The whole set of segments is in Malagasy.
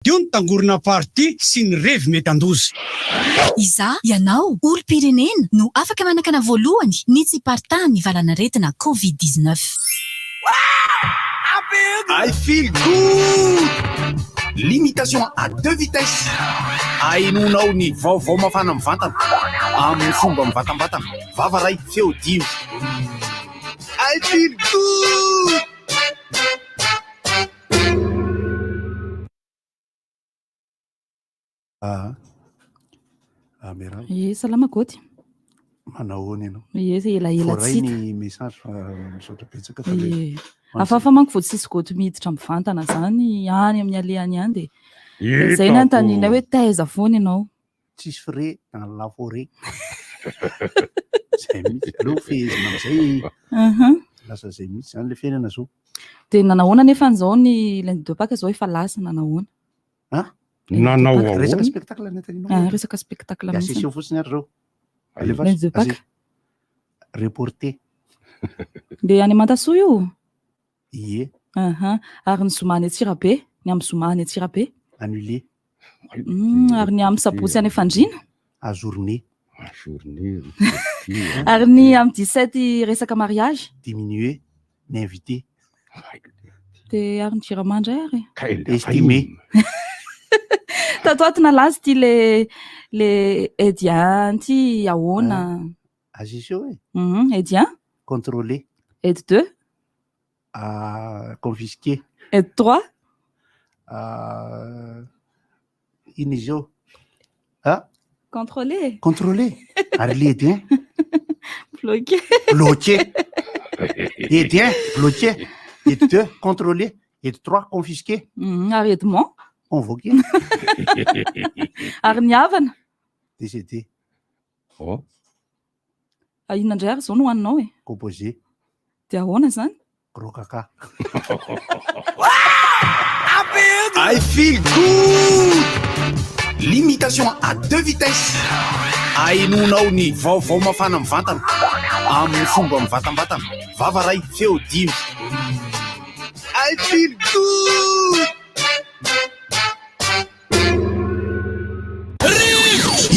Io ny tangorona party sy ny revy mety handoza. Izaho, ianao, olom-pirenena no afaka manakana voalohany ny tsy hiparitahan'ny valanaretina Covid 19. I feel good! Limitation à deux vitesses. Ahenoanao ny vaovao mafana mivantana amin'ny fomba mivantambatana. Vava iray, feo dimy. I feel good! Ah, ah miarahaba. Ie, salama Goty. Manao ahoana ianao? Ie, zay elaela Voaray tsy hita. ny message fa misaotra betsaka fa le Ie. Hafahafa manko vao tsisy Goty miditra mivantana zany any amin'ny alehany any dia zay Hitako. nanontanianay hoe taiza foana ianao. Tsisy frais dans la forêt. Zay mihitsy. Aleo fehezina amin'izay. Lasa zay mihitsy zany le fiainana zao. Dia nanahoana nefa an'izao ny lundi de Pâques zao efa lasa nanahoana? Hein? Nanao Lundi de Pâques. Resaka ahoana? spectacle ny ataninao. Ah, resaka spectacle Dia mihitsy. aseseo fotsiny ary zao. Alefa Lundi de Pâques. Reporté. Dia any Mantasoa io? Ie. Aha. Ary ny zoma any Antsirabe, ny amin'ny zoma any Antsirabe. Annulé. Ary ny amin'ny sabotsy any Fandriana. Ajourné. Ajourné. Ary ny amin'ny 17 resaka mariage. Diminué ny invité. Dia ary ny jirama indray ary. Estimé. Tato ato nalaza ity le le Edien ity ahoana? Aseseo e. Edien. Contrôlé. Aide 2. Ah, confisqué. Aide 3. Ah, inona izy eo? Ah? Contrôlé. Contrôlé. Ary le aide 1? Bloqué. Bloqué. Aide 1, bloqué. Aide 2, contrôlé. Aide 3, confisqué. Ary Edmond? Convoqué. Ary ny havana? Décédé. Oh. Ah, inona indray ary izao no hohaninao e? Composé. Dia ahoana izany? Gros caca. I feel good! Limitation à deux vitesses. Ahenoanao ny vaovao mafana mivantana amin'ny fomba mivantambatana. Vava iray, feo dimy. I feel good!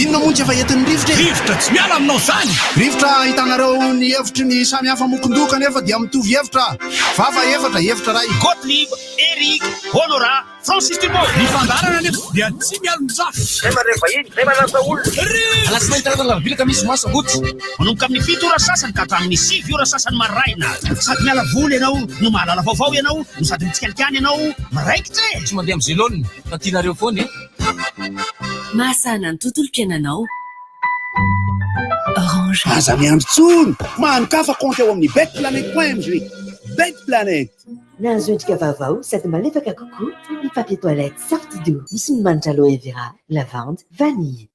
Inona moa no tsy efa entin'ny rivotra e? Rivotra tsy miala aminao zany! Rivotra ahitanareo ny hevitry ny samy hafa mokon-doha kanefa dia mitovy hevitra. Vava efatra, hevitra iray. Gottlieb, Eric, Honorat, Francis Dupont. Ny fandaharana anefa dia tsy mialon-jafy. Zay mandray vahiny, zay manasa olona. Rivotra! Alatsinainy, talata, alarobia, alakamisy, zoma, sabotsy. Manomboka amin'ny 7 ora sasany ka hatramin'ny 9 ora sasany maraina. Sady miala voly ianao no mahalala vaovao ianao no sady mitsikalikany ianao miraikitra e! Tsy mandeha amin'ny zelone fa tianareo foana e! Mahasahana ny tontolom-piainanao. Orange. Aza miandry intsony! Manokafa kaonty ao amin'ny betplanet point mg. Betplanet. Nahazo endrika vaovao sady malefaka kokoa ny papier toilette Saftido. Misy ny manitra aloe vera, lavande, vanille.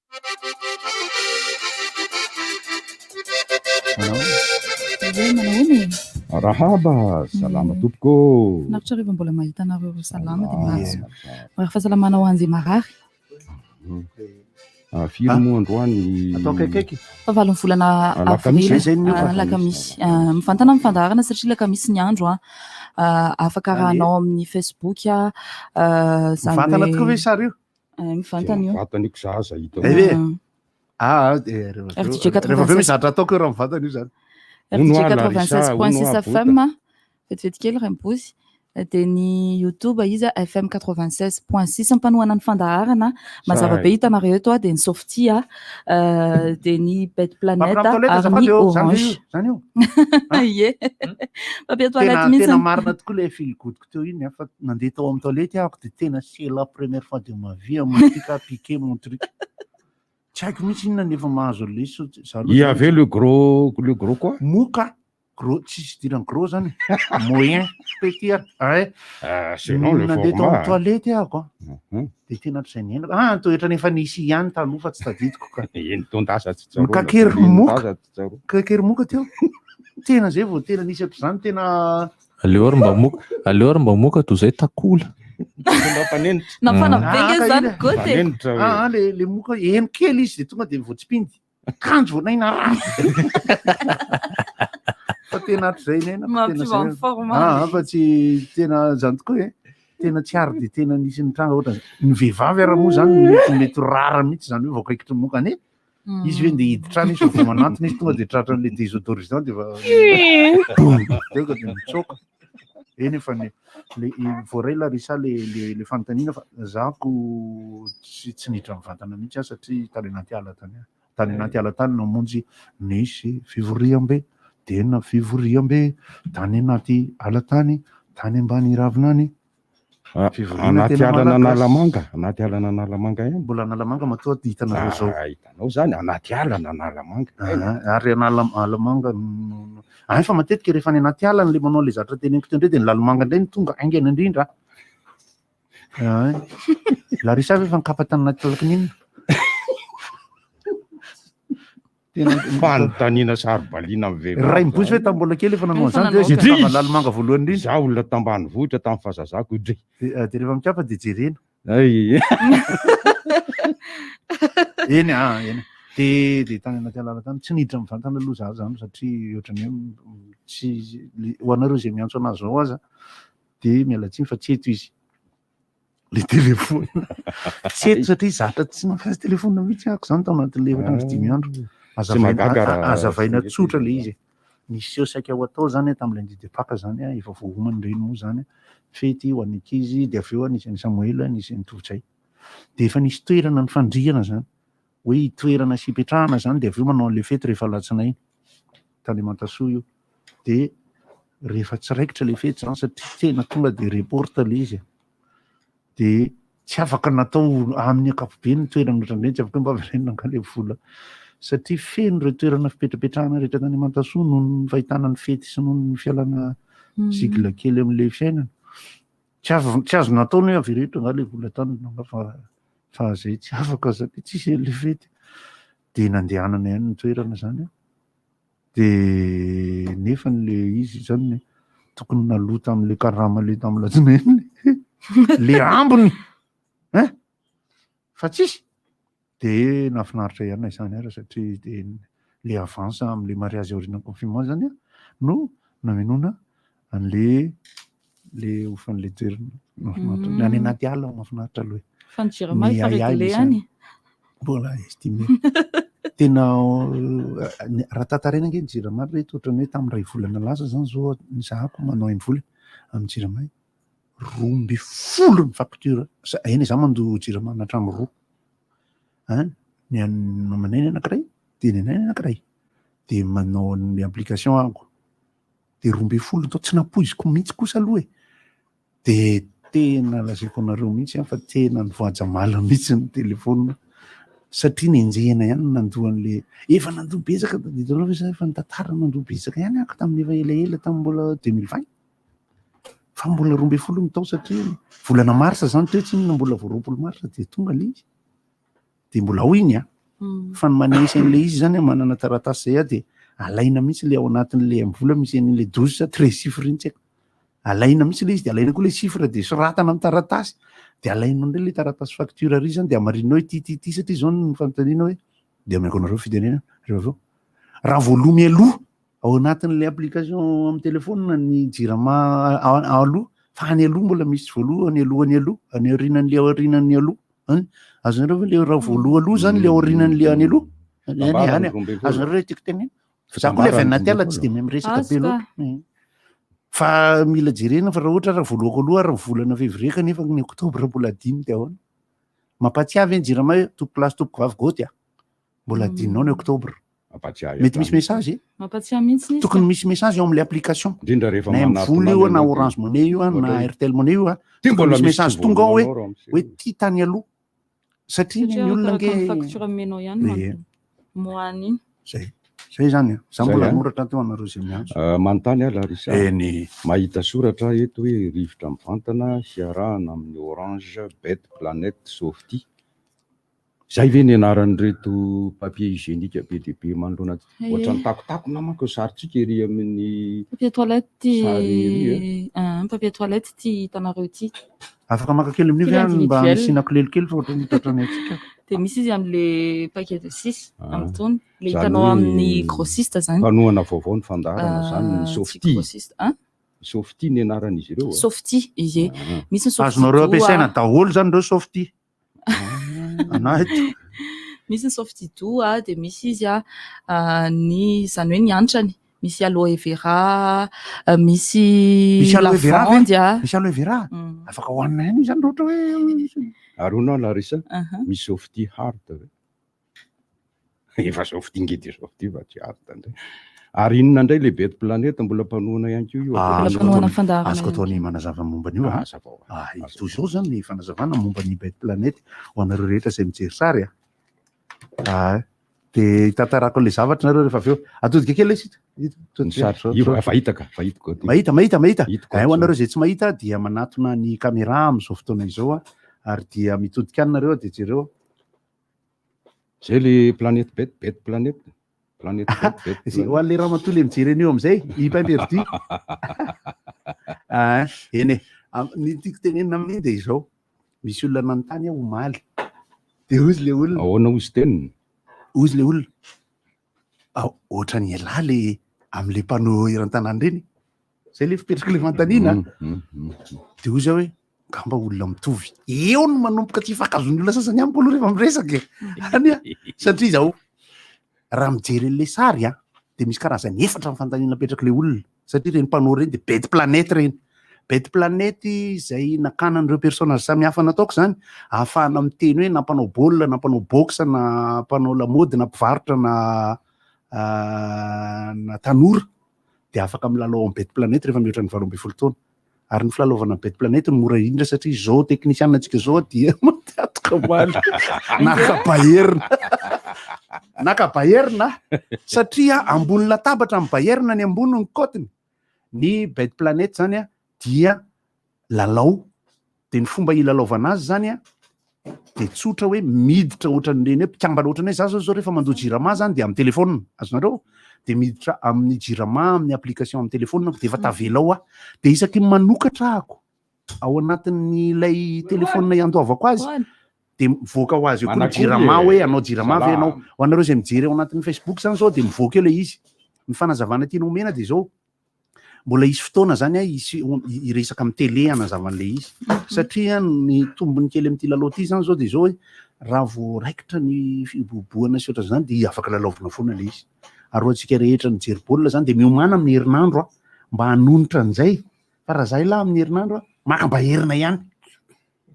Hoe manao ahoana e? Arahaba, salama tompoko ô. Finaritra rehefa mbola mahita anareo salama dia mahazo mirary fahasalamana ho an'izay marary. Ah, firy moa androany? Atao akaikaiky. Fa valon'ny volana Alakamisy. avrily, Zay ny ah, alakamisy. Ah, mivantana amin'ny fandaharana satria alakamisy ny andro ah. Ah, afaka arahanao amin'ny Facebook ah, ah, izany Mivantana hoe- tokoa ve sary io? Eh, mivantana io. Mivantana io zaza hita. Eh ve? Ah. Ah, eh, rehefa avy RDJ eo- rehefa avy eo 96. misy zavatra ataoko eo raha mivantana io zany. RDJ Hono ah, Larissa, 96.6 hono ah, FM, vetivety kely Raimbozy, dia ny YouTube izy FM 96.6 mpanohana ny fandaharana mazava be hitanareo eto dia ny Softia, dia ny Bet Planet Papier toilette ary azafady ny eo, zany ve Orange. io? Zany io? Ie. Papier toilette Tena mihitsy. tena marina tokoa ilay feel good-ko teo iny a, fa nandeha tao amin'ny toilette aho dia tena c'est la première fois de ma vie mon truc a piqué mon truc. Tsy haiko mihitsy inona nefa mahazo an'ilay izy sao za aloha Il y zany avait le gros, le gros quoi? Moka, gros, tsisy idirany gros zany, moyen, petit ary, ay. Ah, selon le Nandeha tao format. amin'ny toilette aho a. Mhm. Dia tena ohatr'izay niainako. Ah, toa ohatran'ny efa nisy ihany taloha fa tsy tadidiko ka. Eny taon-dasa tsy tsaroana. Mikakery Eny moka. taon-dasa tsy tsaroana. Mikakery moka teo. Tena zay vao tena nisy ohatr'izany tena Aleo ary mba moka, aleo ary mba moka toy izay takola. Mampanenitra. Nafana be Ah, nge ka zany iny. goty e. Mampanenitra hoe. Ah, ah, le le moka eno kely izy dia tonga dia voatsipindy. Kanjo vao naina rano. Fa tena hatrizay niainako, tena Mampiova zay. ny forme. Ah, ah, fa tsy tena zany tokoa e. Tena tsy ary de tena nisy nitranga ohatra ny vehivavy ara moa zany mety mety rara mihitsy zany hoe voakaikitry ny moka ane. Izy ve ndeha hiditra any izy vao manantona izy tonga de tratran'le désodorisant de efa tonga de mitsoaka. Eny efa ny le voaray Larissa le le le fanontaniana fa za ko tsy tsy niditra mivantana mihitsy aho satria tany anaty ala tany aho. Tany anaty ala tany namonjy nisy fivoriambe, tena fivoriambe tany anaty ala tany, tany ambany ravina any. Fivoriana Anaty tena alana malagasy. Analamanga, anaty alana Analamanga ihany. Mbola Analamanga matoa hitanareo zao. Ah, hitanao zany, anaty alana Analamanga. Ah, ary anala alamanga no- Ay fa matetika rehefa any anaty ala le manao le zavatra teneniko teo indray de ny lalimanga indray no tonga haingana indrindra. Ay. Larissa ve efa nikapa tany anaty lakininina? Tena Fanontaniana saro-baliana amin'ny vehivavy. Ray mibozy ve tamin'ny mbola kely efa nanao Efa an'izany ve nanao izy ka. nikapa lalimanga voalohany indrindra? Za olona tambanivohitra tamin'ny fahazazako dry. De de rehefa mikapa de jerena. Ay. Eny ah, eny. De de tany anaty alala tany tsy niditra mivantana aloha za zany satria ohatran'ny hoe tsy le- ho anareo izay miantso anazy zao aza de miala tsiny fa tsy eto izy. Le téléphone. Tsy eto satria zatra tsy mampiasa téléphone mihitsy ako zany tao anatin'le efatra andro dimy andro. Tsy Azavaina mahagaga raha azavaina tsy tsotra le mety izy. Nisy seho saika ho atao zany tamin'ny lundi de Pâques zany efa voaomana ireny moa zany fety ho an'ny ankizy de avy eo nisy an'i Samoela nisy an'i Tovojay. De efa nisy toerana nifandrihana zany hoe itoerana sy ipetrahana zany de avy eo manao an'le fety rehefa alatsinainy tany Mantasoa io. De rehefa tsy raikitra le fety zany satria tena tonga de report le izy de tsy afaka natao amin'ny ankapobeny ny toerana ohatran'ireny, tsy afaka hoe mba avereno nankany le vola satria feno ireo toerana fipetrapetrahana rehetra tany Mantasoa noho ny fahitana ny fety sy noho ny fialana zigle kely amin'le fiainana. Tsy azo tsy azo natao ny hoe avereno angaha le vola tany angaha fa fa zay tsy afaka satria tsisy an'le fety. De nandehanana ihany ny toerana zany an. De nefa le izy zany tokony naloa tamin'le karama le tamin'ny latsinainy le ambiny hein fa tsisy. De nahafinaritra ihany na izany ara satria de le avance amin'le mariage aorian'ny confinement zany an no namenoana an'le le hofan'le toerana. Mahafinaritra. Ny any anaty ala mahafinaritra aloha e. Fa ny Jirama Ny efa ahiahy réglé misy any. any. Mbola estimé. Tena raha tantaraina ange ny Jirama ry reto ohatran'ny hoe tamin'ny iray volana lasa zany zao ny zahako manao im-vola amin'ny Jirama e. 12 ny facture. Eny za mandoa Jirama hatramin'ny roa. Hein? Ny an'ny mamanay ny anankiray, dia ny anay ny anankiray. Dia manao an'ilay application aho. Dia 12 ny tao, tsy nampoiziko mihitsy kosa aloha e. Dia tena lazaiko anareo mihitsy an, fa tena nivoajamala mihitsy ny téléphone. Satria nenjehina ihany ny nandoa an'le, efa nandoa betsaka, tadidinareo ve za efa nitantara nandoa betsaka ihany aho tamin'ny efa elaela tamin'ny mbola 2020. Fa mbola 12 ny tao satria volana marsa zany teo tsy inona mbola vao 20 marsa dia tonga le izy. Dia mbola ao iny an. Fa ny manisy an'le izy zany an, manana taratasy zay aho dia alaina mihitsy le ao anatin'le am-vola misy an'le 12 sa 13 chiffres iny tsy haiko. Alaina mihitsy le izy dia alaina koa le chiffre dia soratana amin'ny taratasy. Dia alainao indray le taratasy facture ary zany dia hamarinao hoe ity ity ity satria zao ny fanontaniana hoe dia omeko anareo fitenenana rehefa avy eo. Raha voaloa mialoha ao anatin'ilay application amin'ny téléphone ny jirama aloha fa any aloha mbola misy voaloha any aloha any aloha any aorianan'le aorianan'ny aloha any azonareo ve le raha voaloha aloha zany le aorianan'le any aloha any any azonareo le tiako tenena za koa le avy anaty ala tsy de mahay miresaka be loatra fa mila jerena fa raha ohatra raha voalohako aloha ary ny volana février kanefa ny octobre mbola adino de ahoana mampatsiahy ve ny jirama hoe tompoko lahy sy tompoko vavy goty a mbola adinonao ny octobre Mampatsiahy Mety misy hatrany. message e? Mampatsiahy mihitsy izy Tokony ka. misy message eo amin'ilay application. Indrindra rehefa Na manatona MVola io any na ianao dia Orange Money io na ohatra hoe Airtel Money io a. Ty Tokony mbola misy misy tsy message tonga ao hoe voaloanao raha miseho. hoe ty tany aloha. Satria Satria ny olona arakaraka ny ange facture omenao ihany Ie. moana iny. Zay. Zay zany a. Za Zay mbola a. hanoratra teo anareo izay miantso. Manontany aho Larissa. Eny. Mahita soratra aho eto hoe rivotra mivantana hiarahana amin'ny Orange, Bet, Planet, Softy. Zay ve ny anaran'ireto papier hygiénique be dia be manoloana antsika? Ie. Ohatran'ny takotakona manko ny sarintsika ery amin'ny Papier toilette ty sary ery e. Ah, papier toilette ty hitanareo ity. Afaka maka kely amin'io Ty ve any mba individuel. hasiana kilelo kely fa ohatran'ny tratran'ny antsika. Dia misy izy amin'le paquet de 6 Ah. amin'itony, le Zany hitanao hoe amin'ny grossiste zany. Mpanohana vaovao ny fandaharana zany ny Ah, tsy Softy. grossiste, hein? Softy ny anaran'izy ireo a. Softy, ie. Misy ny Softy Azonareo Doux, ampiasaina a. daholo zany ireo Softy. Anah eto. Misy ny Softy Doux a, dia misy izy a, ny izany hoe ny hantrany. Misy aloe vera, misy Misy aloe vera ve? lavandy a. Misy aloe vera? Afaka hohanina ihany io zany raha ohatra hoe Ary hono aho Larissa, Aha. misy Softy hard ve? Efa Softy nge dia Softy fa tsy hard indray. Ary inona indray le Bet Planète mbola mpanohana ihany koa io? Ah, Mbola azoko mpanohana atao- fandaharana azoko ihany atao ny manazava momba an'io a. Hazavao. Ah, toy izao zany ny fanazavana momba ny Bet Planète ho anareo rehetra izay mijery sary a. Ah, dia hitantarako an'ilay zavatra nareo rehefa avy eo. Atodika kely ilay sita. Hita, Ny atodika. sary. Zao, Io, zao. efa hita ka, efa hitako aty. Mahita, mahita, mahita. Hitako Eh, ho aty. anareo izay tsy mahita dia manatona ny caméra amin'izao fotoana izao a. Ary dia mitodika any nareo dia jereo. Zay le Planète Bet, Bet Planète. Planète Bet, Bet Zay, Planète. ho an'ilay ramatoa le mijery an'io amin'izay, i pain perdu. Ah, eny e. Ny tiako tenenina amin'iny dia izao. Misy olona nanontany aho omaly. Dia hozy le olona. Ahoana hozy teniny? Hozy le olona. Ah, ohatran'ny ialahy le amin'le panneau eran-tanàna ireny. Zay le fipetraky le fanontaniana. Dia hozy aho hoe, angamba olona mitovy. Eo no manomboka tsy ifankazon'ny olona sasany amiko aloha rehefa miresaka e. Any a, satria izao, raha mijery an'le sary a, dia misy karazany efatra ny fanontaniana apetrak'ilay olona. Satria ireny panneau ireny dia Bet Planète ireny. Bet Planète izay nakana an'ireo personnage samihafa nataoko izany, ahafahana miteny hoe na mpanao baolina, na mpanao boxe, na mpanao lamaody, na mpivarotra, na na tanora, dia afaka milalao amin'ny Bet Planète rehefa mihoatra ny 18 taona. Ary ny filalaovana Bet Planète no mora indrindra satria izao teknisianina antsika izao dia matiantoka omaly. Naka Bayern. Naka Bayern satria ambony latabatra amin'ny Bayern ny ambony ny kotiny. Ny Bet Planète zany dia lalao. Dia ny fomba hilalaovana azy zany dia tsotra hoe miditra ohatran'ireny hoe mpikambana ohatran'ny hoe za zao zao rehefa mandoa Jirama zany dia amin'ny téléphone, azonareo? Dia miditra amin'ny Jirama amin'ny application amin'ny téléphone dia efa tavela ao aho. Dia isaky ny manokatra ahako ao anatin'ilay téléphone iandoavako azy dia mivoaka ho azy eo koa ny Manakory Jirama e. hoe hanao Jirama ve ianao? Salama. Ho anareo izay mijery ao anatin'ny Facebook zany zao dia mivoaka eo ilay izy. Ny fanazavana tiana omena dia izao, mbola hisy fotoana zany a hisy hiresaka amin'ny télé hanazava an'ilay izy. Satria ny tombony kely amin'ity lalao ity zany zao dia izao hoe raha vao raikitra ny fibobohana sy ohatran'izany dia afaka lalaovina foana ilay izy. Ary ho antsika rehetra nijery baolina zany dia miomàna amin'ny herinandro a mba hanonitra an'izay. Fa raha zahay lahy amin'ny herinandro a maka mba herina ihany.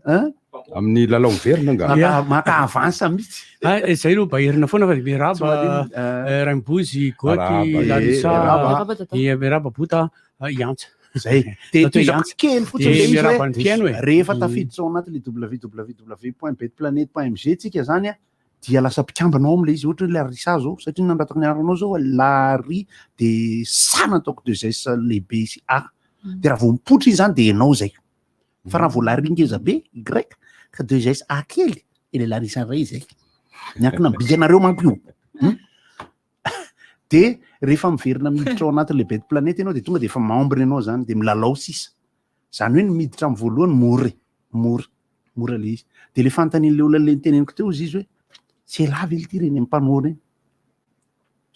Hein? Amin'ny lalao miverina angaha? Maka, maka avance mihitsy. Ah, eh, zay aloha Bayern foana fa miarahaba, Tsy maninona. eh, Raimbozy, Goty, Miarahaba, Larissa, miarahaba. eh, miarahaba Bota, eh, Iantsa. Zay. Dia Atao tohizako Iantsa. kely fotsiny Dia ilay izy miarahaba hoe ny mpihaino e. rehefa tafiditra ao anatin'ilay www.betplanet.mg tsika zany a, dia lasa mpikambana ao amin'ilay izy, ohatra hoe Larissa zao, satria ny nanoratako ny anaranao zao Lari dia sa nataoko deux S lehibe sy A. Dia raha vao mipoitra iny zany dia ianao zay. Fa raha vao Lari ngeza be, Y, ka deux S A kely, dia ilay Larissa iray izay. Miankina amin'ny bikanareo manko io. Dia rehefa miverina miditra ao anatin'ilay Bet Planète ianao dia tonga dia efa membre ianao zany, dia milalao sisa. Zany hoe ny miditra amin'ny voalohany mora e, mora, mora ilay izy. Dia ilay fanontanian'ilay olona ilay niteneniko teo izy hoe tsy ela ve ity ireny amin'ny ireny?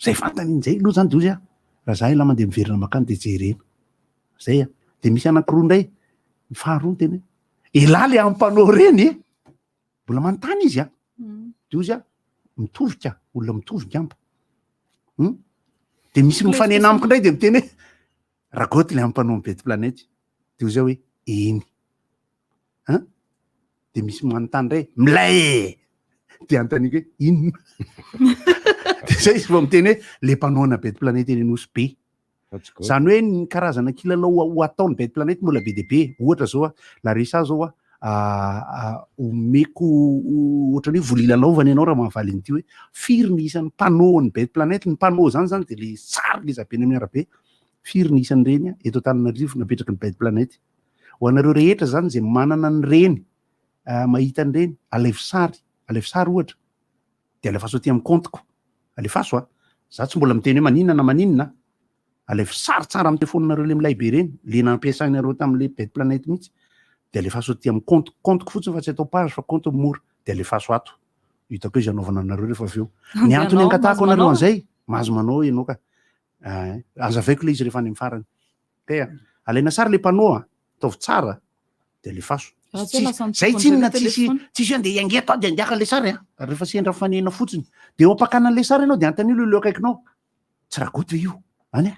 Zay fanontaniana izay aloha zany dia hozy aho, raha za elah mandeha miverina mankany dia jerena. Zay a. Dia misy anankiroa indray, ny faharoa ny teny hoe elah le amin'ny panneau ireny e. Mbola manontany izy a. Dia hozy aho, mitovy ka, olona mitovy ngamba. Dia misy mifanena amiko indray dia miteny hoe Ragoty le amin'ny panneau Bet Planète. Dia hozy aho hoe eny. Hein? Dia misy manontany indray, milay e! Dia anontaniako hoe inona? Dia zay izy vao miteny hoe le panneau ana Bet Planète eny Nosy Be. Zany hoe ny karazana kilalao ho ataon'ny Bet Planète mbola be dia be. Ohatra zao a, Larissa zao a, omeko ohatran'ny hoe vola ilalaovana ianao raha mahavaly an'ity hoe firy ny isan'ny panneau an'ny Bet Planète. Ny panneau zany zany dia le sary ngeza be eny amin'ny arabe. Firy ny isan'ireny eto Antananarivo napetraky ny Bet Planète. Ho anareo rehetra zany izay manana an'ireny, mahita an'ireny, alaivo sary, alaivo sary ohatra, dia alefaso aty amin'ny compte-ko. Alefaso a! Za tsy mbola miteny hoe maninona na maninona a! Alaivo sary tsara amin'ny telefaoninareo le milay be ireny, le nampiasainareo tamin'le Bet Planète mihitsy, dia alefaso aty amin'ny compte, compte-ko fotsiny fa tsy atao page fa compte mora, dia alefaso ato. Hitako hoe izy hanaovana anareo rehefa avy eo. Ny antony angatahako anareo an'izay, mahazo manao ianao ka. Azavaiko le izy rehefa any amin'ny farany. Te a! Alaina sary le panneau a, ataovy tsara de alefaso. Raha tsy hoe lasa Zay mitokony tsinona indray le tsisy téléphone. tsisy hoe andeha hiangeto aho de andiaka le sary a. Rehefa sendra mifanena fotsiny. De eo ampakana an'le sary ianao de antanio le olona eo akaikinao. Tsy ragoty ve io? Any a.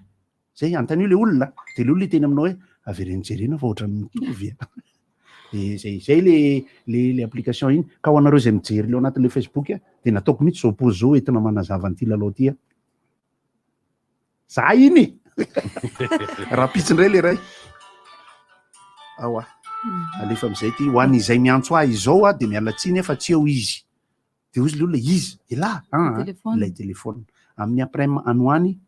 Zay antanio le olona de le olona hiteny aminao hoe avereno jerena fa ohatran'ny mitovy a. De zay zay le le le application iny. Ka ho anareo zay mijery le ao anatin'le Facebook a, de nataoko mihitsy zao pause zao entina manazava an'ity lalao ity a. Za iny. Rahampitso indray le ray. Ao ah. Alefa amin'izay ty. Ho an'izay miantso ahy izao ah, de miala tsiny fa tsy eo izy. De hozy le olona izy, elah, ah, ah, Téléphone. ilay téléphone. Amin'ny après-midi any ho any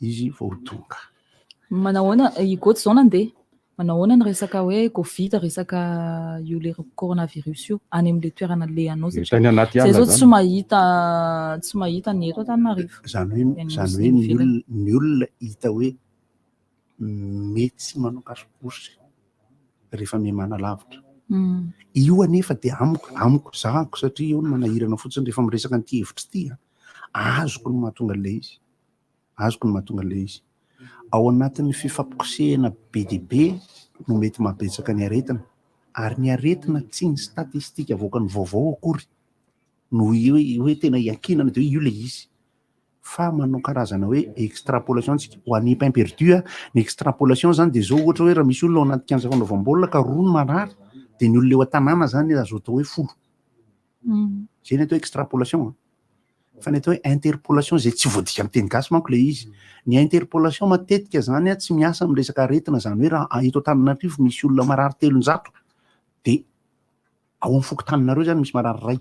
izy vao ho tonga. Manahoana i Goty zao nandeha? Manahoana ny resaka hoe Covid, resaka io le coronavirus io any amin'le toerana alehanao Tany satria anaty zay ala zao zany. tsy mahita tsy mahita ny eto Antananarivo. Zany hoe Ny any zany amin'ny hoe ny ivelany. olona ny olona hita hoe mety tsy manao cache-bouche rehefa mihamana lavitra. Io anefa dia amiko amiko zahako satria io no manahirana fotsiny rehefa miresaka an'ity hevitra ity a. Azoko ny mahatonga an'ilay izy. Azoko ny mahatonga an'ilay izy. Ao anatin'ny fifampikosehana be dia be no mety mahabetsaka ny aretina. Ary ny aretina tsy ny statistika avoakan'ny vaovao akory no hoe hoe tena iankinana dia hoe io ilay izy. Fa manao karazana hoe extrapolation tsika. Ho an'ny pain perdu a, ny extrapolation zany dia zao ohatra hoe raha misy olona ao anaty kianja fanaovam-baolina ka roa ny marary dia ny olona eo an-tanàna zany azo atao hoe 10. Zay ny atao hoe extrapolation a. Fa ny atao hoe interpolation zay tsy voadika amin'ny teny gasy manko le izy. Ny interpolation matetika zany a tsy miasa amin'ny resaka aretina zany hoe raha eto Antananarivo misy olona marary 300 dia ao amin'ny fokontaninareo zany misy marary iray.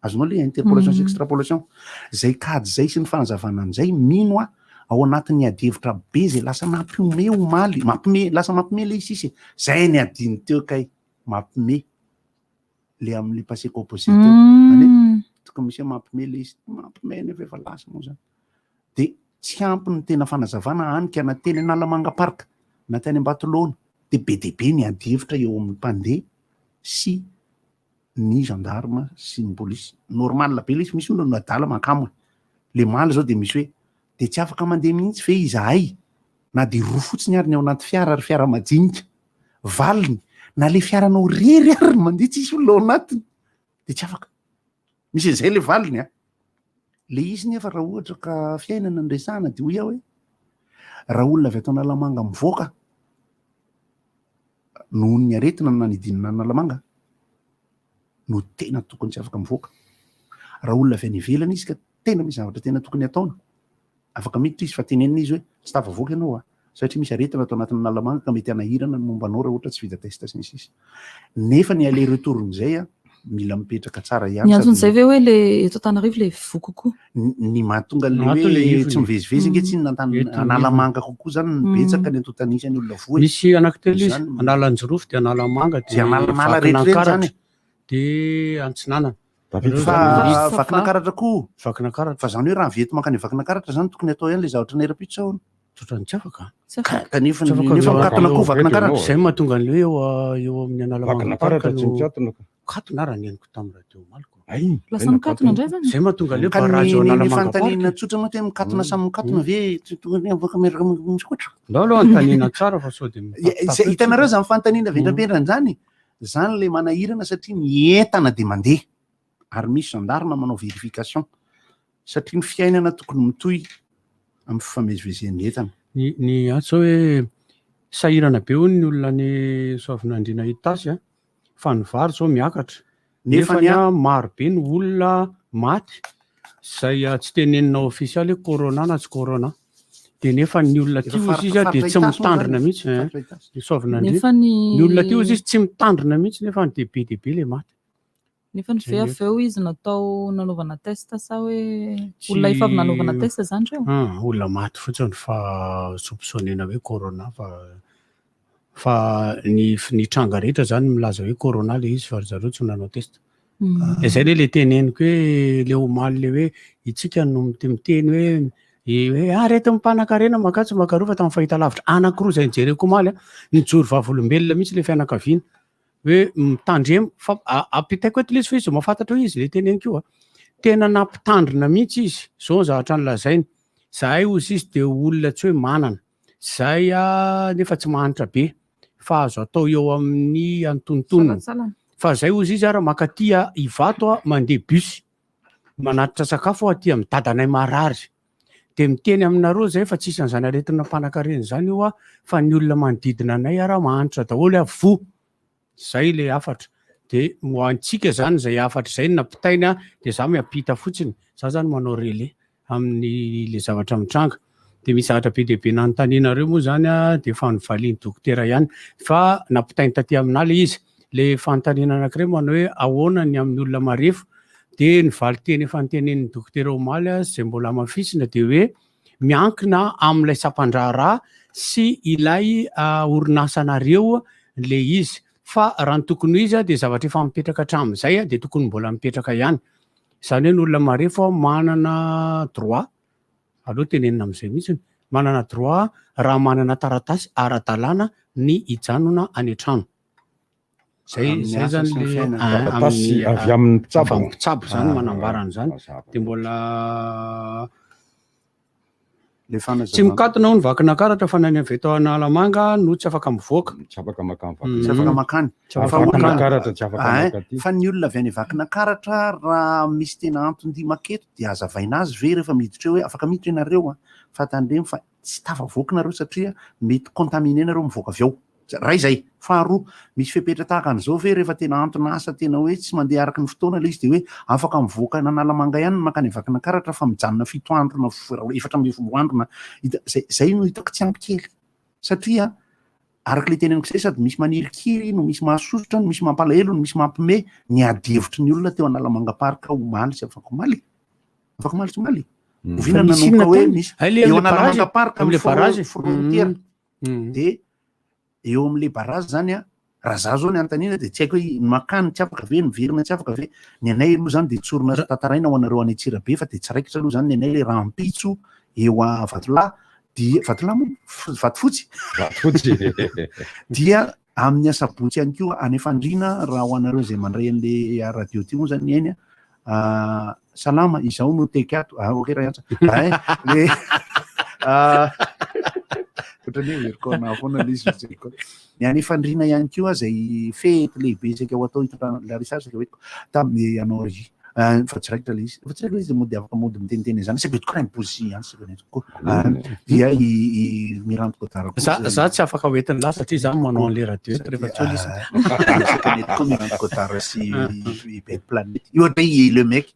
Azonao le interpolation sy extrapolation. Zay kajy zay sy ny fanazavana an'izay mino aho ao anatin'ny adihevitra be zay lasa nampiomehy omaly, mampiomehy lasa mampiomehy le izy sisa e. Zay ny adino teo kay, mampiomehy. Le amin'ny passé composé teo. Zany hoe tokony misy hoe mampiomehy le izy, mampiomehy nefa efa lasa moa zany. De tsy ampy ny tena fanazavana hany ka na teny Analamanga Park na tany Ambatolaona de be dia be ny adihevitra eo amin'ny mpandeha sy ny gendarme sy ny polisy. Normal be le izy, misy olona no adala mankamo e. Le maly zao de misy hoe de tsy afaka mandeha mihitsy ve izahay na de roa fotsiny ary ny ao anaty fiara ary fiara majinika. Valiny, na le fiaranao rery ary ny mandeha tsisy olona ao anatiny de tsy afaka. Misy an'izay le valiny a. Le izy nefa raha ohatra ka fiainana no resahana de hoy aho hoe raha olona avy ato Analamanga mivoaka noho ny aretina no nanidinana Analamanga no tena tokony tsy afaka mivoaka. Raha olona avy any ivelany izy ka tena misy zavatra tena tokony ataony, afaka miditra izy fa tenenina izy hoe tsy tafavoaka ianao a, satria misy aretina ato anatin'ny Analamanga ka mety hanahirana ny momba anao raha ohatra tsy vita test sy ny sisa. Nefa ny aller retour-n'izay a, mila mipetraka tsara ihany. Ny anton'izay ve hoe le eto Antananarivo le voa kokoa? Ny mahatonga an'le Ato le hoe ivony. tsy mivezivezy ange tsy inona Eto ny Analamanga kokoa zany no betsaka ny antontan'isan'ny olona voa e. Misy anankitelo izy, Izany no- Analanjirofo dia Analamanga Zay dia Analamala rehetra ireny zany Vakinankaratra dia Antsinanana. Tafiditra Fa zany izy. Vakinankaratra koa. Vakinankaratra. Fa zany hoe raha avy eto mankany Vakinankaratra zany tokony atao ihany le zavatra naira-pitso sao ahoana? Ohatran'ny tsy afaka. Tsy afaka. Kanefa Tsy afaka nefa eo- mikatona koa eo- Vakinankaratra. Zay mahatonga an'le hoe eo a- eo amin'ny Analamanga Vakinankaratra Park tsy no mikatona ka. katona raha ny henoko tamin'ny radio omaly ko. Ay, Lasa mikatona indray zany. Zay mahatonga an'le Ka ny barrage eo ny- ny Analamanga fanontaniana Park. tsotra mantsy hoe mikatona samy mikatona ve tsy tokony afaka miaraka misokatra? Ndao aloha anontaniana tsara fa sao dia Ya, izay- Hitanareo zany fanontaniana vendrapendrana zany? Zany le manahirana satria ny entana dia mandeha ary misy gendarme manao vérification satria ny fiainana tokony mitohy amin'ny fifamezivezen'ny entana. Ny ny antso hoe sahirana be hono ny olona any Soavinandriana Itasy a, fa ny vary zao miakatra. Nefa Nefa ny a- ny maro be ny olona maty izay tsy tenenina ofisialy hoe corona na tsy corona. De nefa ny olona Efa ty ozy faritra izy a de faritra tsy Itasy moa mitandrina zany. mihitsy, hein. Faritra Itasy. Ny Soavinandriana. Nefa ny Ny olona ty ozy izy tsy mitandrina mihitsy nefa de be dia be le maty. Nefa ny Zay ve ny avy eo izy natao nanaovana test sa hoe Tsy olona efa avy nanaovana test zany reo? Ah, olona maty fotsiny fa soupçonnena hoe corona fa fa ny ny tranga rehetra zany milaza hoe corona le izy fa ry zareo tsy nanao test. De zay le le teneniko hoe le omaly le hoe itsika no miteny hoe e hoe aretin'ny mpanankarena makatso makaroa fa tamin'ny fahitalavitra anankiroa zay nijereko omaly a, nijoro vavolombelona mihitsy le fianakaviana hoe mitandremo fa ampitaiko eto le izy fa izy mahafantatra hoe izy le teneniko io a. Tena nampitandrina mihitsy izy, zao ny zavatra nolazainy. Zahay hozy izy de olona tsy hoe manana. zay nefa tsy mahantra be fa azo atao eo amin'ny antonontonony. Salantsalany. Fa zay hozy izy ary mankaty Ivato a, mandeha bus manatitra sakafo aty amin'ny dadanay marary. De miteny aminareo zay fa tsisy an'izany aretina mpanankarena izany io a, fa ny olona manodidina anay ara mahantra daholo a, voa. Zay le hafatra. De ho antsika zany zay hafatra zay no nampitaina de za miampita fotsiny. Za zany manao relais amin'ny le zavatra mitranga. De misy zavatra be dia be nanontanianareo moa zany a, de efa novalian'ny dokotera ihany fa nampitainy taty aminà le izy. Le fanontaniana anankiray manao hoe ahoana ny amin'ny olona marefo? De ny valinteny efa notenenin'ny dokotera omaly a, zay mbola hamafisina de hoe miankina amin'ilay sampan-draharaha sy ilay orinasanareo le izy. Fa raha ny tokony ho izy dia zavatra efa mipetraka hatramin'izay dia tokony mbola mipetraka ihany. Izany hoe ny olona marefo manana droit, aleo tenenina amin'izay mihitsy, manana droit raha manana taratasy ara-dalàna ny hijanona any an-trano. Zay Amin'ny zay asa zany sy ny le fiainana. ah, Taratasy amin'ny avy amin'ny mpitsabo. avy amin'ny mpitsabo zany Ah, manambara an'izany. mazava. Dia mbola Le tsy fanazavana. mikatona hono Vakinankaratra fa na ny avy eto Analamanga no tsy afaka mivoaka. Tsy afaka makany Tsy afaka makany. Tsy afaka Fa makany. Vakinankaratra tsy afaka Ah, makaty. Fa ny olona avy any Vakinankaratra raha misy tena anton-dia maketo dia hazavaina azy ve rehefa miditra eo hoe afaka miditra ianareo a, fa tandremo fa tsy tafavoaka nareo satria mety contaminé nareo mivoaka avy ao. Ray izay. Faharoa, misy fepetra tahaka an'izao ve rehefa tena antona asa tena hoe tsy mandeha araka ny fotoana ilay izy dia hoe afaka mivoaka an'Analamanga ihany ny mankany Vakinankaratra fa mijanona 7 andro na 14 andro na hita, zay, zay no hitako tsy ampy kely. Satria araka ilay teneniko izay sady misy manirikiry no misy mahasosotra no misy mampalahelo no misy mampime ny adihevitry ny olona teo Analamanga Park omaly sy afakomaly. Afakomaly sy omaly. Oviana Fa misy nanomboka inona hoe tany? misy Hay le eo amin'ilay barrage, Analamanga Park amin'ilay amin'ny barrage. frontière. De eo amin'ilay barrage zany a, raha za zao ny anontaniana de tsy haiko hoe ny makany tsy afaka ve, ny miverina tsy afaka ve. Ny anay aloha zany de tsorina sy tantaraina ho anareo any Antsirabe fa de tsy raikitra aloha zany ny anay le rahampitso eo a Vatolahy dia Vatolahy moa Vatofotsy. Vatofotsy. Dia amin'ny asabotsy ihany koa any Fandriana raha ho anareo izay mandray an'le radio ty moa zany ny ainy a. Salama, izaho no teky ato. Ah, ok, Ray Antsa. Ay, le ah, ohatran'ny hoe very corona foana le izy, very corona. Ny any Fandriana ihany koa izay fety lehibe saika ho atao hitondrana Larissa saika hoentiko tamin'ny hanao régie. Ah, fa tsy raikitra le izy. Fa tsy raikitra le izy dia mody afaka mody miteniteny an'izany. Saika hoentiko Raim Pozy ihany saika hoentiko koa. Ah, dia i Mirante Godard koa Za izay. za tsy afaka hoentin'ny lahy satria za manao an'le radio eto rehefa tsy eo le izy. Ah, saika hoentiko koa Mirante Godard sy i Belle Planète. Io ohatra i Le Mec.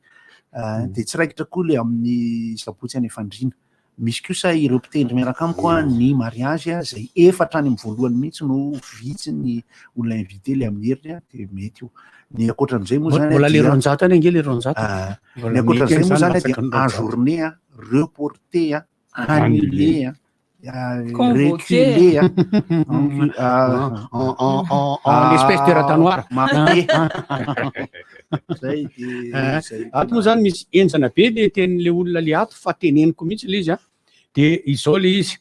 Ah, dia tsy raikitra koa le amin'ny sabotsy any Fandriana. Misy kosa ireo mpitendry miaraka amiko a, ny mariage a, izay efa hatrany amin'ny voalohany mihitsy no vitsy ny olona invité le amin'ny heriny a, dia mety io. Ny ankoatran'izay moa zany a Mbola le dia 200 any ange le 200. Ah, Mbola ny ankoatran'izay mety moa zany zany a dia latsaka ny 200. ajourné a, reporté a, annulé a, Convoqué. reculé a. Donc, ah, En, en, en, en espèce de raha Marqué. Zay dia Eh, zay. Ato moa zany misy henjana be le tenin'le olona le ato fa teneniko mihitsy le izy a. De izao le izy.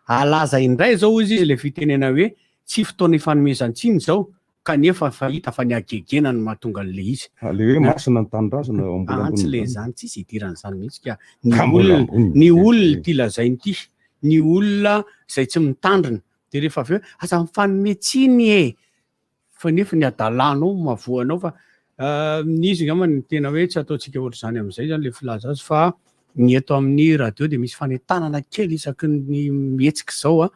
Alaza indray zao izy izy le fitenena hoe tsy fotoana ifanomezan-tsiny izao kanefa fa hita fa ny hagegena no mahatonga an'le izy. Ah, le hoe masina ny tanindrazana ao mbola Ah, tsy ambony le zany. zany tsisy idiran'izany mihitsy ka. Ny Ka mbola olona, ambony ny zay. olona ity lazainy ity, ny olona izay tsy mitandrina de rehefa avy eo aza mifanome tsiny e. Fa nefa ny adalanao mahavoa anao fa ny izy angamba ny tena hoe tsy ataontsika ohatr'izany amin'izay zany le filaza azy fa ny eto amin'ny radio dia misy fanentanana kely isaky ny mihetsika izao a,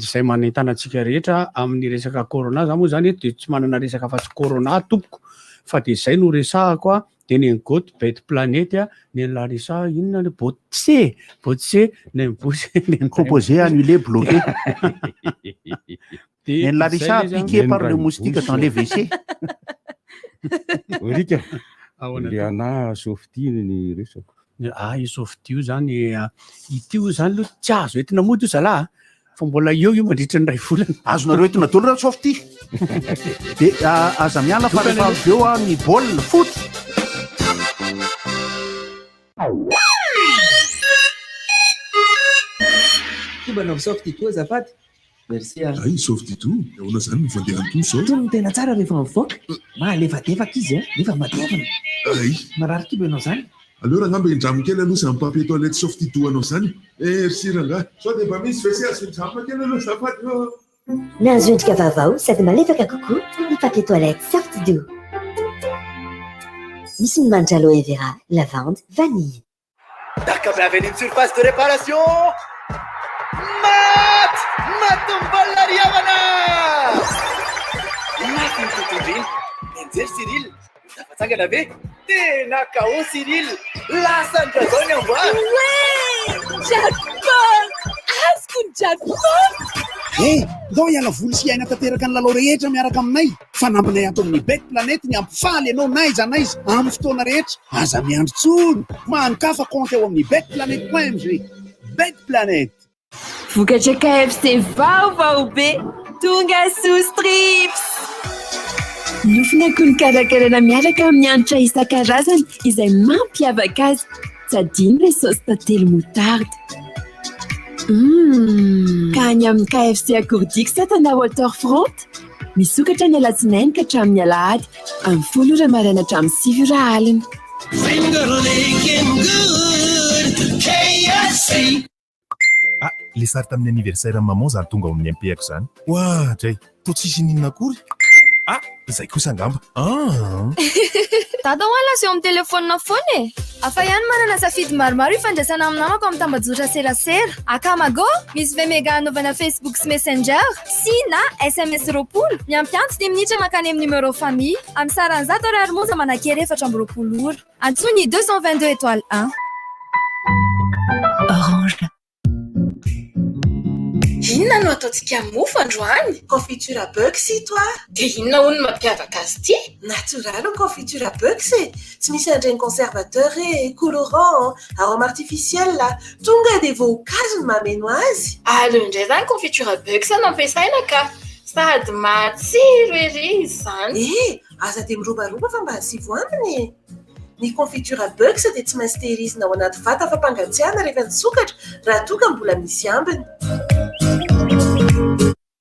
izay manentana antsika rehetra amin'ny resaka corona. Za moa zany eto dia tsy manana resaka afa-tsy corona tompoko fa dia izay no resahako a, dia ny an'i Goth Bête Planète a, ny an'i Larissa inona le Botse, Botse, ny an'i Bosy, ny an'i Composé, annulé, bloqué. Dia Ny an'i Larissa izay le izy a. piqué par le moustique dans les WC. Rika, Ahoana le tompoko? anà Softy ny resako. Ah, io Softy io zany, ity io zany aloha tsy azo entina mody io zalahy a, fa mbola eo io mandritra ny iray volana. Azonareo entina daholo raha Softy. Dia aza miala fa rehefa avy eo ny baolina foot. Ty mba nanao Softy toa azafady. Merci a. Hay Softy toa, ahoana zany ny fandehan'ny toa zao? Tony no tena tsara rehefa mivoaka. Mahalefadefaka izy a, nefa matevina. Hay. Marary kibo ianao zany? Aleo rangah mba indramo kely aloha izany papier toilette Softido anao izany e. Merci rangah. Sao dia mba misy WC azo indramina kely aloha azafady ô. Nahazo endrika vaovao sady malefaka kokoa ny papier toilette Softido. Misy ny manitra aloe vera, lavande, vanille. Daka avy any amin'ny surface de réparation. Maty! Maty ny baolina ry havana! Mafy ny tontolo iny. Nianjery Cyril. Tafatsangana ve? Tena KO Cyril! Lasan'i Rajao ny amboara! Ouais! Jackpot! Azoko ny jackpot! Hey! Ndao hiala voly sy hiaina tanteraka ny lalao rehetra miaraka aminay! Fanampinay ato amin'ny Bet Planet ny hampifaly anao n'aiza n'aiza amin'ny fotoana rehetra. Aza miandry intsony! Manokafa kaonty ao amin'ny betplanet.mg. Bet Planet! Vokatra KFC vaovao be! Tonga soa strips! Nofina akoho nokarakaraina miaraka amin'ny hanitra isan-karazany izay mampiavaka azy. Tsy adino ilay saosy tantely moutarde. Hum! Ka any amin'ny KFC Akorodix na Waterfront? Misokatra ny alatsinainy ka hatramin'ny alahady amin'ny 10 ora maraina hatramin'ny 9 ora alina. Finger licking good, KFC. Ah, le sary tamin'ny anniversaire maman zany tonga ao amin'ny MP-ako zany. Oa, dray, toa tsisy ininona akory. Ah, izay kosa angamba. Ah. Dada hoa lasa eo amin'ny telefaonina foana e! Hafa ihany manana safidy maromaro ifandraisana amin'ny namako amin'ny tambajotra serasera. Akamago, misy 20 mega anaovana Facebook sy Messenger, sy na sms 20, miampy antso dimy minitra mankany amin'ny numéro famille, amin'ny sarany 100 ariary monja manan-kery 24 ora. Antsoy ny 222 étoile 1. Orange. Inona no ataontsika mofo androany? Confiture Bucks ito a! Dia inona hono no mampiavaka azy ity? Natoraly ny confiture Bucks e! Tsy misy an'ireny conservateur e, colorant, arôme artificiel, tonga dia voankazo no mameno azy. Aleo indray izany confiture Bucks no ampiasaina ka! Sady matsiro ery izy izany. E! Aza dia mirobaroba fa mba asivo ambiny e! Ny confiture Bucks dia tsy maintsy tehirizina ao anaty vata fampangatsiahana rehefa nisokatra raha toa ka mbola misy ambiny.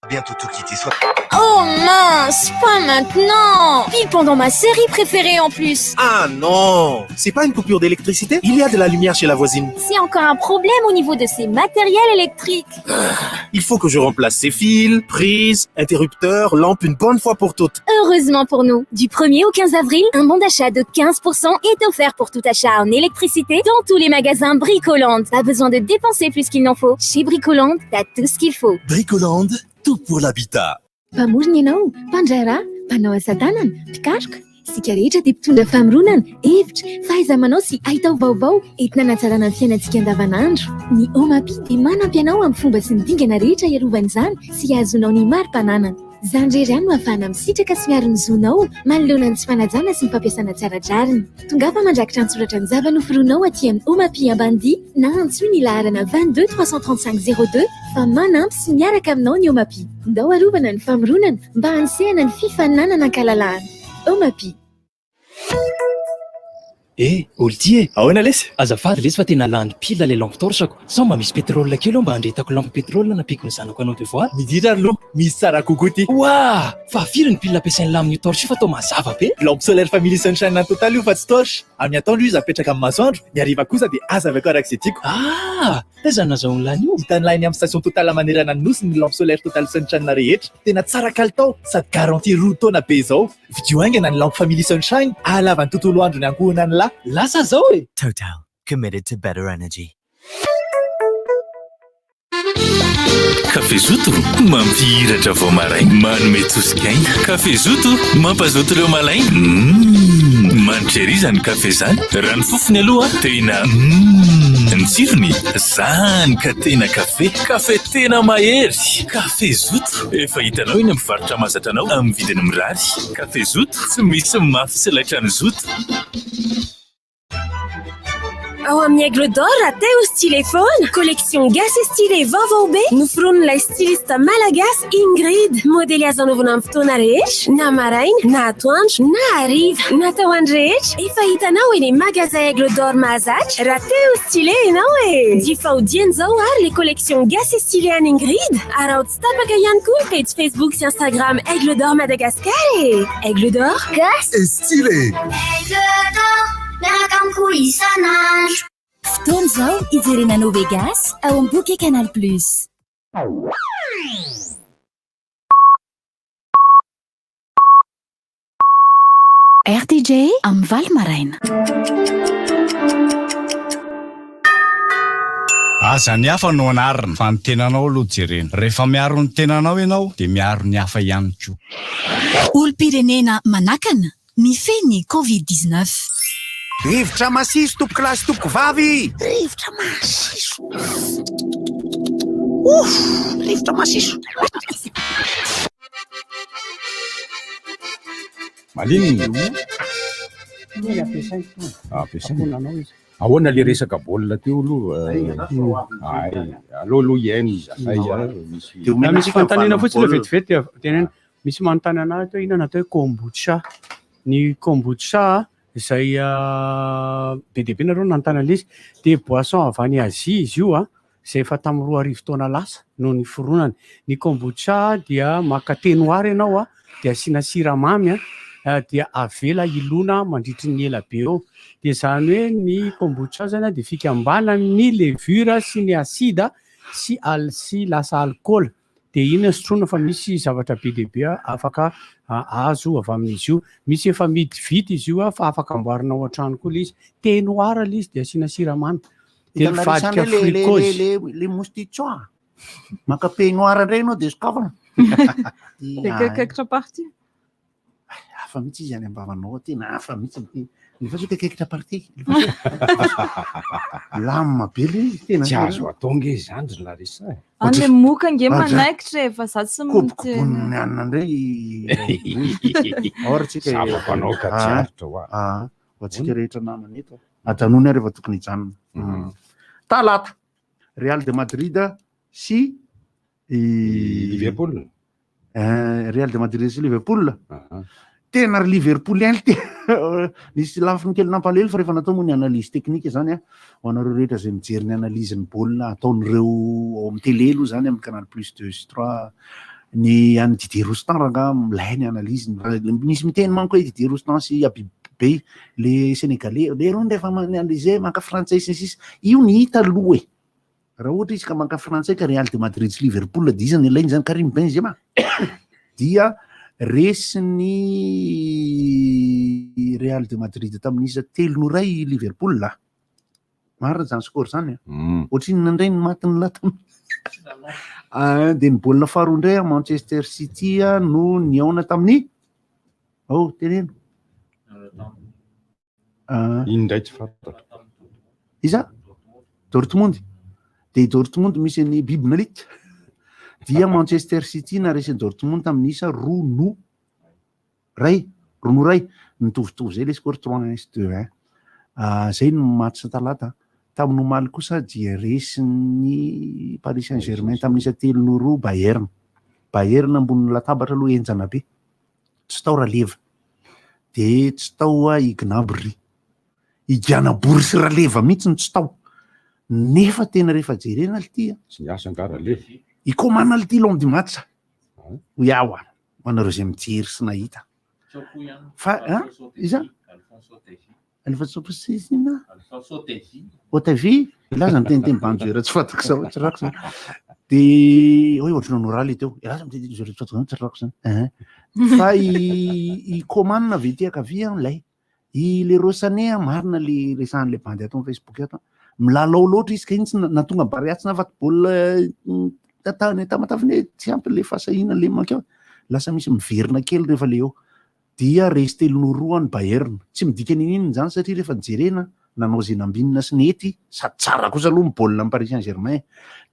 Bientôt tout quitter soit. Oh mince, pas maintenant Pile pendant ma série préférée en plus Ah non C'est pas une coupure d'électricité Il y a de la lumière chez la voisine. C'est encore un problème au niveau de ses matériels électriques. Il faut que je remplace ces fils, prises, interrupteurs, lampes une bonne fois pour toutes. Heureusement pour nous, du 1er au 15 avril, un bon d'achat de 15% est offert pour tout achat en électricité dans tous les magasins Bricoland. Pas besoin de dépenser plus qu'il n'en faut. Chez Bricoland, t'as tout ce qu'il faut. Bricoland, tout pour l'habitat. Mpamorona ianao, mpandraharaha, mpanao asa tanana, mpikaroka. Isika rehetra dia mpitondra famoronana, hevitra, fahaiza-manao sy haitao vaovao entina hanatsarana ny fiainantsika andavanandro. Ny OMAPI dia manampy anao amin'ny fomba sy ny dingana rehetra hiarovana izany sy hahazoanao ny mari-pananana. Izany irery ihany no ahafahana misitraka sy miaro ny zonao manoloana ny tsy fanajana sy ny fampiasana tsy ara-drariny. Tongava mandrakitra an-tsoratra ny zava-noforonao aty amin'ny OMAPI Ambanidia na antsoy ny laharana 22 335 02 fa manampy sy miaraka aminao ny OMAPI. Ndao arovana ny famoronana mba hanosehana ny fifaninanana an-kalalahana. OMAPI. Eh, Olty e! Ahoana lesy? Azafady lesy fa tena lany pile ilay lampe torche-ko. Sao mba misy pétrole kely eo mba handrehetako lampe pétrole nampiako ny zanako hanao devoir? Miditra ary aloha, misy tsara kokoa ity. Oua! Fa firy ny pile ampiasain'lah amin'io torche io fa toa mazava be? Lampe solaire family sunshine an'ny Total io fa tsy torche. Amin'ny atoandro izy apetraka amin'ny masoandro, ny hariva kosa dia hazavaiko araka izay tiako. Ah! Taiza no nazahoan'lah an'io? Hitan'lah eny amin'ny station Total manerana ny Nosy ny lampe solaire Total Sunshine rehetra. Tena tsara kalitao sady garantie 2 taona be izao. Vidio haingana ny lampe family sunshine ahalava ny tontolo andro ny ankohonan'lah. Lasa zao e! Total, committed to better energy. Kafe Zoto, mampihiratra vao maraina, manome tosika aina. Kafe Zoto, mampazoto ireo malaina. Humm, manitra ery izany kafe izany. Raha ny fofony aloha, tena humm. Ny tsirony, zany ka tena kafe. Kafe tena mahery. Kafe Zoto, efa hitanao eny amin'ny mpivarotra mahazatra anao amin'ny vidiny mirary. Kafe Zoto, tsy misy mafy tsy laitran'ny Zoto. Ao amin'ny Aigle d'Or, te ho stylé foana. Collection gasy stylé vaovao be noforonin'ilay styliste malagasy Ingrid. Modely azo anaovana amin'ny fotoana rehetra, na maraina, na atoandro, na hariva. Natao ho an'ny rehetra. Efa hitanao eny magasin Aigle d'Or mahazatra raha te ho stylé ianao e! Jifao dieny izao ary les collections gasy stylé an'i Ingrid. Araho tsy tapaka ihany koa ny page Facebook sy Instagram Aigle d'Or Madagascar e! Aigle d'Or, gasy et stylé! Aigle d'Or, miaraka amin'ny couleur. isan'andro. Fotoana izao hijerena anao Vegas ao amin'ny bouquet Canal Plus. RTJ amin'ny 8 maraina. Aza ny hafa no anarina fa ny tenanao aloha jerena. Rehefa miaro ny tenanao ianao dia miaro ny hafa ihany koa. Olom-pirenena manakana, mifehy ny Covid 19. Rivotra masiso tompokolahy sy tompokovavy! Rivotra masiso! Ouf! Rivotra masiso! Maninona? Iny ampiasaina itony. Ampiasaina. Akonanao izy. Ahoana le resaka baolina teo aloha? Ay, aleo aloha hihaino izahay a. Misy Raha misy fanontaniana fotsiny aloha vetivety dia teneno. Misy manontany anahy ato hoe inona no atao hoe kombucha. Ny kombucha izay be dia be nareo no nanontany an'ilay izy dia boisson avy any Asie izy io a. izay efa tamin'ny 2000 taona lasa no niforonany. Ny kombucha dia maka thé noir ianao dia asiana siramamy dia avela hilona mandritry ny ela be eo. Dia izany hoe ny kombucha zany dia fikambanan'ny levure sy ny acide sy al- sy lasa alikaola. Dia iny no sotroina fa misy zavatra be dia be afaka azo avy amin'izy io. Misy efa amidy vita izy io fa afaka amboarina ao an-trano koa ilay izy. Thé noir ilay izy dia asiana siramamy. Dia mivadika fructose. Le le moustichoa. Maka peignoir indray ianao dia sokafana. Dia kaikitra party. Hafa mihitsy izy any am-bavanao, tena hafa mihitsy ny Nefa sao kaikitra party. Lamina be le izy tena. Tsy azo atao nge izany ry Larissa e. Any le moka nge manaikitra e, fa za tsy Kobokoboniny anona indray. Or tsika Zava-panao ka tsy aritra hoa. Ah, ho antsika rehetra namana eto. Ajanony ary efa tokony hijanona. Talata, Real de Madrid sy Liverpool. Real de Madrid sy Liverpool. Tena ry Liverpool ihany ty. Nisy lafiny kely nampalahelo fa rehefa natao moa ny analyse technique zany a, ho anareo rehetra izay mijery ny analyse ny baolina ataon'ireo ao amin'ny télé aloha zany amin'ny Canal Plus 2 sy 3 ny an'i Didier Roustan rangaha milay ny analyse-ny. Misy miteny manko hoe Didier Roustan sy Habib Beye le Sénégalais, lerony rehefa mi-analyser maka frantsay sy ny sisa. Io ny hita aloha e. Raha ohatra izy ka maka frantsay ka Real de Madrid sy Liverpool dia iza no ilainy zany? Karim Benzema dia resin'ny Real de Madrid tamin'ny isa 3-1 i Liverpool. Marina zany score zany a. Ohatrinona indray ny matin'ny lahy tamin'ny Ah, dia ny baolina faharoa indray a, Manchester City a, no nihaona tamin'ny Oh, teneno. Ah. Iny indray tsy fantatro. Iza? Dortmund. Dia Dortmund misy an'i Bibnalik. Dia Manchester City naharesy an'i Dortmund tamin'ny isa 2-1. 2-1. Nitovitovy izay ilay score 3-1 sy 2-1. Ah, izay no match talata. Tamin'ny omaly kosa dia resin'ny Paris Saint-Germain tamin'ny isa 3-2 Bayern. Bayern ambonin'ny latabatra aloha henjana be. Tsy tao Raleva. Dia tsy tao i Gnabry. I Gianabory sy Raleva mihitsy no tsy tao. Nefa tena rehefa jerena lty a. Tsy niasa angaha Raleva? I Coman lty l'homme du match. Hoy aho a. Ho anareo izay mijery sy nahita. Fa an? Iza? Alfonso Posizina? Otavi? Ilaza miteniteny banjera tsy fantako zao, tsy rako zany. De hoe ohatry ny oraly teo. Ilaza miteniteny zera tsy fantako zany, tsy rako zany. Hein. Fa i i Coman avy ety ankavia an lay. I Leroy Sané an, marina le resahan'le bandy ato amin'ny Facebook ato. Milalao loatra izy ka iny tsy nahatonga Barea tsy nahafaty baolina tany Tamatave hoe tsy ampy le fahasahiana le mankeo. Lasa misy miverina kely rehefa le eo. dia resy 3-2 ny Bayern. Tsy midika n'inon'inona izany satria rehefa jerena, nanao izay nambinina sy nety, sady tsara kosa aloha ny baolina ny Paris Saint-Germain.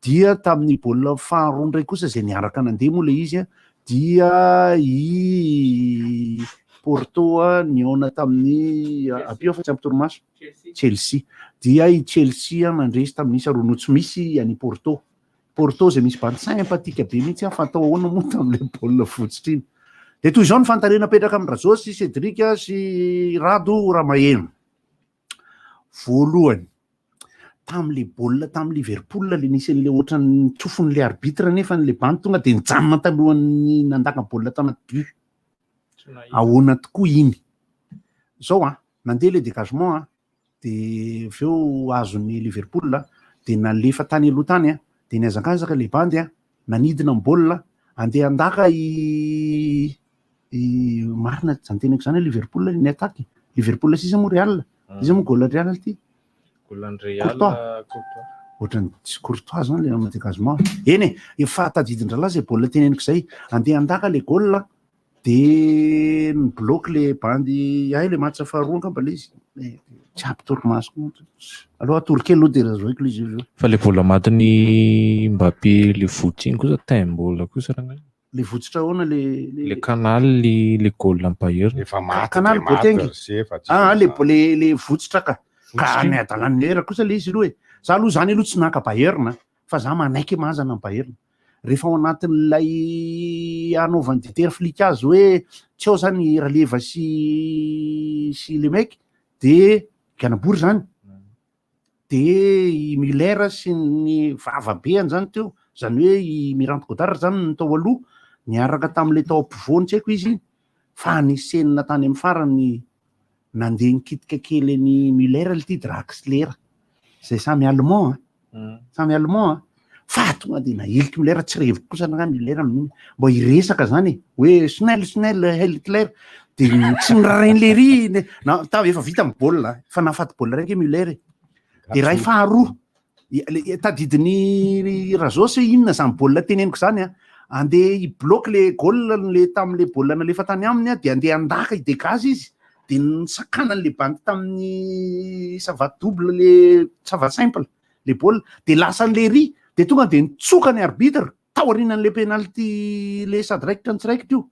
Dia tamin'ny baolina faharoa indray kosa izay niaraka nandeha moa ilay izy dia i Porto nihaona tamin'ny ampio fa tsy ampy torimaso Chelsea. Dia i Chelsea nandresy tamin'ny isa roa no tsy misy an'i Porto. Porto izay misy bandy sympathique be mihitsy aho fa atao ahoana moa tamin'ilay baolina votsotra iny. Dia toy izao ny fanontaniana apetraka amin'i Rajo sy Cédric sy Rado Ramaheno. Voalohany, tamin'ilay baolina tamin'ny Liverpool ilay nisy an'ilay ohatran'ny tsofon'ilay arbitre nefa ilay bandy tonga dia nijanona talohan'ny nandaka baolina tao anaty but. Ahoana tokoa iny? Izao an, nandeha ilay dégagement an. De avy eo azon'ny Liverpool de nalefa tany aloha tany a, de nihazakazaka le bandy a, nanidina ny baolina, andeha handaka i i marina zany teneko zany Liverpool ny attaque, Liverpool sisa moa Real, iza moa goal Real ty? Goal an'i Real Courtois. Courtois. Ohatran'ny tsy Courtois zany le nanao dégagement. Eny e, efa tadidin-drahalahy zay baolina teneniko zay, andeha handaka le goal De ny bloc le bandy hay le match faharoa angamba le izy eh, tsy ampy torimaso koa aloha atory kely aloha de razoiko le izy io Fa le baolina matin'i Mbappé le votsy iny kosa taim-baolina kosa rangahy. Le votsitra ahoana le Le canal le goal an'i Bayern. Efa maty Canal de maty Boateng. ry se fa tsy Ah, le voa- le le votsitra ka. Ka Votsitra iny. ny adalan'ny lera kosa le izy aloha e. Za aloha zany aloha tsy naka Bayern fa za manaiky mazana ny Bayern. Rehefa ao anatin'ilay anaovan'i Dieter Flick azy hoe tsy ao zany i Raleva sy sy le mec de Ganabory zany de i Muller sy ny vava be an'zany teo, zany hoe i Mirante Godard zany no tao aloha niaraka tamin'ilay tao ampovoany tsy haiko izy fa nisenina tany amin'ny farany nandeha nikitika kely an'i Muller ity Draxler zay samy allemand a samy allemand a fa tonga de nahiliky Muller tsy reviko kosa na Muller amin'iny mba hiresaka zany e hoe schnell schnell Heil Hitler de tsy nirarain'i lery na ta efa vita ny baolina fa nahafaty baolina raiky Muller e de ray faharoa Tadidin'i Razos hoe inona izany baolina teneniko izany a. Andeha hi-bloque le goal le tamin'le baolina nalefa tany aminy a, dia andeha handaka hi-dégage izy, dia nosakanan'le bandy tamin'ny savate double le savate simple le baolina, dia lasan'le ry, dia tonga dia nitsoka ny arbitre taorianan'le penalty le sady raikitra no tsy raikitra io.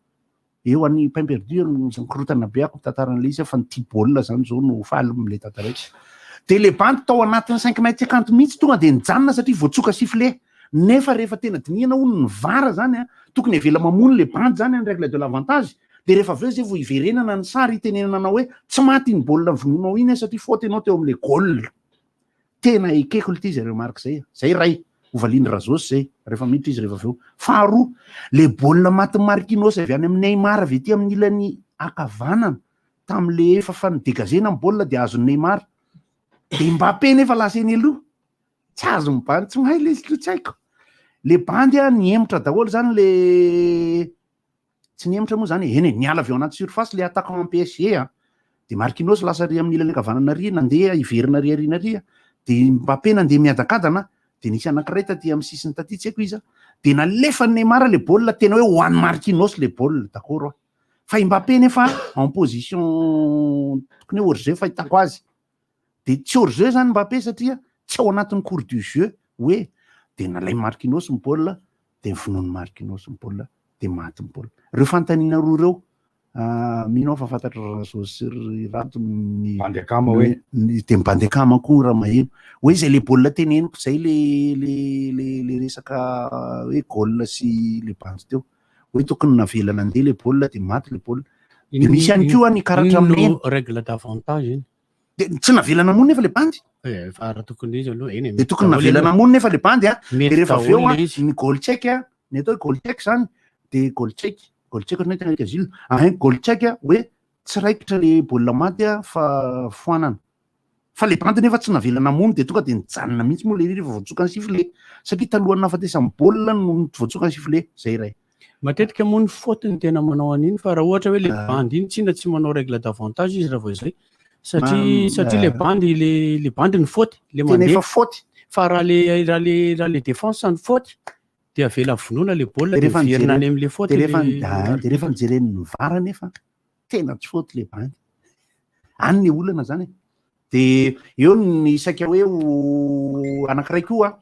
Eo any pain perdu no mikorotana be ako mitantara an'ilay izy fa ny tia baolina zany zao no faly amin'ilay tantaraiko. Dia le bandy tao anatin'ny cinq mètres cinquante mihitsy tonga dia nijanona satria voatsoka sifflet. Nefa rehefa tena dinihana hono ny var zany a, tokony avela mamono le bandy zany any règle de l'avantage, dia rehefa avy eo zay vao hiverenana ny sary hitenenana anao hoe tsy maty iny baolina vonoinao iny satria faute ianao teo amin'ilay goal. Tena ekeko lty zay remarque zay a! Zay ray, ho valian'i Razosy zay rehefa miditra izy rehefa avy eo. Faharoa, le baolina matin'i Marquinhos avy any amin'i Neymar avy ety amin'ny ilany ankavanana tamin'le efa fa nidegazena ny baolina dia azon'i Neymar. Dia Mbappé nefa lasa eny aloha. Tsy azon'ny bandy, tsy mahay le izy aloha tsy haiko. Le bandy a nihemotra daholo zany le Tsy nihemotra moa izany e, eny e, niala avy ao anaty surface ilay attaquant an'ny PSG a, dia Marquinhos lasa ary amin'ny ilany ankavanana ary, nandeha hiverina ary aoriana ary, dia Mbappé nandeha miadakadana, dia nisy anankiray taty amin'ny sisiny taty tsy haiko iza, dia nalefan'i Neymar ilay baolina, tena hoe ho an'i Marquinhos ilay baolina, d'accord aho. Fa i Mbappé nefa en position tokony hoe hors jeu fahitako azy, Dia tsy hors jeu zany Mbappé satria tsy ao anatin'ny cours du jeu hoe dia nalain'i Marquinhos ny baolina dia novonoin'i Marquinhos ny baolina dia maty ny baolina. Ireo fanontaniana roa ireo mino aho fa fantatr'i Razo sy ry Rado ny Bandy akama hoe? ny dia ny bandy akama koa raha maheno hoe izay le baolina teneniko izay le le le le resaka hoe goal sy le bandy teo hoe tokony navela nandeha le baolina dia maty le baolina. Dia misy ihany koa ny karatra Iny no mena. règle d'avantage iny. De tsy navela namono nefa le bandy. Eh, fa raha tokony izy aloha eny e, De mety tokony daholo navela aloha. namono nefa le bandy a. Mety De rehefa avy eo daholo a, le izy. ny goal check a, ny atao hoe goal check zany de goal check, goal check ohatran'ny hoe tena Gilles. Ahin, goal check a, hoe tsy raikitra le baolina maty a fa foanana. Fa le bandy nefa tsy navela namono de tonga de nijanona mihitsy moa le iry rehefa voatsoka ny sifflet. Satria talohan'ny nahafatesan'ny baolina no voatsoka ny sifflet. Zay iray. Matetika moa ny faute no tena manao an'iny fa raha ohatra hoe le bandy iny tsinona tsy manao règle d'avantage izy raha vao izay satria satria le bandy le le bandy ny faute le Tena mandeha efa faute. fa raha le raha le raha le défense ny faute de avela vonoina le baolina De de rehefa miverina nijerena any amin'le faute de rehefa le ah, de rehefa nijeren'ny VAR nefa tena tsy faute le bandy. Any ny olana zany e. De eo ny saika hoe ho anankiray koa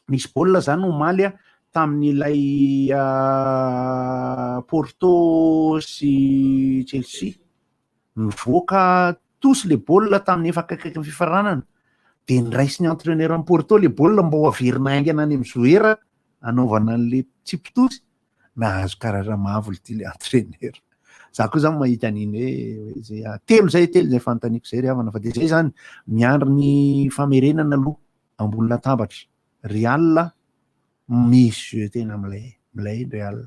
nisy baolina zany omaly a tamin'ilay Porto sy Chelsea nivoaka tous le baolina tamin'ny efa akaikaiky ny fifaranana de niraisin'ny entraîneur an'i Porto le baolina mba ho averina haingana any amin'ny joueur anaovana an'le tsipitosy nahazo karatra mavo ity le entraîneur za koa zany mahita an'iny hoe hoe zay ah, telo zay telo zay fanontaniako zay ry havana fa de zay zany miandry ny famerenana aloha ambony latabatra Real misy jeu tena milay milay Real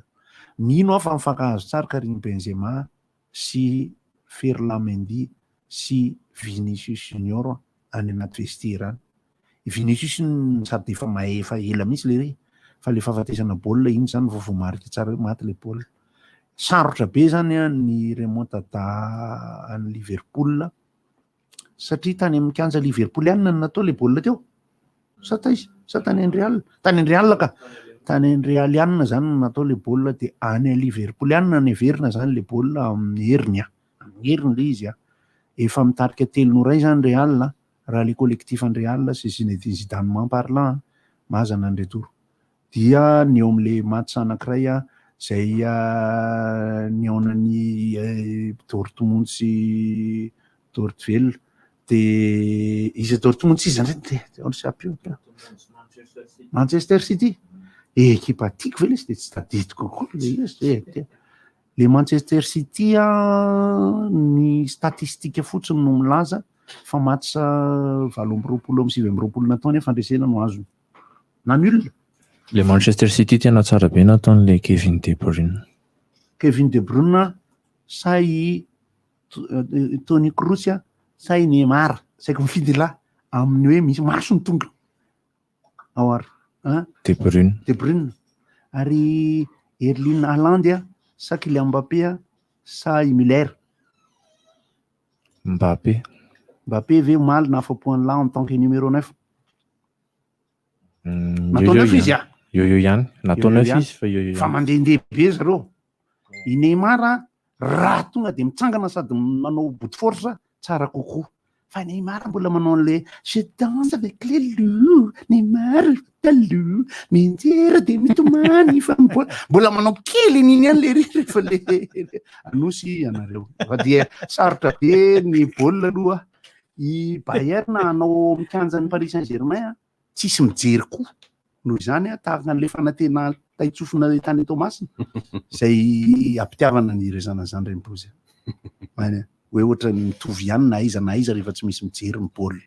mino aho fa mifankahazo tsara Karim Benzema sy Ferland Mendy sy Vinicius Junior. any anaty vestiaire any. I Vinicius sady efa mahay efa ela mihitsy le ry fa le fahafatesana baolina iny zany vao voamarika tsara hoe maty le baolina. Sarotra be zany ny remontada an'i Liverpool satria tany amin'ny kianja Liverpool ihany no natao le baolina teo. Sa taiza? Sa tany any Real? Tany any Real ka. Tany any Real ihany zany no natao le baolina dia any Liverpool ihany no neverina zany le baolina amin'ny heriny. Amin'ny heriny le izy. Efa mitarika 3-1 zany Real raha le collectif an'i Real sy Zinedine Zidane parlant mazana ny retour. Dia ny eo amin'le match anankiray izay nihaonan'i Dortmund sy Dortvel dia iza Dortmund sy iza indray dia on sait plus. Manchester City. Ekipa tiako ve le izy dia tsy tadidiko akory le izy e. Le Manchester City ny statistique fotsiny no milaza fa match 28 amin'ny 29 nataony fandresena no azony. Na nul. Le Manchester City tena tsara be nataon'le Kevin De Bruyne. Kevin De Bruyne sa i Toni Kroos sa i Neymar saika mifidy lahy amin'ny hoe misy maso ny tonga ao ary hein? De Bruyne. De Bruyne. Ary Erling Haaland sa Kylian Mbappé sa i Müller? Mbappé. Mbappé ve omaly nahafapo an'lah en tant que numéro 9? Natao neuf izy ah. Eo eo ihany. Natao neuf izy fa eo eo Fa mandehandeha be zareo. I Neymar raha tonga dia mitsangana sady manao bout de force tsara kokoa. Fa Neymar mbola manao an'le je danse avec les loups, Neymar loup, mianjera dia mitomany fa mbola mbola manao kely an'iny ihany le ry rehefa le anosy ianareo. Fa dia sarotra be ny baolina aloha. I Bayern hanao amin'ny kianjan'ny Paris Saint-Germain tsisy mijery koa. Noho izany tahaka an'ilay fanantena taitsofina tany Toamasina izay ampitiavana ny irezana an'izany Rempozy. Any hoe ohatran'ny mitovy ihany na aiza na aiza rehefa tsy misy mijery ny baolina.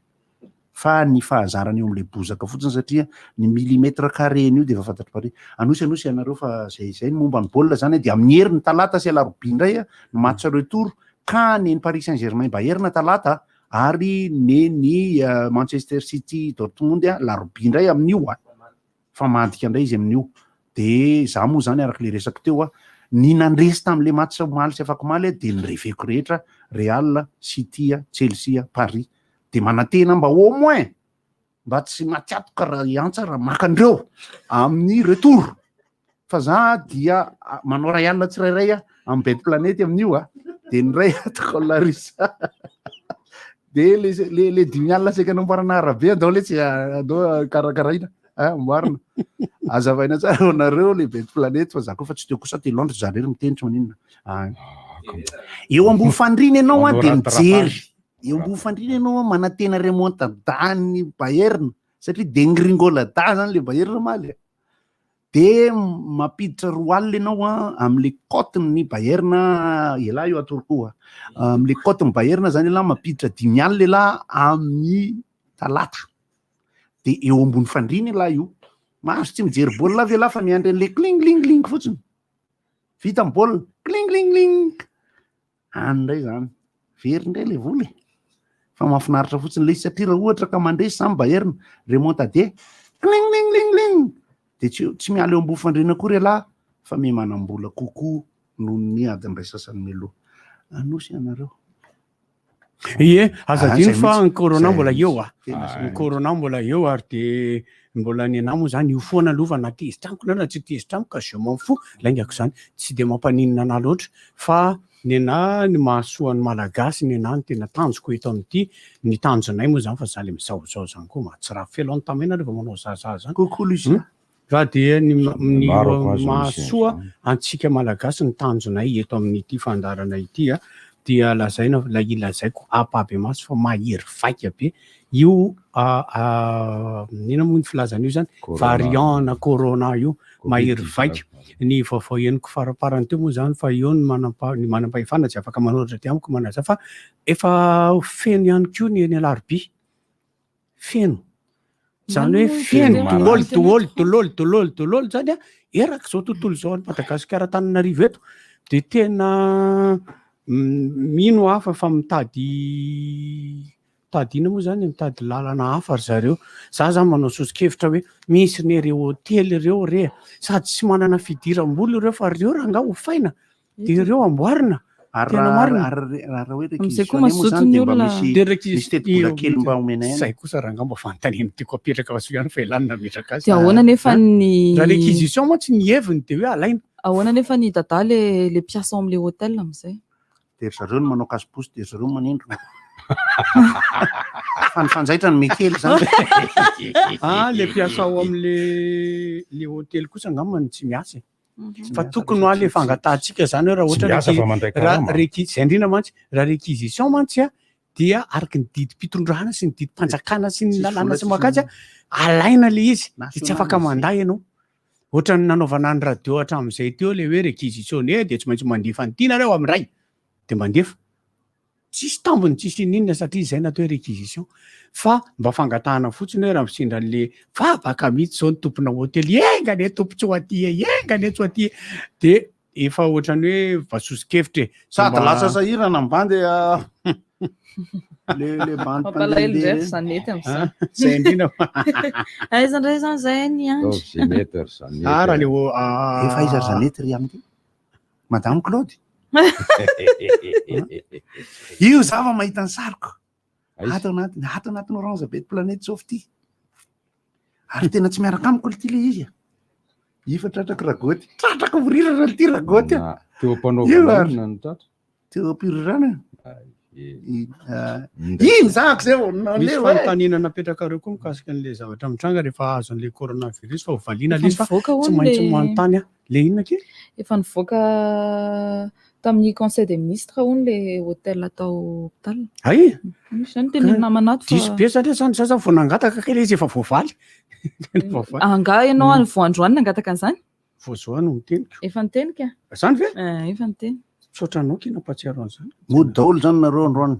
Fa ny fahazarana eo amin'ilay bozaka fotsiny satria ny millimètre carré an'io dia efa fantatr'i Paris. Anosy anosy ianareo fa izay izay ny momba ny baolina izany dia amin'ny heriny talata sy alarobia indray ny match retour ka ny Paris Saint-Germain Bayern talata ary ny ny Manchester City Dortmund alarobia indray amin'io a. Fa madika indray izy amin'io. Dia za moa izany araka ilay resako teo a, ny nandresy tamin'ilay match omaly sy afakomaly dia ny reveko rehetra Real, City, Chelsea, Paris. Dia manantena mba au moins mba tsy matiatoka raha hiantsa raha maka an'ireo amin'ny retour. Fa za dia manao ray alina tsirairay a amin'ny Bet Planet amin'io a. Dia ny ray ataoko Larissa. Dia le le le dimy alina saika anamboarana arabe andao letsy andao karakaraina amboarina. Azavaina tsara ho anareo le Bet Planet fa za koa fa tsy teo kosa telo andro za irery miteny tsy maninona. Eo ambony fandriana ianao a dia mijery. Eo ambony fandriana ianao a manantena remontada ny Bayern satria degringolada zany le Bayern omaly e. Dia mampiditra roa alina ianao a amin'le cote-n'ny Bayern elah io atoro koa. Amin'le cote-n'ny Bayern zany elah mampiditra dimy alina elah amin'ny talata. Dia eo ambony fandriana elah io. Mahazo tsy mijery baolina avy elah fa miandry an'le cling cling cling fotsiny. Vita ny baolina, cling cling cling. Any indray zany. Very indray le vola e. Fa mahafinaritra fotsiny le izy satria raha ohatra ka mandresy zany Bayern, remontade, cling cling cling cling. Dia tsy miala eo ambony fandriana akory ialahy fa miha manam-bola kokoa noho ny adiny iray sasany mialoha. Anosy ianareo. Ie, aza Ah, adino zay fa mihitsy. ny corona Zay mbola mihitsy. eo ah. Tena zay Ny mihitsy. corona mbola eo ary dia mbola ny anah moa zany io foana aloha fa na tezitra amiko nareo na tsy tezitra amiko ka je m'en fous, laingako zany. Tsy dia mampaninona anah loatra fa ny anah ny mahasoa ny Malagasy ny anah no tena tanjoko eto amin'ity, ny tanjonay moa zany fa za le mizahozaho zany koa mahatsirafy felo any tamena rehefa manao zaza zany. Coucou Lucien. Fa dia ny ny Maro ko aza misy mahasoa an'izany. antsika Malagasy ny tanjonay eto amin'ity fandaharana ity dia lazaina ilay ilazaiko ampahibemaso fa mahery vaika be io inona moa ny filazana io zany? Corona. Variant na corona io mahery Covid vaika. Ny vaovao henoko faraparany teo moa zany fa eo ny manampa-, ny manam-pahefana tsy afaka manoratra aty amiko manazava fa efa feno ihany koa ny eny Alarobia. Feno. Izany hoe feno daholo daholo daholo daholo daholo zany a, eraka izao tontolo izao any Madagasikara Antananarivo eto dia tena mino aho fa efa mitady. Mitady inona moa zany? Mitady lalana hafa ry zareo. Za zany manao soso-kevitra hoe misy ne reo hotely ireo re sady tsy manana fidiram-bola ireo fa reo rangaha hofaina de ireo amboarina. Ary Tena raha marina. ary raha raha hoe Amin'izay koa réquisitionné moa mazoto zany ny de mba olona. misy De misy tetibola kely mba omena ihany. Zay kosa rangaha mba fanontaniana tiako apetraka fa soa ihany fa ialany nametraka azy. Dia ahoana nefa ny Raha réquisition mantsy ny heviny de hoe alaina. Ahoana nefa ny dada le le mpiasa ao amin'le hôtel amin'izay? De ry zareo no manao casse-pouce de ry zareo manindrona. Fa ny fanjaitra no mekely zany. Ah, le mpiasa ao amin'le le hôtely kosa angamba no tsy miasa e. Fa tokony ho le fangatahantsika zany hoe raha Tsy ohatra miasa requi- fa mandray raha karama. requi- zay indrindra mantsy raha réquisition mantsy a dia araky ny didim-pitondrana sy ny didim-panjakana sy ny Tsisy lalàna vola, sy tsisy makajy a, alaina le izy de tsy afaka National izy. mandà ianao. Ohatran'ny nanaovana ny radio hatramin'izay teo le hoe réquisitionné de tsy maintsy mandefa an'ity nareo amin'ny ray de mandefa. Tsisy tambiny tsisy ininona satria izay natao hoe réquisition. Fa mba fangatahana fotsiny hoe raha misendra an'le vavaka mihitsy zao ny tompona hotely enga anie tompo tsy ho aty e, enga anie tsy ho aty e. De efa ohatran'ny hoe mba soso-kevitra e. Sady Mba- lasa sahirana ny bandy ah. Le le bandy Mampalahelo indray mpandehandeha. ry zanety amin'izay. Ah, Zay indrindra. Aiza indray izany zay ny andry? Ataovy zay mety ry zanety. Ah, raha le o- ah. Efa aiza ry zanety ry amin'ity? Madame Claude. Io za va mahita ny sariko. Aiza? Ato anatiny, ato anatin'ny Orange Bet Planète Softy. Ary tena tsy miaraka amiko ity le izy. a. Efa tratrako ragoty. Tratrako mirirana ity ragoty. a. Na, teo Io am-panaovana ary. inona no tratra? Teo am-pirirana. Eh, Ah, Indray. Iny zako zay vao Misy naleho e. fanontaniana napetrakareo koa mikasika an'le zavatra mitranga rehefa azon'le coronavirus fa hovaliana Efa le izy fa nivoaka tsy hono maintsy le- manontany aho. Le inona akia? Efa nivoaka tamin'ny conseil des ministres hono le hôtel atao hôpital. Ay! Misy zany teny namana ato Diso fa be zany zany za zany vao nangataka kay le izy efa voavaly. Tena voavaly. angaha ianao any vao androany nangataka an'izany? Vao zao no niteniko. Efa nitenika? Zany ve? Eh, efa niteny. Misaotra anao kina nampahatsiaro an'izany. Mody daholo zany nareo androany.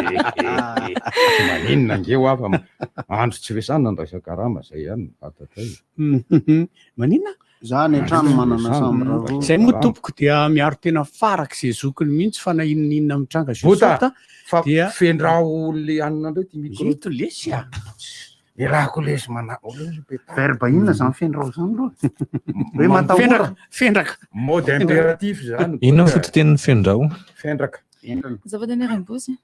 Tsy maninona ange ho afa andro tsy resahana andraisa karama zay ihany no fantatray. Maninona? Za any an-trano manana chambre roa. Zay moa tompoko dia miaro tena farak'izay zokiny mihitsy fa na inona inona mitranga je Bota, saute, fa dia fendrao le anina ndray ty micro. Ito lesy a. Irako lesy mana. Verbe inona zany fendrao zany aloha? Hoe matahora. Fendraka, fendraka. Mode impératif zany. Inona ny fototenin'ny fendrao? Fendraka. Zavatra ny raim-bozy.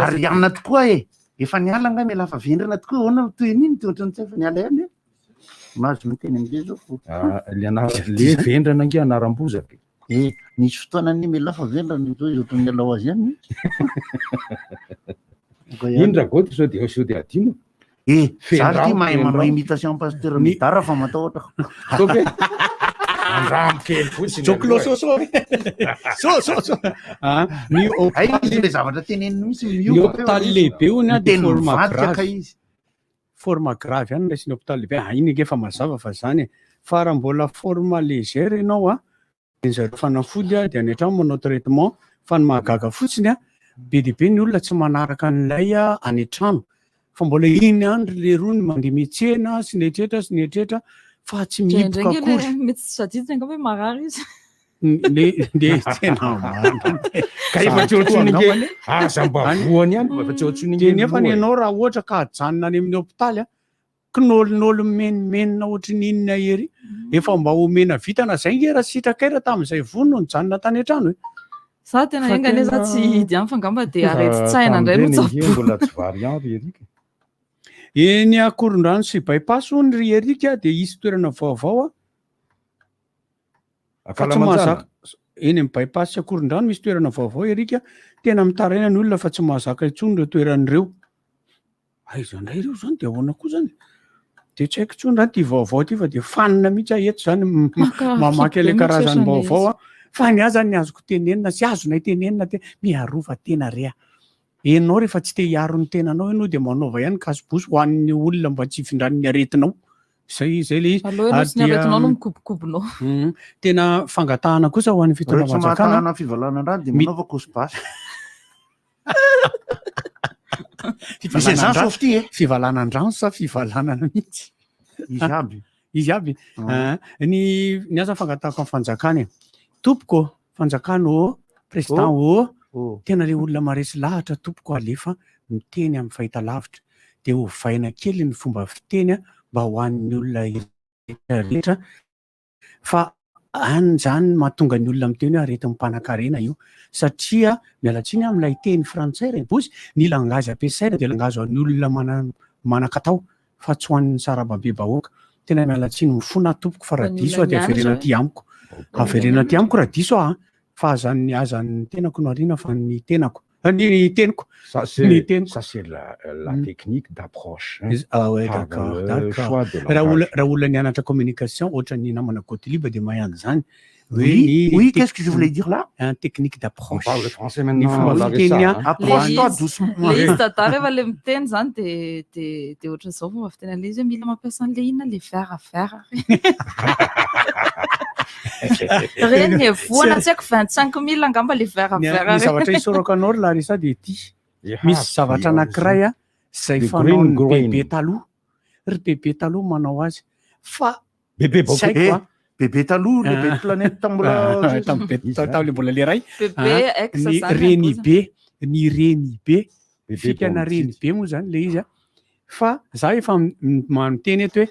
Ary anina tokoa e. Efa niala angaha miala fa vendrana tokoa ahoana no toy an'iny toa ohatran'ny tsy efa niala ihany e. Mahazo miteny an'izay zao fo. Ah, le anara le vendrana ange anaram-bozaka. Eh, nisy fotoana anie miala fa vendrana izao izy ohatran'ny niala ho azy ihany. Iny ragoty sao de sao de adino. Eh, za Fendrao, ty mahay manao fendrao. imitation pasteur Midara fa matahotra. Sao ve? Andramo kely fotsiny. Joklo aloha e. so so. So so so. Ah, ny Ay, hôpitaly izy le zavatra teneniny mihitsy ny miova. hôpitaly lehibe hono a de Miteny forme mivadika grave. ka izy. Forme grave ihany raisiny hôpitaly lehibe. Ah, iny ange efa mazava fa zany e. Fa raha mbola forme légère ianao a, de zareo fanafody a, de any an-trano manao traitement. Fa ny mahagaga fotsiny a, be dia be ny olona tsy manaraka an'ilay a, any an-trano. Fa mbola iny ihany ry leroa ny mandeha miantsena sy ny etretra sy ny etretra fa tsy Indraindray mihiboka ange le akory. mety tsy tadidiny angamba hoe marary izy. Le le tena marina. Ka efa tsy ohatsony ange aza mba voany ihany fa efa tsy ohatsony ange De nefa ny loha e. ianao raha ohatra ka ajanona any amin'ny hôpitaly a, kinôlinôly mimenomenona ohatry ny inona ery, efa mba omena vitana zay nge raha sitraka raha tamin'izay vono no nijanona tany an-trano e. Za tena Fa enga anie za tena- tsy hidy ihany fa angamba de aretin-tsaina indray no Tamin'ireny ange tsaboina. mbola tsy variant ry Eric. Eny Akorondrano sy Bypass hono ry Eric dia hisy toerana vaovao a. Fa tsy Ankalamanjana? mahazaka eny amin'ny bypass sy Akorondrano misy toerana vaovao Eric a. Tena mitaraina ny olona fa tsy mahazaka intsony ireo toerana ireo. Aiza indray ireo zany dia ahoana koa zany? Dia tsy haiko intsony raha ty vaovao ty fa dia fanina mihitsy aho eto zany Maka mamaky kibo ilay be mihitsy karazany ohatran'ilay vaovao izy. a. Fa ny ahy zany ny azoko tenenina sy azonay tenenina te miarova tena re a. Ianao rehefa tsy te hiaro ny tenanao ianao dia manaova ihany kasibosy ho an'ny olona mba tsy hifindran'ny aretinao. Zay zay le izy. Aleo ianao Ary sy ny dia aretinao no mikobokobonao. Tena fangatahana kosa ho an'ny Reo tsy fitondram-panjakana. mahatanana fivalanana dia manaova kosibasy. Misy an'izany Softy e. Fivalanan-drano sa fivalanana mihitsy? Izy aby. Izy aby. Ah, ny ny asa fangatahako amin'ny fanjakana e. Tompoko, fanjakana ô, président ô, Tena le olona maresy lahatra tompoko alefa miteny amin'ny fahitalavitra dia ovaina kely ny fomba fiteny mba ho an'ny olona rehetra fa any zany no mahatonga ny olona miteny hoe aretin'ny mpanankarena io satria miala tsiny aho amin'ilay teny frantsay Raibozy, ny langage ampiasaina dia langage ho an'ny olona manan-katao fa tsy ho an'ny sarababem-bahoaka. Tena miala tsiny mifona aho tompoko fa raha diso aho dia avereno aty amiko. Avereno aty amiko raha diso aho an! Fa aza ny aza ny tenako no ariana fa ny tenako. Ny teniko. Ça c'est Ny teniko. ça c'est la la technique d'approche hein. Ah ouais, Par d'accord, le d'accord. choix de Raha olona langage. raha olona nianatra communication ohatran'ny namana Gottlieb dia mahay an'izany. Hoe Oui, ny oui, tec- qu'est-ce que je voulais dire là? Un technique d'approche. On parle français Ny maintenant, fomba Larissa, fiteny hein. a, Approche-toi doucement. Le izy dada rehefa le miteny zany de de de ohatran'izao fomba fiteny an'ilay izy hoe mila mampiasa an'ilay inona le verre verre. Reny e, voana tsy haiko 25 000 angamba le verre Ny verre. ny zavatra isaorako anao ry Larissa dia ity. Misy zavatra anankiray a izay The fanaon'ny green grain. bebe taloha. Ry bebe taloha manao azy fa Bebe tsy haiko a. Bebe taloha, le bebe planète mbola Tamin'ny bebe tamin'ilay mbola le ray. Bebe Ah, ex ny zany renibe, ny renibe, Bebe fikana bon renibe moa zany le izy a. Fa za efa miteny eto hoe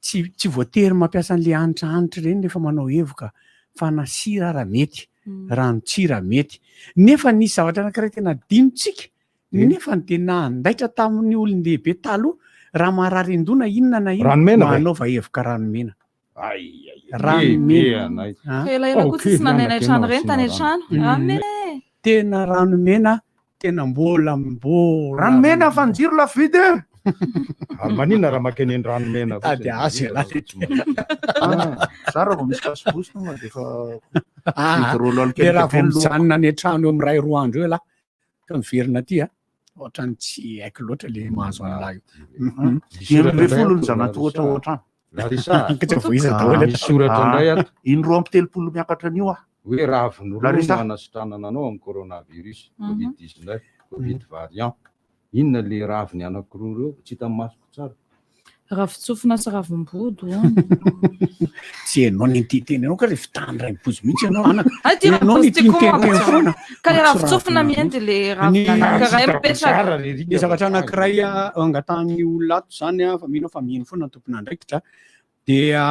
tsy tsy voatery mampiasa an'le hanitra hanitra ireny rehefa manao evoka fa na sira ara mety, ranon-tsira mety. Nefa nisy zavatra anankiray tena adinontsika, nefa ny tena andaitra tamin'ny olon-dehibe taloha, raha marary an-doha na inona na inona, Ranomena ve? manaova evoka ranomena. Ay, ay, ay. Ranomena. Be anay. Ah. Elaela koa tsisy nanena trano ireny tany an-trano. Ranomena e. Tena ranomena, tena mbola mbola. Ranomena fa ny jiro lafo vidy e. Ary maninona raha makeny eny ranomena Tady azy ialahy. Za raha vao misy casse-bouche tonga dia efa Ah, hydroalcoolique le raha vao be ny lohako. mijanona any an-trano eo amin'ny ray roa andro eo ialahy, ka miverina aty a, ohatran'ny tsy haiko loatra le mahazo an'ilay io. Dimy ambin'ny folo ny zanatohatra ao an-trano. Larissa, Ka tsy voiza daholo. Misy soratra indray ato. Iny 32 miakatra an'io aho. Hoe raviny roa Larissa. no hanasitranana anao amin'ny coronavirus, Covid-19, Covid variant. Inona le raviny anankiroa ireo? Tsy hitan'ny masoko tsara. Ravin-tsofina sy ravim-body hono. Tsy ianao ny niteny anao ka le fitany raim-pozy mihitsy ianao anaka. Ay, ty Ianao ravim-pozy ty koa niteniteny mampijaly. foana. Ka le Tsy ravin-tsofina ravina mihendy le Ny ravina anankiray mipetraka. Ny zavatra anankiray angatahan'ny olona ato izany a, fa mino aho fa mino foana ny tompon'andraikitra, dia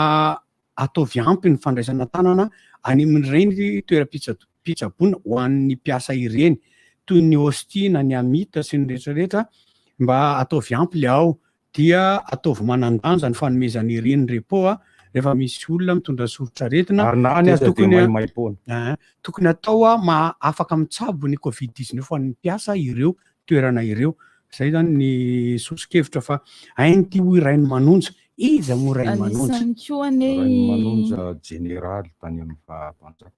ataovy ampy ny fandraisana tanana any amin'ireny toeram-pitsaboana ho an'ny mpiasa ireny, toy ny Ostie na ny Amita sy ny rehetra rehetra, mba ataovy ampy le ao, dia ataovy manan-danja ny fanomezana ireny repos a, rehefa misy olona mitondra soritr'aretina, Ary na any dia aza dia tokony maimaimpoana. Ah, tokony atao a ma afaka mitsabo ny Covid 19 ho an'ny mpiasa ireo toerana ireo. Zay zany ny soso-kevitra fa hain'ity hoy Rainimanonja. Iza moa Rainimanonja? Anisan'ny koa anie i- Rainimanonja jeneraly tany amin'ny faha-mpanjaka.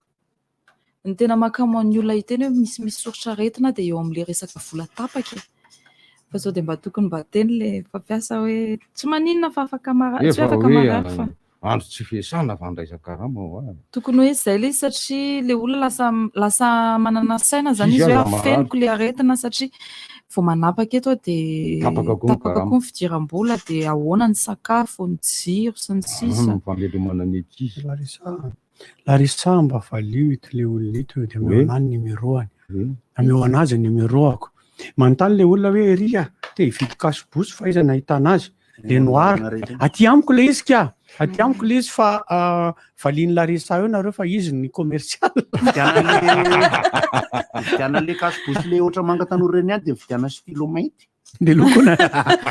Ny tena mahakamo an'ny olona hiteny hoe misy misy soritr'aretina dia eo amin'ilay resaka vola tapaka e. Fa sao dia mba tokony mba teny ilay mpampiasa hoe tsy maninona fa afaka marary, tsy hoe Efa afaka hoe marary fa. andro tsy fiasana fa andraisan-karama ho ahy. Tokony hoe izay ilay izy satria ilay olona lasa lasa manana saina izany Izy izy hoe aza marary. afeniko ilay aretina satria vao manapaka eto aho dia Tapaka koa ny tapaka karama. koa ny fidiram-bola dia ahoana ny sakafo, ny jiro sy ny sisa. Ny famelomana ny ankizy. Larissa, Larissa mba valio ito le olona ito dia omeo Oui. anah ny numéro-any. Ameo anazy ny numéro-ako. Manontany le olona hoe ery a, te hividy cache-bouche fa aiza nahitana azy? Le noir. Aty amiko le izy ka. Aty amiko le izy fa valian'i Larissa eo nareo fa izy ny commercial. Vidiana le cache-bouche le ohatra manga tanora ireny ihany dia vidiana stylo mainty. Le lokona.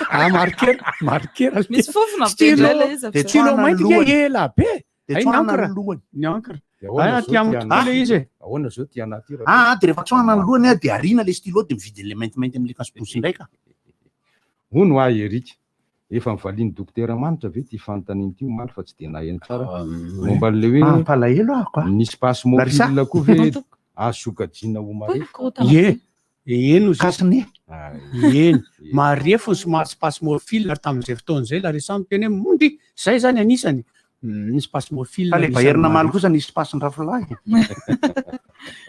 Ah, marqueur, marqueur. Misy fofona be Stylo, indray ilay izy avy eo. stylo mainty Lohany. ke ela be. Dia Ay, ny tsoahana encre. ny lohany. Ny encre. Dia ahoana Ah, zao aty amiko ty tokoa le izy e. Ahoana zao ty anaty raha- Ah, dia rehefa tsoahana ny lohany ah, dia ariana le stylo dia mividy an'ilay maintimainty amin'ilay cache-bouche indray ka. Hono ahy Eric, efa nivalian'ny dokotera Manitra ve ity fanontaniana ity omaly fa tsy dia naheno tsara momba an'ilay hoe Ah, mampalahelo aho ka. ny spasmopile Larissa. koa ve azo sokajiana ho marefo? Ie, eny ozy. Kasine. Eny, marefo ny somary spasmophile ary tamin'izay fotoana izay Larissa miteny hoe mondry, zay zany anisany. Ny spasmophile. Fa le anisany Bayern namaly marefo. kosa nisy spasin-drafilahy.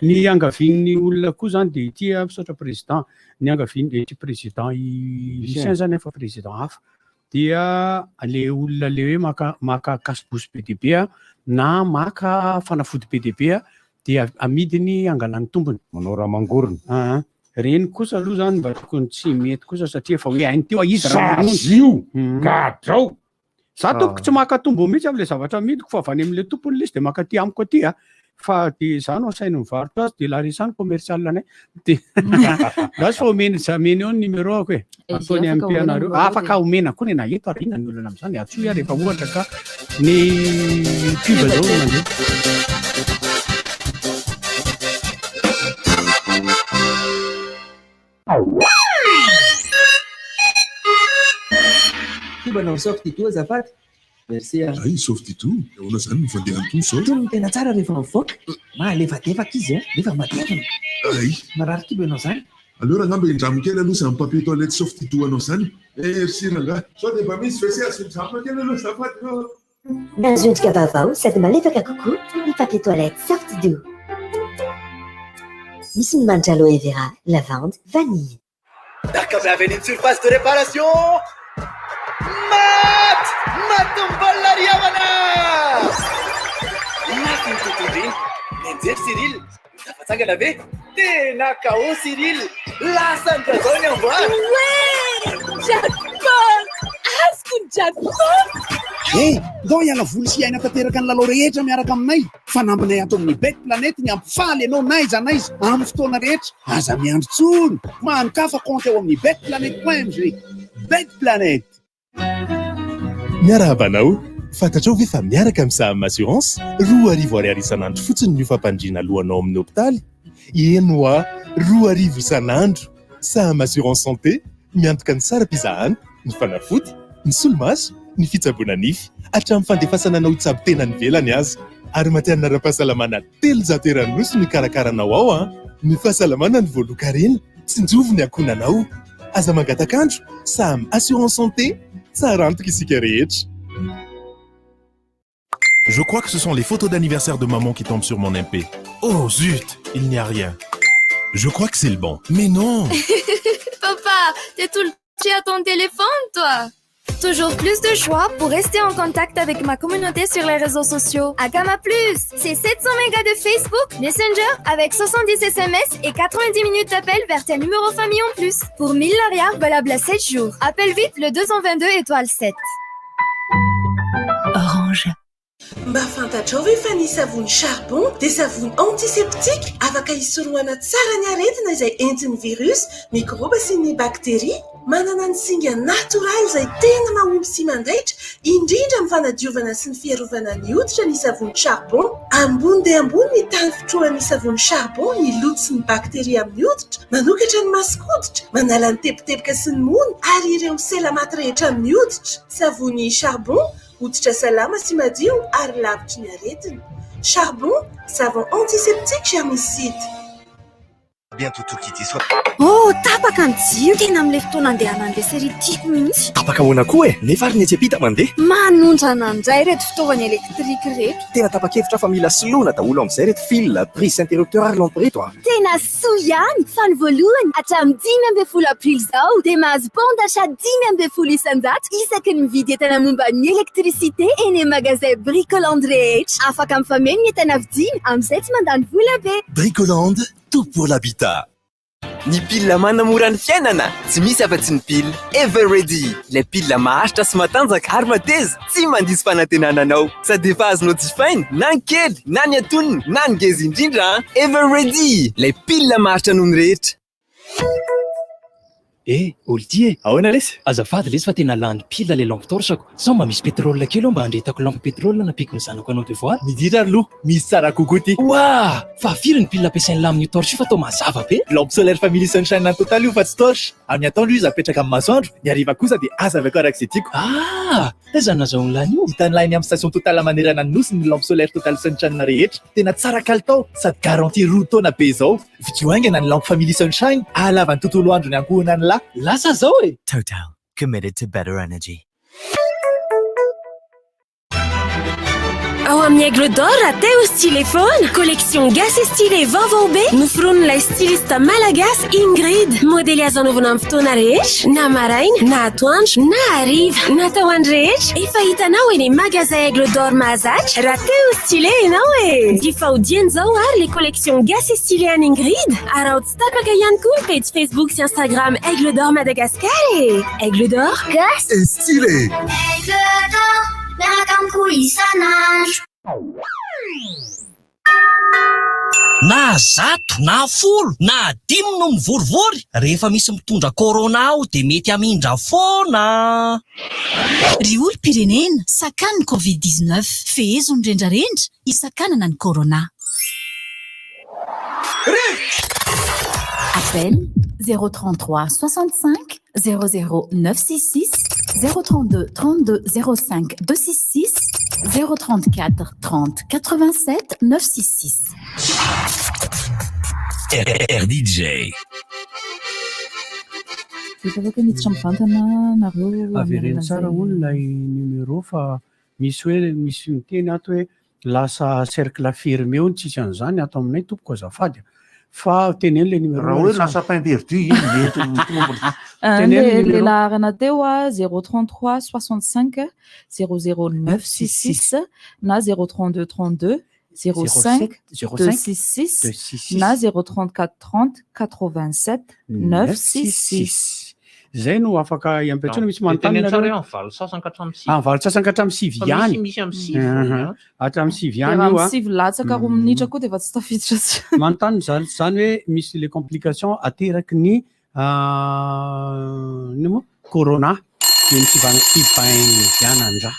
Ny angavian'ny olona koa zany dia ity a, misaotra président, ny angavian'ny ity président i Lucien zany efa président hafa dia le olona le hoe maka maka cache-bouche be dia be a, na maka fanafody be dia be a, Dia amidiny angalany tombony. Manao raha mangorona. Aa. Reny kosa aloha zany mba tokony tsy mety kosa satria efa hoe hainy teo izy raha mamono. Sazio! Gadrao! Za tompoko tsy maka tombony mihitsy amle zavatra amidiko fa avy any amle tompony le izy de maka aty amiko aty a. Fa de za no asainy mivarotra azy de Larissa ny commercial anay. De za fa omeny za omeny eo ny numéro ako e. Eh, Ataony afaka MP omena anareo. numéro Afaka de. omena koa ny na eto ary inona ny olana amin'izany. Antsoy aho rehefa ohatra ka ny pub zao no mandeha. Mba Softidou azafady. Merci a. Ay, Softidou, ahoana izany no fandehan'ny tony izao? Tony no tena tsara rehefa mivoaka. Mahalefadefaka izy a, nefa matevina. Ay. Marary kibo ianao izany. Aleo rangah mba hindramo kely aloha izany papier toilette Softidou anao izany. Merci rangah. Sao dia mba misy WC azo hindramina kely aloha azafady ô. Nahazo endrika vaovao sady malefaka kokoa ny papier toilette Softidou. Misy ny manitra aloe vera, lavande, vanille. Daka avy any amin'ny surface de réparation. Maty! Maty ny baolina ry havana! Mafy ny tontolo iny. Nianjera Cyril. Tafatsangana ve? Tena KO Cyril! Lasa ny Dragon ny amboara! Ouais! Jackpot! Azoko ny jackpot! Hey, ndao hiala voly sy hiaina tanteraka ny lalao rehetra miaraka aminay. Fanambinay ato amin'ny Bet Planet ny hampifaly anao n'aiza n'aiza amin'ny fotoana rehetra. Aza miandry intsony. Manokafa kaonty ao amin'ny betplanet.mg. Bet Planet. Miarahaba anao! Fantatrao ve fa miaraka amin'ny Saham Assurance, 2000 ariary isan'andro fotsiny ny fampandriana alohanao amin'ny hopitaly? Eny hoa, 2000 isan'andro! Saham Assurance Santé, miantoka ny saram-pizahana, ny fanafody, ny solomaso, ny fitsaboana nify, hatramin'ny fandefasana anao hitsabo tena any ivelany aza. Ary matihanina ara-pahasalamana 300 eran'ny Nosy no hikarakara anao ao an! Ny fahasalamana no voalohan-karena, tsinjovy ny ankohonanao. Aza mangatak'andro, Saham Assurance Santé, tsara antoka isika rehetra. Je crois que ce sont les photos d'anniversaire de maman qui tombent sur mon MP. Oh zut, il n'y a rien. Je crois que c'est le bon. Mais non Papa, t'es tout le temps à ton téléphone, toi Toujours plus de choix pour rester en contact avec ma communauté sur les réseaux sociaux. Akama Plus, c'est 700 mégas de Facebook, Messenger avec 70 SMS et 90 minutes d'appel vers tes numéros famille en plus. Pour 1000 ariary valable à 7 jours. Appelle vite le 222 étoile 7. Orange. Mba fantatrao ve fa ny savony charbon dia savony antiseptique afaka hisorohana tsara ny aretina izay entin'ny virus, mikrôba sy ny bakteria? Manana ny singa natoraly izay tena mahomby sy mandaitra, indrindra amin'ny fanadiovana sy ny fiarovana ny hoditra ny savony charbon. Ambony dia ambony ny tahan'ny fitrohan'ny savony charbon ny loto sy ny bakteria amin'ny hoditra, manokatra ny mason-koditra, manala ny teboteboka sy ny mony ary ireo sela maty rehetra amin'ny hoditra. Savony charbon, hoditra salama sy madio ary lavitry ny aretina. Charbon, savon antiseptique germicide. Bientôt tout quitter soit. Oh, tapaka ny jiro! Tena amin'ilay fotoana andehanan'ilay série tiako mihitsy. Tapaka ahoana koa e? Nefa ary ny etsy ampita mandeha. Manondrana indray ireto fitaovana elektrika ireto. Tena tapa-kevitra fa mila soloina daholo amin'izay ireto fil, prise, interrupteur ary lampe ireto a! Tena soa ihany fa ny voalohany hatramin'ny 15 aprily izao dia mahazo bon d'achat 15% isaky ny mividy entana momba ny électricité eny amin'ny magazay Bricoland rehetra. Afaka mifameno ny entana vidiana amin'izay tsy mandany vola be. Bricoland, tout pour l'habitat. Ny pile manamora ny fiainana tsy misy afa-tsy ny pile Ever Ready, ilay pile maharitra sy matanjaka ary mateza, tsy mandiso fanantenana anao. Sady efa azonao jifaina na ny kely na ny antonony na ny ngeza indrindra an! Ever Ready, ilay pile maharitra noho ny rehetra. Eh, Olty e! Ahoana lesy? Azafady lesy fa tena lany pile ilay lampe torche-ko. Sao mba misy pétrole kely ao mba handrehetako lampe pétrole nampiako ny zanako hanao devoir? Miditra ary aloha, misy tsara kokoa ity. Oua! Fa firy ny pile ampiasain'lah amin'io torche io fa toa mazava be? Lampe solaire family sunshine an'i Total io fa tsy torche. Amin'ny atoandro izy apetraka amin'ny masoandro, ny hariva kosa dia hazavaiko araka izay tiako. Ah! Taiza no nazahoan'lah an'io? Hitan'lah eny amin'ny station Total manerana ny Nosy ny lampe solaire Total Sunshine rehetra. Tena tsara kalitao sady garantie 2 taona be izao. Vidio haingana ny lampe family sunshine ahalava ny tontolo andro ny ankohonan'lah. Lasa zao e! Total, committed to better energy. Ao amin'ny Aigle d'Or raha te ho stylé foana. Collection gasy sy stylé vaovao be noforonin'ilay styliste malagasy Ingrid. Modely azo anaovana amin'ny fotoana rehetra, na maraina, na atoandro, na hariva. Natao ho an'ny rehetra. Efa hitanao eny magasin Aigle d'Or mahazatra raha te ho stylé ianao e! Jifao dieny izao ary le collection gasy sy stylé an'i Ingrid. Araho tsy tapaka ihany koa ny pejy Facebook sy Instagram Aigle d'Or Madagascar e! Aigle d'Or, gasy et stylé! Aigle d'or, miaraka amiko isan'andro. Na zato, na folo, na dimy no mivorivory, rehefa misy mitondra corona ao dia mety hamindra foana. Ry olom-pirenena, sakano ny covid 19, fehezo ny rendrarendra hisakanana ny corona. Appel 033 65 00 966 032 32 05 266 034 30 87 966. RDJ. Efa afaka miditra mivantana nareo. Avereno tsara hono ilay numéro fa misy hoe misy miteny ato hoe lasa cercle fermé hono tsisy an'izany ato aminay tompoko azafady a. Fa teneno le numéro Raha hoe lasa pain perdu iny mety ho mitombina. Teneno Le numéro. laharana teo a 033 65 00 966 na 032 32 05 266 266 na 034 30 87 966. Zay no afaka iampiantsoana misy Dia manontany teneno tsara nareo? hoe amin'ny valo sasany ka hatramin'ny sivy. Ah, valo sasany ka hatramin'ny sivy Fa ihany. misy- misy amin'ny sivy Mhm. ihany. Hatramin'ny sivy Dia ihany raha io a. amin'ny sivy latsaka roa minitra koa dia efa tsy tafiditra tsy. Manontany zany zany hoe misy le complication ateraky ny ah, inona moa? Corona dia ny fivainganan-drà.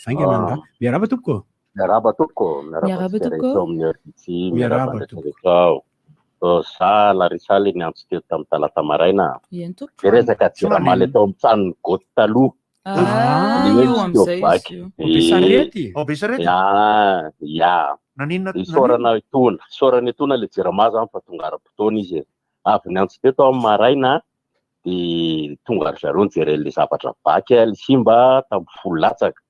Vainganan-drà. Miarahaba tompoko. Miarahaba tompoko, miarahaba Miarahaba antsika tompoko. rehetra ao amin'ny RDC, miarahaba Miarahaba antsika rehetra ao. Za Larissa le niantso teo tamin'ny talata maraina. Eny tompoko. Dia resaka jiramaly tao amin'ny tranon'ny Goth taloha. Ah, Ny hoe io misy amin'izay vaky. izy io. Ao Besarety? Ao Besarety? Ya, ya. Naninona Isaorana itony, isaorana itony le jirama zany fa tonga ara-potoana izy e. Avy niantso teto aho maraina dia tonga ry zareo nijery an'ilay zavatra vaky le simba tamin'ny folo latsaka.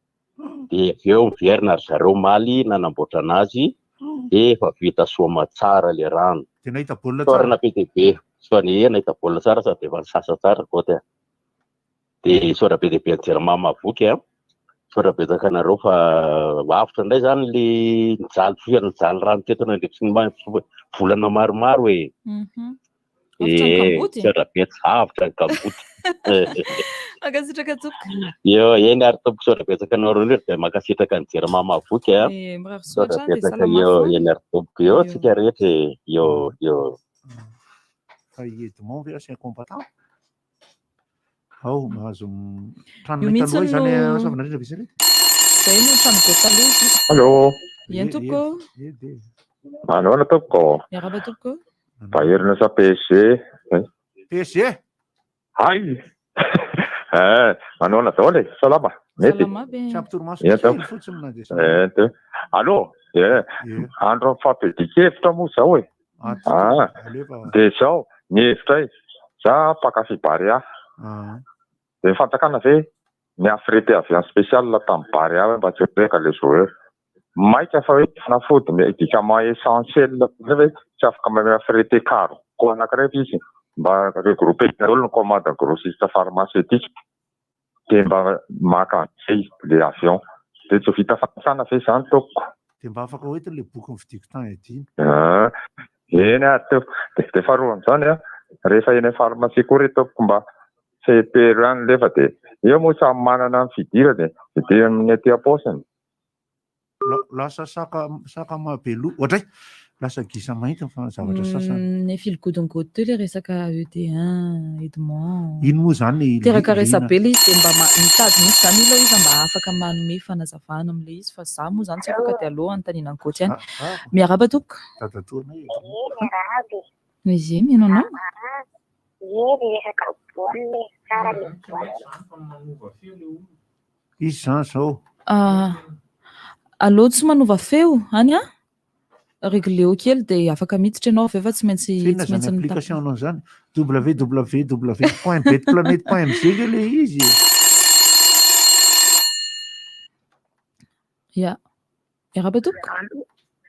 Dia avy eo miverina ry zareo omaly nanamboatra anazy dia efa vita soa aman-tsara le rano. Dia nahita baolina tsara. Isaorana be dia be. Isaorana e, nahita baolina tsara sady efa nisasa tsara Goth a. Dia isaorana be dia be an'i Jirama Mahavoky a. Isaorana betsaka anareo fa avotra indray zany le nijaly firy nijaly rano teto nandritry ny volana maromaro e. Avotra ny Eh, kamboty. misaotra betsaka, avotra ny kamboty. Mankasitraka tompoko. Eo, eny ary tompoko, misaotra betsaka anareo rehetra dia mankasitraka ny Jirama Mahavoky a. Eh, mirary soa Misaotra hatrany dia betsaka salama eo, foana. eny ary tompoko, eo tsika rehetra e, eo, eo. Fa i Edmond ve asa combattant? Ao mahazo Io tranonay mihitsy taloha izany no- Soavinarindra Besarety. Izay no trano go taloha izy io. Allô. Eny tompoko. Manahoana tompoko? Miarahaba tompoko. Bayern sa PSG? PSG? Hay! Eh, manahoana daholo e? Salama? Mety? Salama be. Tsy ampy torimaso Eny kely tompoko. fotsiny na dia Eh, teo. Allô? Eh, andro fampiadian-kevitra moa izao e. Ah, dia izao, ny hevitray, za mpankafy Barea. Dia ny fanjakana ve ni-affréter avion spécial tamin'ny Barea hoe mba tsy ho reraka le joueur. Maika fa hoe fanafody médicament essentiel ve tsy afaka mi-affréter cargo anankiray ve izy mba regrouper daholo ny commande grossiste pharmaceutique dia mba maka an'izay le avion. Dia tsy ho vita fanasana ve izany tompoko? Dia mba afaka hoentiny ilay boky novidiako tany Adino. Ah, eny ary tompoko. Dia dia faharoa amin'izany an, rehefa eny amin'ny pharmacie koa re tompoko mba fehipero ihany lefa dia eo moa samy manana ny fidirany e, fidirany amin'ny aty am-paosiny. Lasa saka saka mahabe loha. Ohatray! Lasa gisa mainty ny zavatra sasany. Ny filigodin'ny teo ilay resaka ED1, Edmond. Iny moa izany Teraka liana. resabe ilay izy dia mba mitady mihitsy izany aloha izy mba afaka manome fanazavana amin'ilay izy fa za moa izany tsy afaka dia aleo anontaniana an'i Gauthier ihany. Miarahaba tompoko. Dadatoanay. Miarahaba e. Izy e, mihaino anao. Ie, le resaka baolina e, tsara le baolina. Izy izany izao. Ah, aleo tsy manova feo any an. Régleo kely dia afaka miditra ianao avy eo fa tsy maintsy Inona tsy izany maintsy mitapy. application anao izany? www.betplanet.mg ve ilay izy? Ya. Miarahaba tompoko.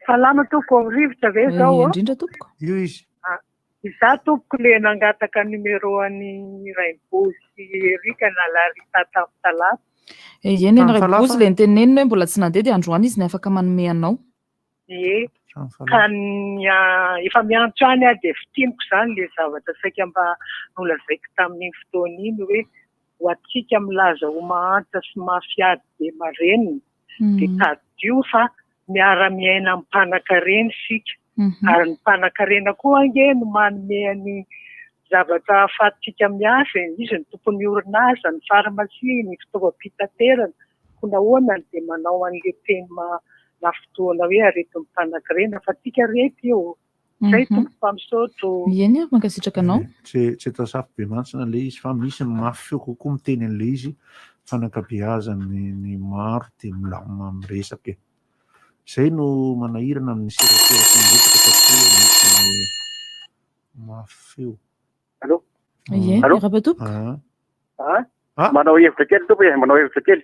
Salama tompoko, rivotra ve zao? Eh, indrindra tompoko. Io izy. Ah, izaho tompoko le nangataka numéro an'i Rainibozy sy Eric na Larissa tamin'ny talata. Eh, eny eny Rainibozy le niteneniny hoe mbola tsy nandeha dia androany izy ny afaka manome anao. Ie. Ka ny efa miantso any aho dia fintiniko izany le zavatra saika mba nolazaiko tamin'iny fotoana iny hoe ho antsika milaza ho mahantra sy mafy ady be marenina dia tadidio fa miara-miaina amin'ny mpanakarena isika ary ny mpanakarena koa ange no manome ny zavatra ahafahantsika miasa e, izy no tompon'ny orinasa, ny farmasia, ny fitaovam-pitaterana, koa nahoana no dia manao an'ilay teny maha-nafintohina hoe aretin'ny mpanakarena fa tsika rehetra io. Zay tompoko fa misaotra o. Eny ary, mankasitraka anao. Tsy tsy atao safo be mantsina ilay izy fa misy ny mafy feo kokoa miteny an'ilay izy fa ny ankabeazan'ny ny maro dia milamina miresaka e. Izay no manahirana amin'ny serasera sy ny resaka satria misy ny mafy feo. Allô? Ie, Allô? miarahaba tompoko. Ah? Manao hevitra kely tompoko e, manao hevitra kely.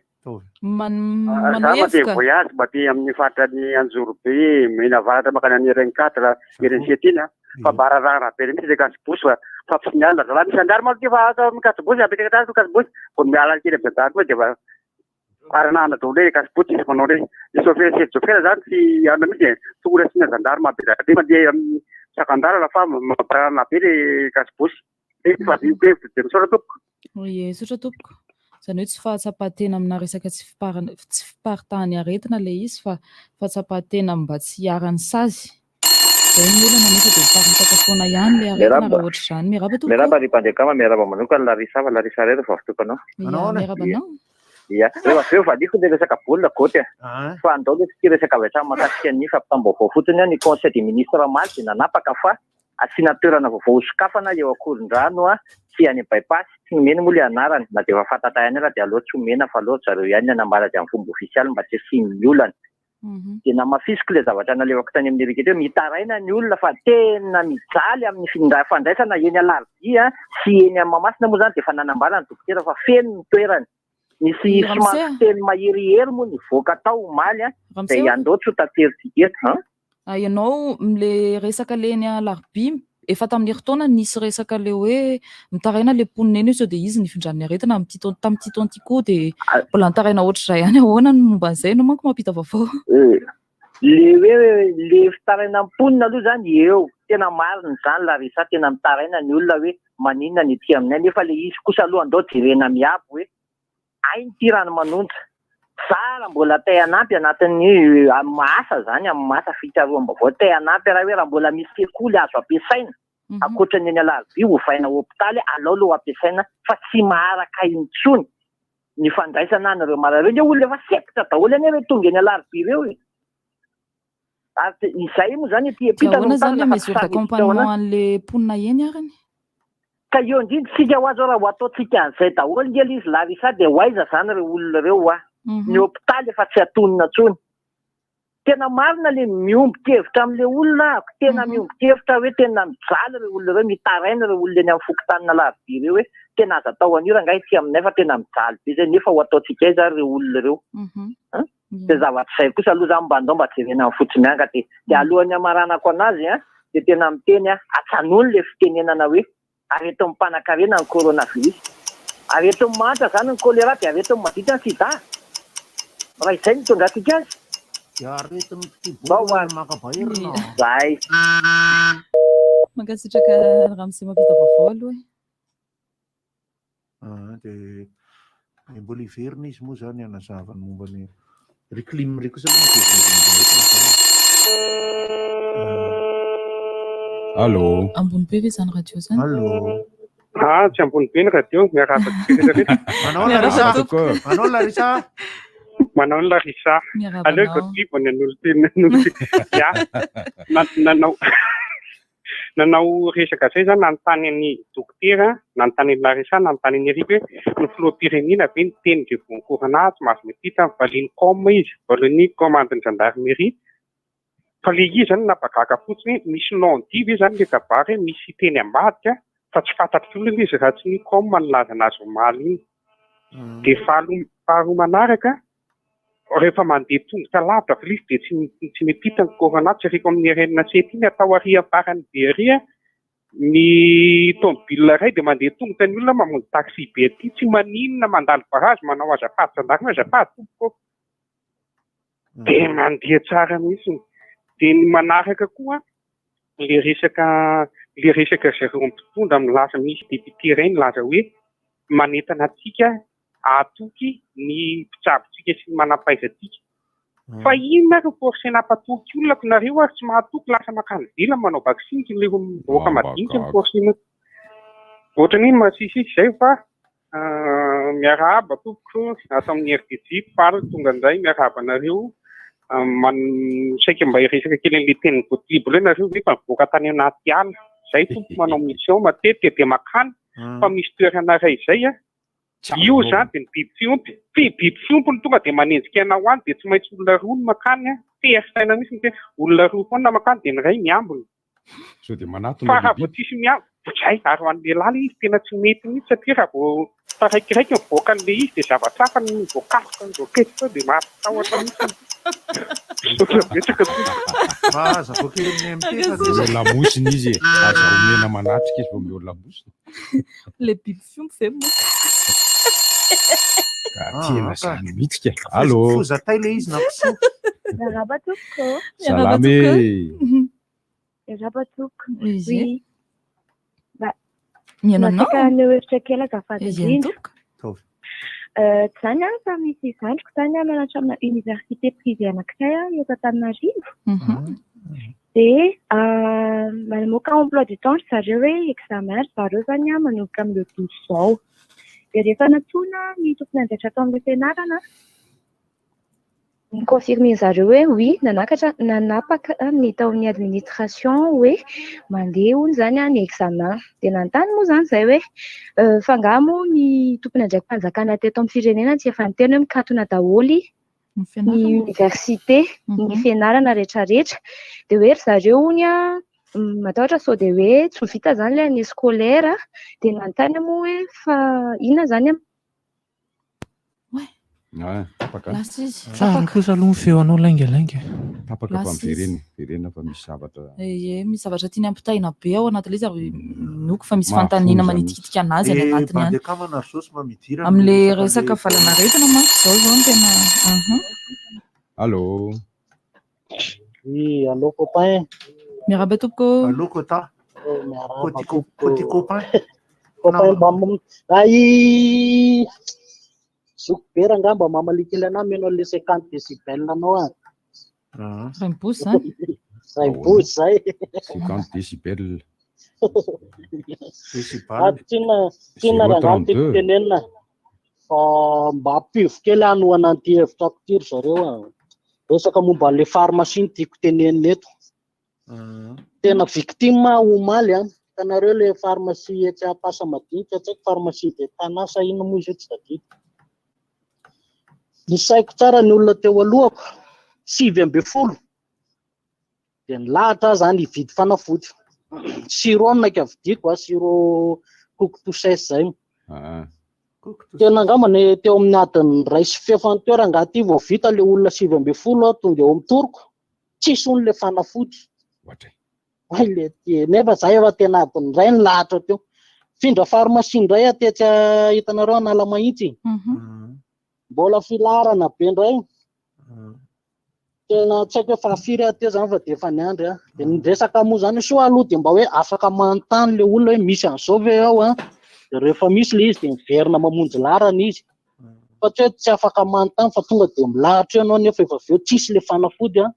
Man, Ah, manao Za mandeha hevoka. voyage mandeha amin'ny faritra ny Anjorobe, Menavaratra mankany amin'ny RN4, RN7 iny ah. Fa mba rarahana be mihitsy le kasibosy fa fa tsy miala. Raha misy gendarme aloha ty fa ato amin'ny kasibosy, apetraka hatrany ny kasibosy. Vao miala kely amin'ny gendarme dia efa baranahana daholo le kasibosy tsisy manao re. Ny chauffeur sy chauffeur zany tsy anona mihitsy e. Tokony asiana gendarme be dia be mandeha amin'ny sakan-dalana fa mampararahana be le kasibosy. Efa hevitra dia misaotra tompoko. Ie, misaotra tompoko. Izany hoe tsy fahatsapan-tena amina resaka tsy fiparana tsy fiparitahan'ny aretina ilay izy fa fahatsapan-tena mba tsy hiharan'ny sazy. Izay ny olana nefa dia miparitaka foana ihany ilay aretina raha Miarahaba. ohatr'izany. Miarahaba tompoko. Miarahaba ry Mpandriakama, miarahaba manokana Larissa fa Larissa irery vao avy Ia, miarahaba anao. Ia, rehefa avy eo valiako ilay resaka baolina Goty a. Fa andao aloha tsy hiresaka avy hatrany mahakasika ny fampitam-baovao fotsiny a. Ny conseil des ministres omaly dia nanapaka fa asiana toerana vaovao hosokafana eo Ankorondrano sy any By-pass. Tsy nomeny moa ilay anarany, na dia efa fantatra ihany ara dia aleo tsy omena fa aleo ry zareo ihany ny hanambara azy amin'ny fomba ofisialy mba tsy hisian'ny olana. Dia namafisiko ilay zavatra nalevako tany amin'ny Eric teo, mitaraina ny olona fa tena mijaly amin'ny findra- fandraisana eny Alarobia sy eny amin'ny Mahamasina moa izany dia efa nanambara ny dokotera fa feno ny toerana. Nisy Ramose somary a. fiteny maherihery moa nivoaka tao omaly a, Ramose izay a. andao tsy ho taterintsika eto an. Ah, ianao le resaka le eny Alarobia efa tamin'ny herintaona nisy resaka le hoe mitaraina le mponina eny hoe sao dia izy nifindran'ny aretina amin'ity taona tamin'ity taona ity koa dia mbola nitaraina ohatr'izay ihany ahoana ny momba an'izay ianao manko mampita vaovao. Eh, le hoe le fitarainan'ny mponina aloha izany eo, tena marina izany Larissa, tena mitaraina ny olona hoe maninona ny ety aminay nefa le izy kosa aloha andao jerena miabo hoe hainy ity rano manonja. Za raha mbola te hanampy anatin'ny amin'ny asa zany, amin'ny asa fikaroham-baovao te hanampy raha hoe raha mbola misy sekoly azo ampiasaina ankoatra ny eny Alarobia ovaina hopitaly alao aloha ampiasaina fa tsy maharaka intsony ny fandraisana an'ireo marary ireo. Nge olona efa sempotra daholo anie ireo tonga eny Alarobia ireo e. Ary izay moa izany ety Dia ampita no ahoana izany mitazona le fa tsy mesure sahy miditra ao d'accompagnement anaty. an'le mponina eny arany? Ka eo indrindra isika hoa zao raha ho ataontsika an'izay daholo nge le izy Larissa dia ho aiza zany ireo olona ireo hoa? Ny hopitaly efa tsy atonina intsony. Tena marina le miombon-kevitra amin'le olona ahako, tena miombon-kevitra hoe tena mijaly ireo olona ireo, mitaraina ireo olona eny amin'ny fokontanin'Alarobia ireo hoe tena aza atao an'io rangahy ety aminay fa tena mijaly be zay nefa ho ataontsika aiza ary ireo olona ireo? An? Dia zavatra izay kosa aloha zany mba andao mba jerena amin'ny fotsiny ihany ka dia dia alohan'ny hamaranako anazy an dia tena miteny aho ajanony le fitenenana hoe aretin'ny mpanakarena ny coronavirus aretin'ny mahantra zany ny choléra dia aretin'ny maditra ny sida raha izay no itondrantsika azy Dia aretin'ny Bao mpitia ary. maka baerina. Zay. Mankasitraka Ramose mampita vaovao aloha e. Ah, dia mbola hiverina izy moa izany hanazava ny momba ny ry clim ry kosa aloha mivezivezy eto izany. Allô. Ambony be ve izany radio izany? Allô. Ah, tsy ambony be ny radio, miarahaba antsika rehetra rehetra. Manao Larissa. Manao Larissa. Manao ny Larissa. Miarahaba Aleo anao. Godrivo ny an'olo-tena. Ya. Nanao Nanao resaka izay za nanontany an'i Dokotera, nanontany an'i Larissa, nanontany an'i Eric hoe ny filoham-pirenena ve niteny ndry vao ny corona tsy mahazo miampita, valian'ny com izy, valian'ny commande-n'ny gendarmerie. Fa le izy zany nampagaga fotsiny hoe misy non dit ve zany le kabary hoe misy teny ambadika fa tsy fantatry olona izy raha tsy ny com nilaza anazy omaly iny. Dia faharoa manaraka. Rehefa mandeha tongotra lavitra ve ilay izy dia tsy tsy miampita ny corona, tsy reko amin'ny RNC ity ny atao ary amin'ny farany be ary an, ny tomobile iray dia mandeha tongotra ny olona mamonjy taxi be aty, tsy maninona mandalo barrage manao azafady gendarme azafady tompoko ô. Dia mandeha tsara mihitsy. Dia ny manaraka koa le resaka le resaka zareo mpitondra milaza misy député iray nilaza hoe manentana antsika hahatoky ny mpitsabontsika sy ny manampahaizantsika. Fa inona ary ny forcena hampatoky olona ko nareo ary tsy mahatoky lasa makany ivelany manao vaksiny ko le vahoaka madinika ny forcena. Ohatran'ny hoe masisisy izay fa Miarahaba tompoko ato amin'ny RDJ, faly tonga indray miarahaba anareo. Saika mba hiresaka kely an'ilay tenin'i Gottlieb ilay nareo ve efa nivoaka tany anaty ala? Izay tompoko manao mission matetika dia makany fa misy toerana iray izay a, io izany dia ny biby fiompy, biby fiompy no tonga dia manenjika anao any dia tsy maintsy olona roa no makany a, tery saina mihitsy ny tena, olona roa foana makany dia ny iray miambina. Sao dia manatona Fa raha vao tsisy miandry, zay, ary ho an'ny lehilahy ilay izy tena tsy mety mihitsy satria raha vao taraikiraiky mivoaka an'ilay izy dia zavatra hafa no voakasoka ny voaketroka eo dia mampitahotra mihitsy. Misaotra betsaka tompoko. Mba hazavao kely amin'ny MT fa dia. Omeo lamosina izy e. Aza omena manatrika izy fa omeo lamosina. Ilay biby fiompy ve moa? Ka tena zany mihitsy ka. Allô. Foza tay ilay izy na kisoa. Miarahaba tompoko. Salama e. Miarahaba tompoko. Izy. Oui. Mba Mihaino anao. Masaika haneho hevitra kely azafady Izy indrindra. tompoko. Ataovy. Euh, tsy izany an, fa misy zandriko izany an, mianatra amina université privée anankiray an, eto Antananarivo. Dia euh, mamoaka emploi du temps ry zareo hoe examen ry zareo izany an, manomboka amin'ny le 12 izao. Dia rehefa nantsoina ny tompon'andraikitra tao amin'ilay fianarana, Ni-confirmer zareo hoe oui, nanakatra, nanapaka ny tao amin'ny administration hoe mandeha hono izany ny examen. Dia nanontany moa izany izahay hoe fa angaha moa ny tompon'andraiki-panjakana teto amin'ny firenena tsy efa niteny hoe mikatona daholo ny université, ny fianarana rehetrarehetra. Dia hoe ry zareo hono matahotra sao dia hoe tsy ho vita izany ilay année scolaire. Dia nanontany aho moa hoe fa inona izany Tapaka. Lasa izy. Tsara kosa aloha ny feonao laingalainga. Tapaka fa Lasa izy. miverena, miverena fa misy zavatra. Ie, misy zavatra tiany ampitaina be ao anatin'ilay izy ary minoako fa misy Mahafoza fanontaniana mihitsy. manitikitika anazy any Eh, anatiny any. bandy akamana ry zao sy mamidira Amin'ilay resaka valanaretina manko izao izao no tena mhm. Allô. Oui, allô copain. Miarahaba tompoko. Allô Kota. Eh, miarahaba Côté tompoko. côté copain. Copain mba ay zoky be rangaha mba mamalia kely anahy mino an'le 50 décibel anao ah. Raim-bozy izany. Raim-bozy zay. 50 décibel. Ah, tsinona tsinona rangaha no tiako 0,32. tenenina fa mba ampivo kely hanohana an'ity hevitra ity ry zareo ah. Resaka momba an'le pharmacie no tiako tenenina eto. Tena victime aho omaly an. Hitanareo le pharmacie etsy Ampasamadinika, tsy haiko pharmacie de Tana sa inona moa izy io tsy tadidiko. Nisaiko tsara ny olona teo alohako, 19 dia nilahatra aho zany hividy fanafody. Sirop no naika vidiako, ah, sirop coco-touches zay. Tena angamba ny teo amin'ny adiny iray sy fefany teo rangahy ity vao vita le olona 19 ah, tonga eo amin'ny toroko. Tsisy hono le fanafody. Hay le ty, nefa za efa tena adiny iray nilahatra teo. Findra pharmacie indray aho tetsy ah, hitanareo Analamahitsy. Mbola filaharana be indray. Tena tsy haiko hoe fahafiry aho teo zany fa dia efa niandry aho. Dia ny resaka moa zany soa aloha dia mba hoe afaka manontany le olona hoe misy an'izao ve ao an. Dia rehefa misy le izy dia miverina mamonjy laharana izy. Fa tsy hoe tsy afaka manontany fa tonga dia milahatra eo ianao nefa efa avy eo tsisy le fanafody an.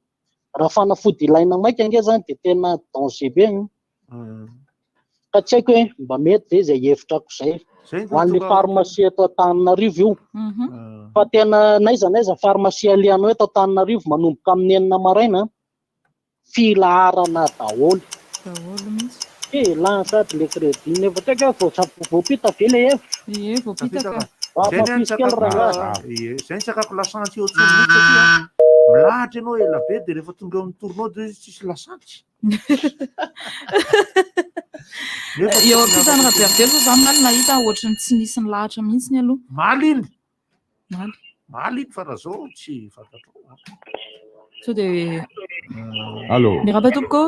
Raha fanafody ilaina maika ange zany dia tena danger be an. Ka tsy haiko hoe mba mety ve izay hevitrako izay. Ho an'le pharmacie eto Antananarivo io. Fa tena n'aiza n'aiza pharmacie alehanao eto Antananarivo manomboka amin'ny enina maraina, filaharana daholo. Daholo mihitsy. Filaharana sady le crédit nefa tsy haiko hoe voampita ve le hevitra? Ie, voampita ka. Zay ny Mafisy kely rangahy. Ie, zay ny tsakako lasantsy eo tsony mihitsy satria milahatra ianao ela be dia rehefa tonga eo amin'ny tournoi dia tsisy lasantsy. Eo ampitan'ny Rabearivelo zao za omaly nahita ohatran'ny tsy nisy nilahatra mihitsy aloha. Maly iny. Maly. Maly iny fa raha zao tsy fantatrao. Sao dia Allô. Miarahaba tompoko.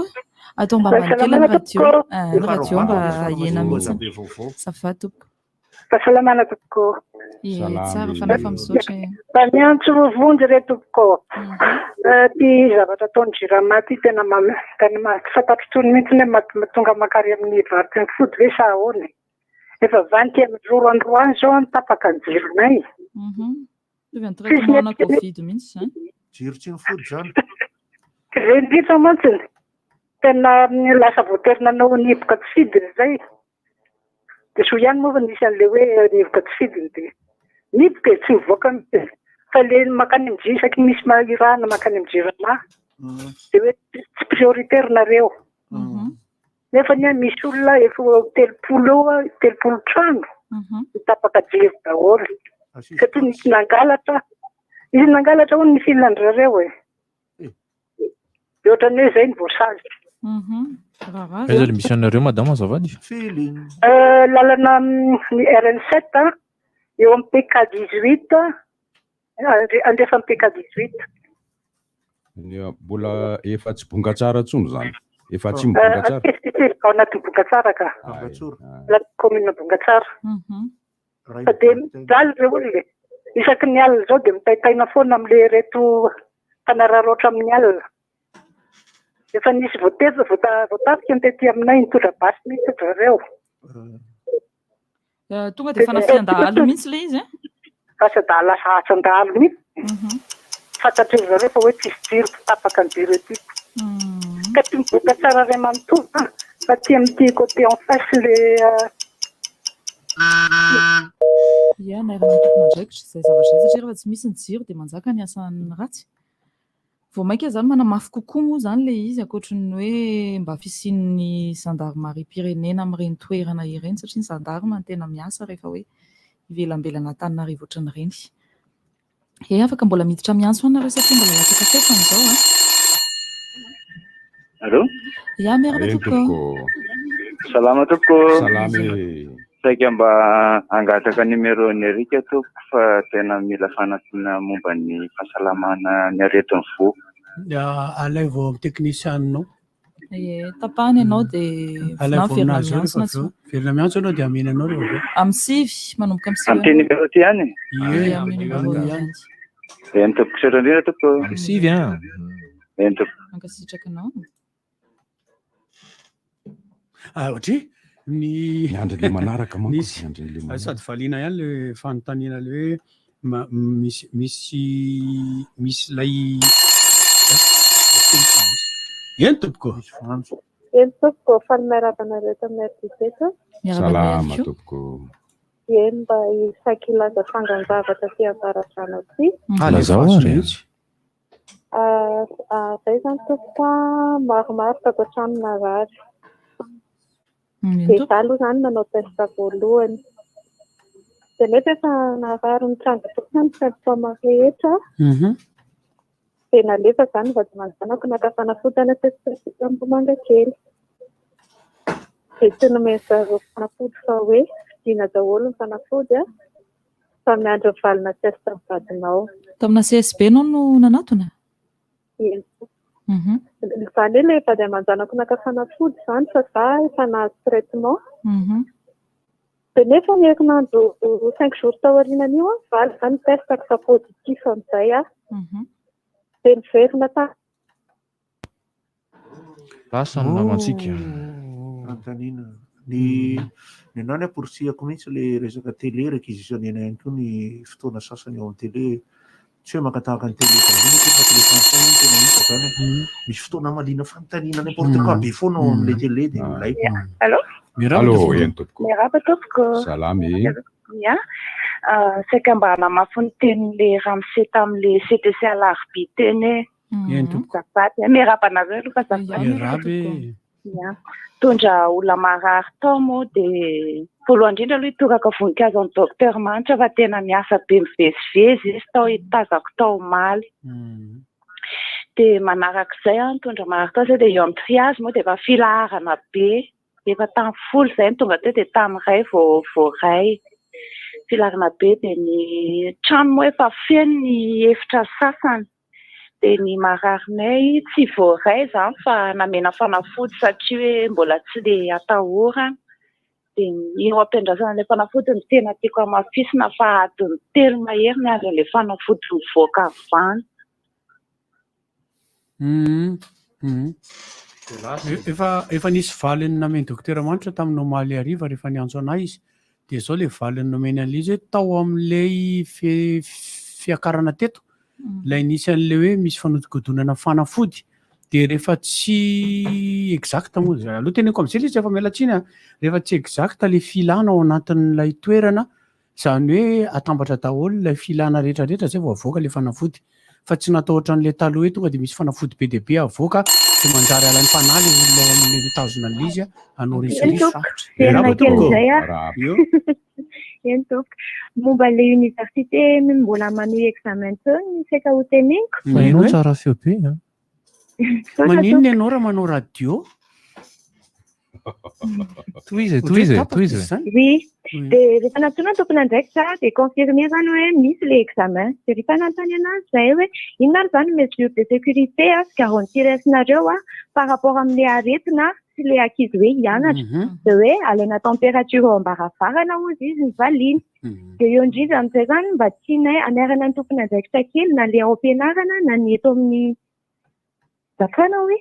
Atao mba ambany kely ny radio. Ah, ny radio mba hahena mihitsy. Ça va tompoko. Fahasalamana tompoko. Ie, tsara fanahy fa misaotra e. Mba miantso vonjy re tompoko. Eh, Ty zavatra ataon'ny Jirama ty tena ma- tena ma- tsy fantatro intsony mihitsy hoe ma- tonga mankary amin'ny varotry ny fody ve sa ahoana e. Efa vingt et un jours androany izao an tapaka ny jironay. Mitovy amin'ny Tsisy traitement-na mety- Covid mihitsy izany. Jiro tsy mifody izany. Izay indrindra mantsy tena lasa voatery nanao ny hiboka tsy fidiny izay. Dia soa ihany moa fa nisy an'ilay hoe nihiboka tsy fidiny dia nihiboka e, tsy mivoaka mihitsy. Fa ilay mankany amin'ny jiro isaky ny misy irahana mankany amin'ny jirama dia hoe tsy prioritaire nareo. Nefa anie misy olona efa ho 30 eo, 30 trano mitapaka jiro daholo. Satria nisy nangalatra, nisy nangalatra hono ny filan-dry zareo e. Dia ohatran'ny hoe izay no voasazy. Aiza le misy anareo madama azafady? Euh, lalana amin'ny RN7 a, eo amin'ny PK 18, andrefan'ny PK 18. Ny- Mbola efa tsy bonga tsara intsony izany. Efa tsy mibonga tsara. Si, si, ao anatin'ny Bongatsara ka. Anatin'ny commune Bongatsara. Fa dia mijaly ireo olona e. Isaky ny alina izao dia mitaintaina foana amin'ilay ireto mpanararaotra amin'ny alina. Efa nisy voateza, voata- voatafika ny tety aminay nitondra basy mihitsy ry zareo. Eh, Tonga dia fanafihan-dahalo mihitsy ilay izy eh? Lasa-dahalo, lasa asan-dahalo mihitsy. Fantatry ry zareo fa hoe tsisy jiro, tapaka ny jiro ety. Ka tsy mivoaka tsara ray manontolo an, fa aty amin'ity côté en face le Ie, nairana ny tompon'andraikitra izay zavatra izay satria rehefa tsy misy ny jiro dia manjaka ny asan'ny ratsy. Vao mainka izany manamafy kokoa moa izany ilay izy ankoatry ny hoe mba fisian'ny zandarimariam-pirenena amin'ireny toerana ireny satria ny zandarima no tena miasa rehefa hoe ivelambelan'Antananarivo ohatran'ireny. Ee, afaka mbola miditra miantso any nareo satria mbola latsaka fefany izao a. Allô? Ya, miarahaba Eny tompoko. tompoko. Salama tompoko. Salama e. Saika mba hangataka numéro an'i Eric tompoko fa tena mila fanampiana momba ny fahasalamana ny aretin'ny voa. Ya, alaivo amin'ny technicien-nao. Ie, tapahana ianao dia na Alaivo miverina aminazy eo miantso rehefa na avy tsy. eo. Miverina miantso ianao dia amena anao rehefa avy eo. Amin'ny 9, manomboka amin'ny 9 Amin'ity ianao. numéro ity ihany? Ie, Ie, amin'ny numéro ihany. Eny tompoko, misaotra indrindra tompoko. Amin'ny 9 an. Eny tompoko. Mankasitraka anao. Ah, ohatry ny Miandry le manaraka manko. Misy. Miandry le manaraka. Sady valiana ihany le fanontaniana le hoe ma- misy misy misy ilay Eny tompoko. Eny tompoko, faly miarahaba anareo eto amin'ny RDB eto. Salama tompoko. Eny mba saiky hilaza trangan-javatra aty Avaradrano aty. Lazao ary. Ah, ah, Izay izany tompoko ah, maromaro tato an-trano narary. Dia izaho aloha izany nanao test voalohany. Dia nefa efa narary nitranga daholo ny symptômes rehetra. Dia nalefa izany ny vady aman-janako naka fanafody any CSB Ambohimangakely. Dia tsy nomen'ny zareo fanafody fa hoe vidiana daholo ny fanafody an, fa miandry ny valina test ny vadinao. Tamina CSB ianao no nanatona? Eny. Izany hoe ilay vady aman-janako naka fanafody izany fa za efa nahazo traitement. Dia nefa ny herinandro cinq jours taorianan'io an, valy izany ny test-ko fa positif amin'izay aho. Dia niverina tany. Lasa ny namantsika. Fanontaniana. Ny ny anah ny amporisihako mihitsy le resaka télé réquisitionner-na ihany koa ny fotoana sasany ao amin'ny télé. Tsy hoe maka tahaka ny télé vahiny akory fa télé français no tena hita zany e. Misy fotoana hamaliana fanontaniana n'importe quoi be foana ao amin'ilay télé dia milay. Allô? Allô, eny tompoko. Miarahaba tompoko. Salama e. Ya. Saika mba hanamafy ny tenin'ilay ramose tamin'ilay CTC Alarobia teny hoe. Eny tompoko. Azafady. Miarahaba anareo aloha fa azafady. Miarahaba e. Ya. Mitondra olona marary tao moa dia voalohany indrindra aloha hitoraka voninkazo an'i Docteur Manitra fa tena miasa be mivezivezy izy tao tazako tao omaly. Dia manarak'izay aho nitondra marary tao izay dia eo amin'ny triage moa dia efa filaharana be. Efa tamin'ny 10 izay no tonga teo dia tamin'ny 1 vao voaray. Filarina be dia ny trano moa efa feno ny efitra sasany. Dia ny mararinay tsy voaray izany fa namena fanafody satria hoe mbola tsy dia atahorana. Dia ny eo am-piandrasana ilay fanafody no tena tiako hamafisina fa adiny telo mahery miandry an'ilay fanafody mivoaka avy any. Efa efa nisy valiny namen'i Dokotera Manitra tamin'ny omaly hariva rehefa niantso anay izy. Dia izao ilay valiny nomeny an'ilay izy hoe tao amin'ilay fiakarana teto, ilay nisy an'ilay hoe misy fanodikodinana fanafody dia rehefa tsy exact moa zay, aleo teneniko amin'izay ilay izy efa miala tsiny a, rehefa tsy exact ilay filana ao anatin'ilay toerana Izany hoe atambatra daholo ilay filana rehetra rehetra zay vao avoaka ilay fanafody. Fa tsy natao ohatran'ilay taloha hoe tonga dia misy fanafody be dia be avoaka dia manjary alaim-panahy ilay olona ao amin'ilay mitazona an'ilay izy hanao risoriso. Eny tompoko, velona kely izay aho. Eo. Eny tompoko. Momba ilay université mbola manohy examen teo ny saika ho teneniko. Fa ianao tsara feo be an. Maninona ianao raha manao radio? Tohizo e, tohizo e, tohizo e. Oui, dia rehefa nantsoina ny tompon'andraikitra dia confirmer izany hoe misy ilay examen. Dia rehefa nanontany anazy izahay hoe inona ary izany mesure de sécurité sy garantie raisinareo par rapport amin'ilay aretina sy ilay ankizy hoe hianatra. Dia hoe alaina température eo am-baravarana hozy izy ny valiany. Dia eo indrindra amin'izay izany mba tianay hanairana ny tompon'andraikitra kely na ilay ao am-pianarana na ny eto amin'ny Zakana hoe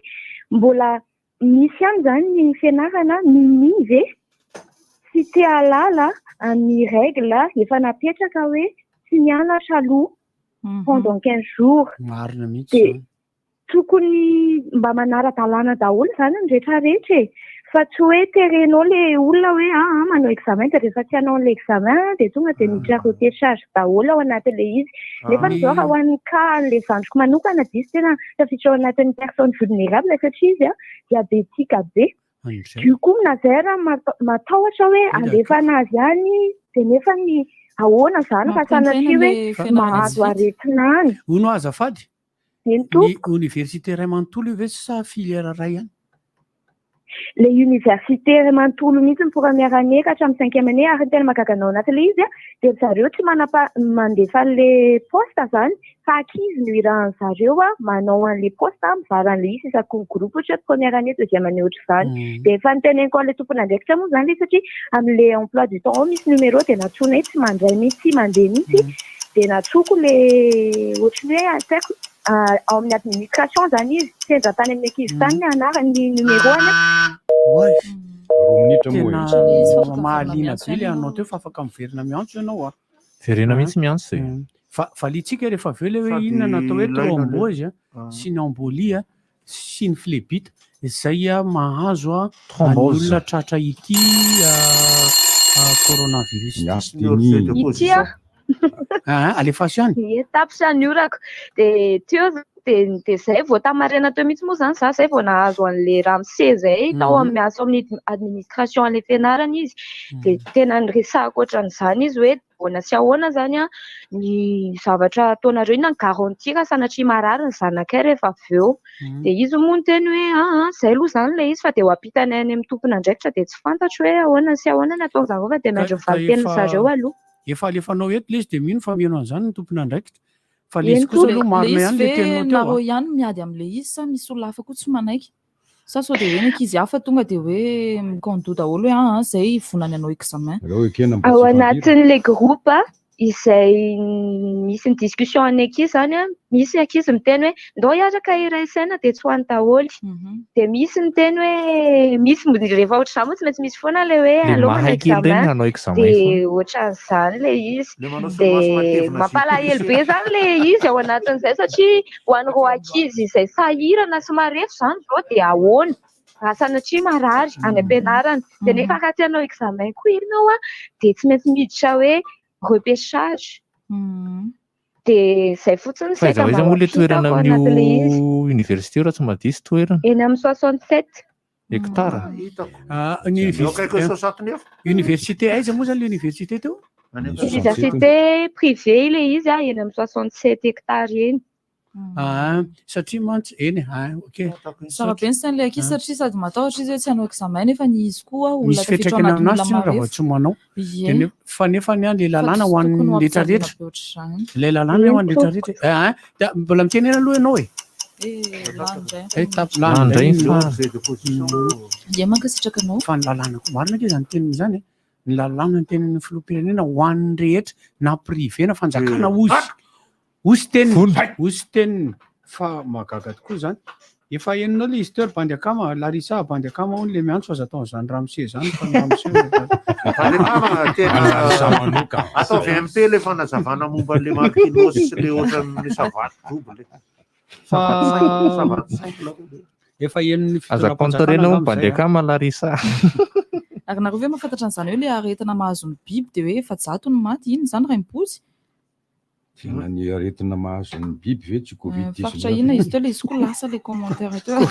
mbola misy ihany izany ny fianarana minia ve tsy te hahalala ny règle efa napetraka hoe tsy mianatra aloha pendant 15 jours. Marina mihitsy Dia izany. tokony mba manara-dalàna daholo izany ny rehetra rehetra e! Fa tsy hoe terenao ilay olona hoe aa manao examen dia rehefa tsy hanao an'ilay examen dia tonga dia miditra repêchage daholo ao anatin'ilay izy. Nefa izao raha ho an'ny cas an'ilay zandriko manokana dia izy tena tafiditra ao anatin'ny personne vulnérable satria izy diabetika be. Du coup Nazaire matahotra hoe alefa anazy any dia nefa ny ahoana izany fa sanatria hoe mahazo aretina any. Hono aho azafady, Eny ny tompoko. oniversite iray manontolo io ve sa filière iray ihany? Ilay université iray manontolo mihitsy ny première année ka hatramin'ny cinquième année ary ny tena mahagaga anao anatin'ilay izy dia ry zareo tsy manam-pa mandefa an'ilay poste izany fa ankizy no irahan'ny zareo manao an'ilay poste mizara an'ilay izy isaky ny groupe ohatra hoe première année deuxième année ohatr'izany dia efa noteneniko an'ilay tompon'andraikitra moa izany ilay satria amin'ilay emploi du temps ao misy numéro dia nantsoinay tsy mandray mihitsy tsy mandeha mihitsy dia nantsoiko ilay ohatran'ny hoe tsy haiko ao amin'ny administration izany izy, sendra tany amin'ny ankizy tany ny anarany, ny numéro-ny. Oay! Roa minitra moa Tena e. mahaliana be ilay anao teo fa afaka miverina miantso ianao a. Verena mihitsy miantso e. Fa valiantsika rehefa avy eo ilay hoe Sady inona no atao hoe ilaina le- thrombose a, Ah. sy ny embolie a, sy ny phlébite izay mahazo ny Thrombose. olona tratra ity coronavirus Ny ity. asthénie. Ity aho. Ah, alefaso ihany. Ie, tapitra ny orako. Dia teo dia dia izay vao tamin'ny teo mihitsy moa izany za izay vao nahazo an'ilay ramose izay tao amin'ny miasa ao amin'ny administration an'ilay fianarana izy. Dia tena niresahako ohatran'izany izy hoe ahoana sy ahoana izany ny zavatra ataonareo, inona ny garantie raha sanatria marary ny zanakay rehefa avy eo. Dia izy moa niteny hoe aa izay aloha izany ilay izy fa dia ho ampitainay any amin'ny tompon'andraikitra dia tsy fantatro hoe ahoana sy ahoana ny ataon'zareo fa dia miandry ny valin-tenin-dry zareo aloha. Efa alefanao eto ilay izy dia mino fa mino an'izany ny tompon'andraikitra. Fa ilay Eny izy kosa tompoko. aloha marina Ilay ihany izy ilay ve teninao teo nareo a. ihany miady amin'ilay izy sa misy olona hafa koa tsy manaiky? Sa sao dia hoe ny ankizy hafa tonga dia hoe mikaon-doha daholo hoe aa izay vonany hanao examen. Aleo ekena mba Ao tsy hifandira. anatin'ilay groupe izay misy ny discussion an'ny ankizy izany an, misy ankizy miteny hoe ndao hiaraka hiray saina dia tsy ho any daholo. Dia misy miteny hoe misy rehefa ohatr'izany moa tsy maintsy misy foana ilay hoe Ilay aleo manao mahay kely ireny examen hanao examen dia foana. ohatran'izany ilay izy. Ilay manao solomaso Dia matevina sy mampalahelo be izany ilay izy ao anatin'izay satria ho an'ireo ankizy izay sahirana sy marefo izany izao dia ahoana raha sanatria marary any am-pianarana. Dia nefa raha tsy hanao examen koa ianao an, dia tsy maintsy miditra hoe repêchage. Dia izay fotsiny Fa aiza saika ho aiza mba moa ilay ho toerana hitako ao anatin'ilay izy. amin'io université io raha tsy mahadiso toerana? Eny amin'ny 67. Hectare? Hitako. Ah, ny Eo akaiky université, 69. université aiza moa zany le université teo? Any Université privée ilay izy eny amin'ny 67 hectares eny. Ah, satria mantsy eny e, ah, ok. Tsara be ny sain'ilay ankizy satria sady matahotra izy hoe tsy hanao examen nefa ny izy koa olona Misy tafiditra ao fiantraikany anatin'ny aminazy olona tsy raha vao marefo. tsy manao. Ie. Dia ne- fa nefa ny ilay Fa lalàna tsy ho tokony an'ny ho rehetrarehetra. ampijalina be ohatr'izany. Ilay lalàna ho an'ny rehetrarehetra. Ah, ah, dia mbola mitenena aloha ianao e. Eh, lany indray. Eh, tap- Lany lany indray indray ny ny fa- Ie, mankasitraka anao. Fa ny lalàna koa marina ange izany teniny izany e. Ny lalàna ny tenin'ny filoham-pirenena ho an'ny rehetra na privé na fanjakana hozy. Hozy teniny, hozy teniny. Fa mahagaga tokoa izany. Efa henonao ilay izy teo ry bandy akama, Larissa bandy akama hono ilay miantso aza atao an'izany ramose izany fa ny ramose no Bandy akama tena ataovy MP ilay fanazavana momba an'ilay Marquinhos sy ilay ohatran'ny savate double. Fa Savate simple. Efa henon'ny Aza fitondram-panjakana contrôler-na angamba bandy izay, a. akama Larissa. Ary nareo ve mahafantatra an'izany hoe ilay aretina mahazo ny biby dia hoe 400 no maty, inona izany raim-potsy? Tena ny aretina mahazo ny biby ve tsy covid 19? Faritra inona izy teo ilay izy koa lasa ilay commentaire teo.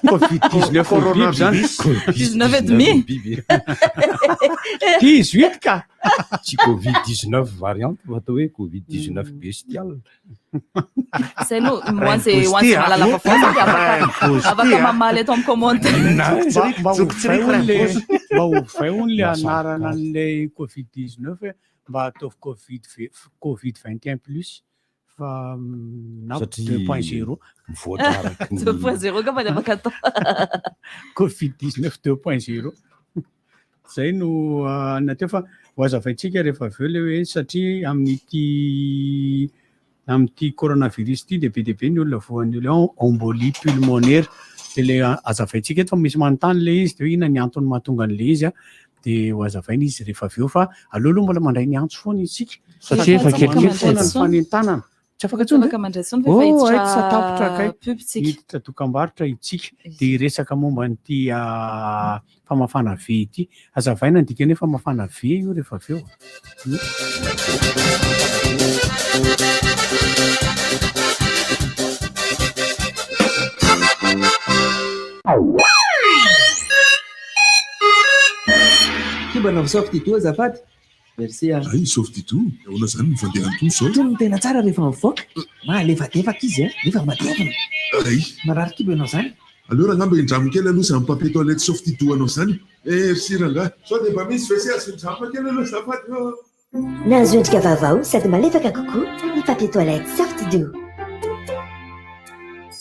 Covid 19 ny biby zany. 19 et demi. Biby. 18 ka. Tsy covid 19 variante fa atao hoe covid 19 bestial. Zay no ho an'izay ho an'izay mahalala vaovao zany dia afaka afaka mamaly eto amin'ny commentaire. Mba ovay hono le mba ovay hono le anarana an'ilay covid 19 hoe mba ataovy covid v- covid 21 plus fa na Satria 2.0 mivoatra araky ny 2.0 angamba ny afaka atao. covid 19 2.0 zay no ah, nateo fa ho azavaintsika rehefa avy eo le hoe satria amin'ity amin'ity coronavirus ity dia be dia be ny olona voan'ny olona hoe embolie pulmonaire dia le azavaintsika eto fa misy manontany le izy dia hoe inona ny antony mahatonga an'le izy a dia ho azavaina izy rehefa avy eo fa aleo aloha mbola mandray ny antso foana isika Satria efa Fa kelikely foana ny sisa. fanentanana tsy afaka intsony Afaka mandray intsony fa efa Oh, hiditra ay, tsy tapitra kay. pub tsika. Hiditra dokam-barotra itsika dia hiresaka momba an'ity ah, famafana V ity. Hazavaina ny dikan'ny hoe famafana V io rehefa avy eo. Ty mba nanao soft-didou azafady. Merci a. Hay soft-didou, ahoana izany ny fandehan'itony izao? Itony no tena tsara rehefa mivoaka. Mahalefadefaka izy a, nefa matevina. Hay. Marary kibo ianao izany? Aleo rangah mba indramiko kely aloha izany papier toilette soft-didou anao izany e. Merci rangah. Sao dia mba misy WC azo indramina kely aloha azafady ô. Nahazo endrika vaovao sady malefaka kokoa ny papier toilette Soft-Didou.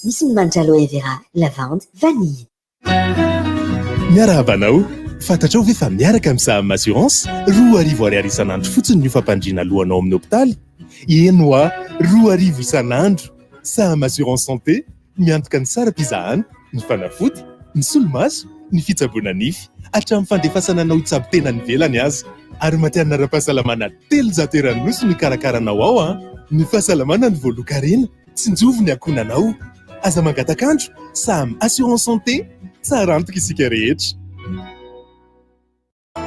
Misy ny manitra aloe vera, lavande, vanille. Miarahaba anao! Fantatrao ve fa miaraka amin'ny Saham Assurance, 2000 ariary isan'andro fotsiny ny fampandriana lohanao amin'ny hopitaly? Eny hoa, 2000 isan'andro! Saham Assurance Santé, miantoka ny saram-pizahana, ny fanafody, ny solomaso, ny fitsaboana nify, hatramin'ny fandefasana anao hitsabo tena any ivelany aza. Ary matihanina ara-pahasalamana 300 eran'ny Nosy no hikarakara anao ao an! Ny fahasalamana no voalohan-karena, tsinjovy ny ankohonanao. Aza mangatak'andro, Saham Assurance Santé, tsara antoka isika rehetra.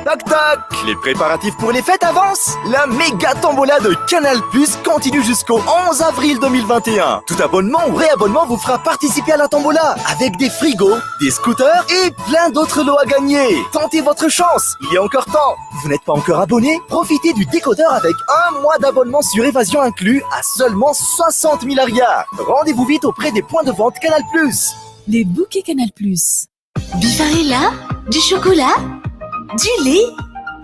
Toc toc Les préparatifs pour les fêtes avancent La méga tombola de Canal Plus continue jusqu'au 11 avril 2021. Tout abonnement ou réabonnement vous fera participer à la tombola avec des frigos, des scooters et plein d'autres lots à gagner. Tentez votre chance, il y a encore temps. Vous n'êtes pas encore abonné Profitez du décodeur avec un mois d'abonnement sur Évasion inclus à seulement 60 000 ariary. Rendez-vous vite auprès des points de vente Canal Plus. Les bouquets Canal Plus. Bifarella, du chocolat, du lait,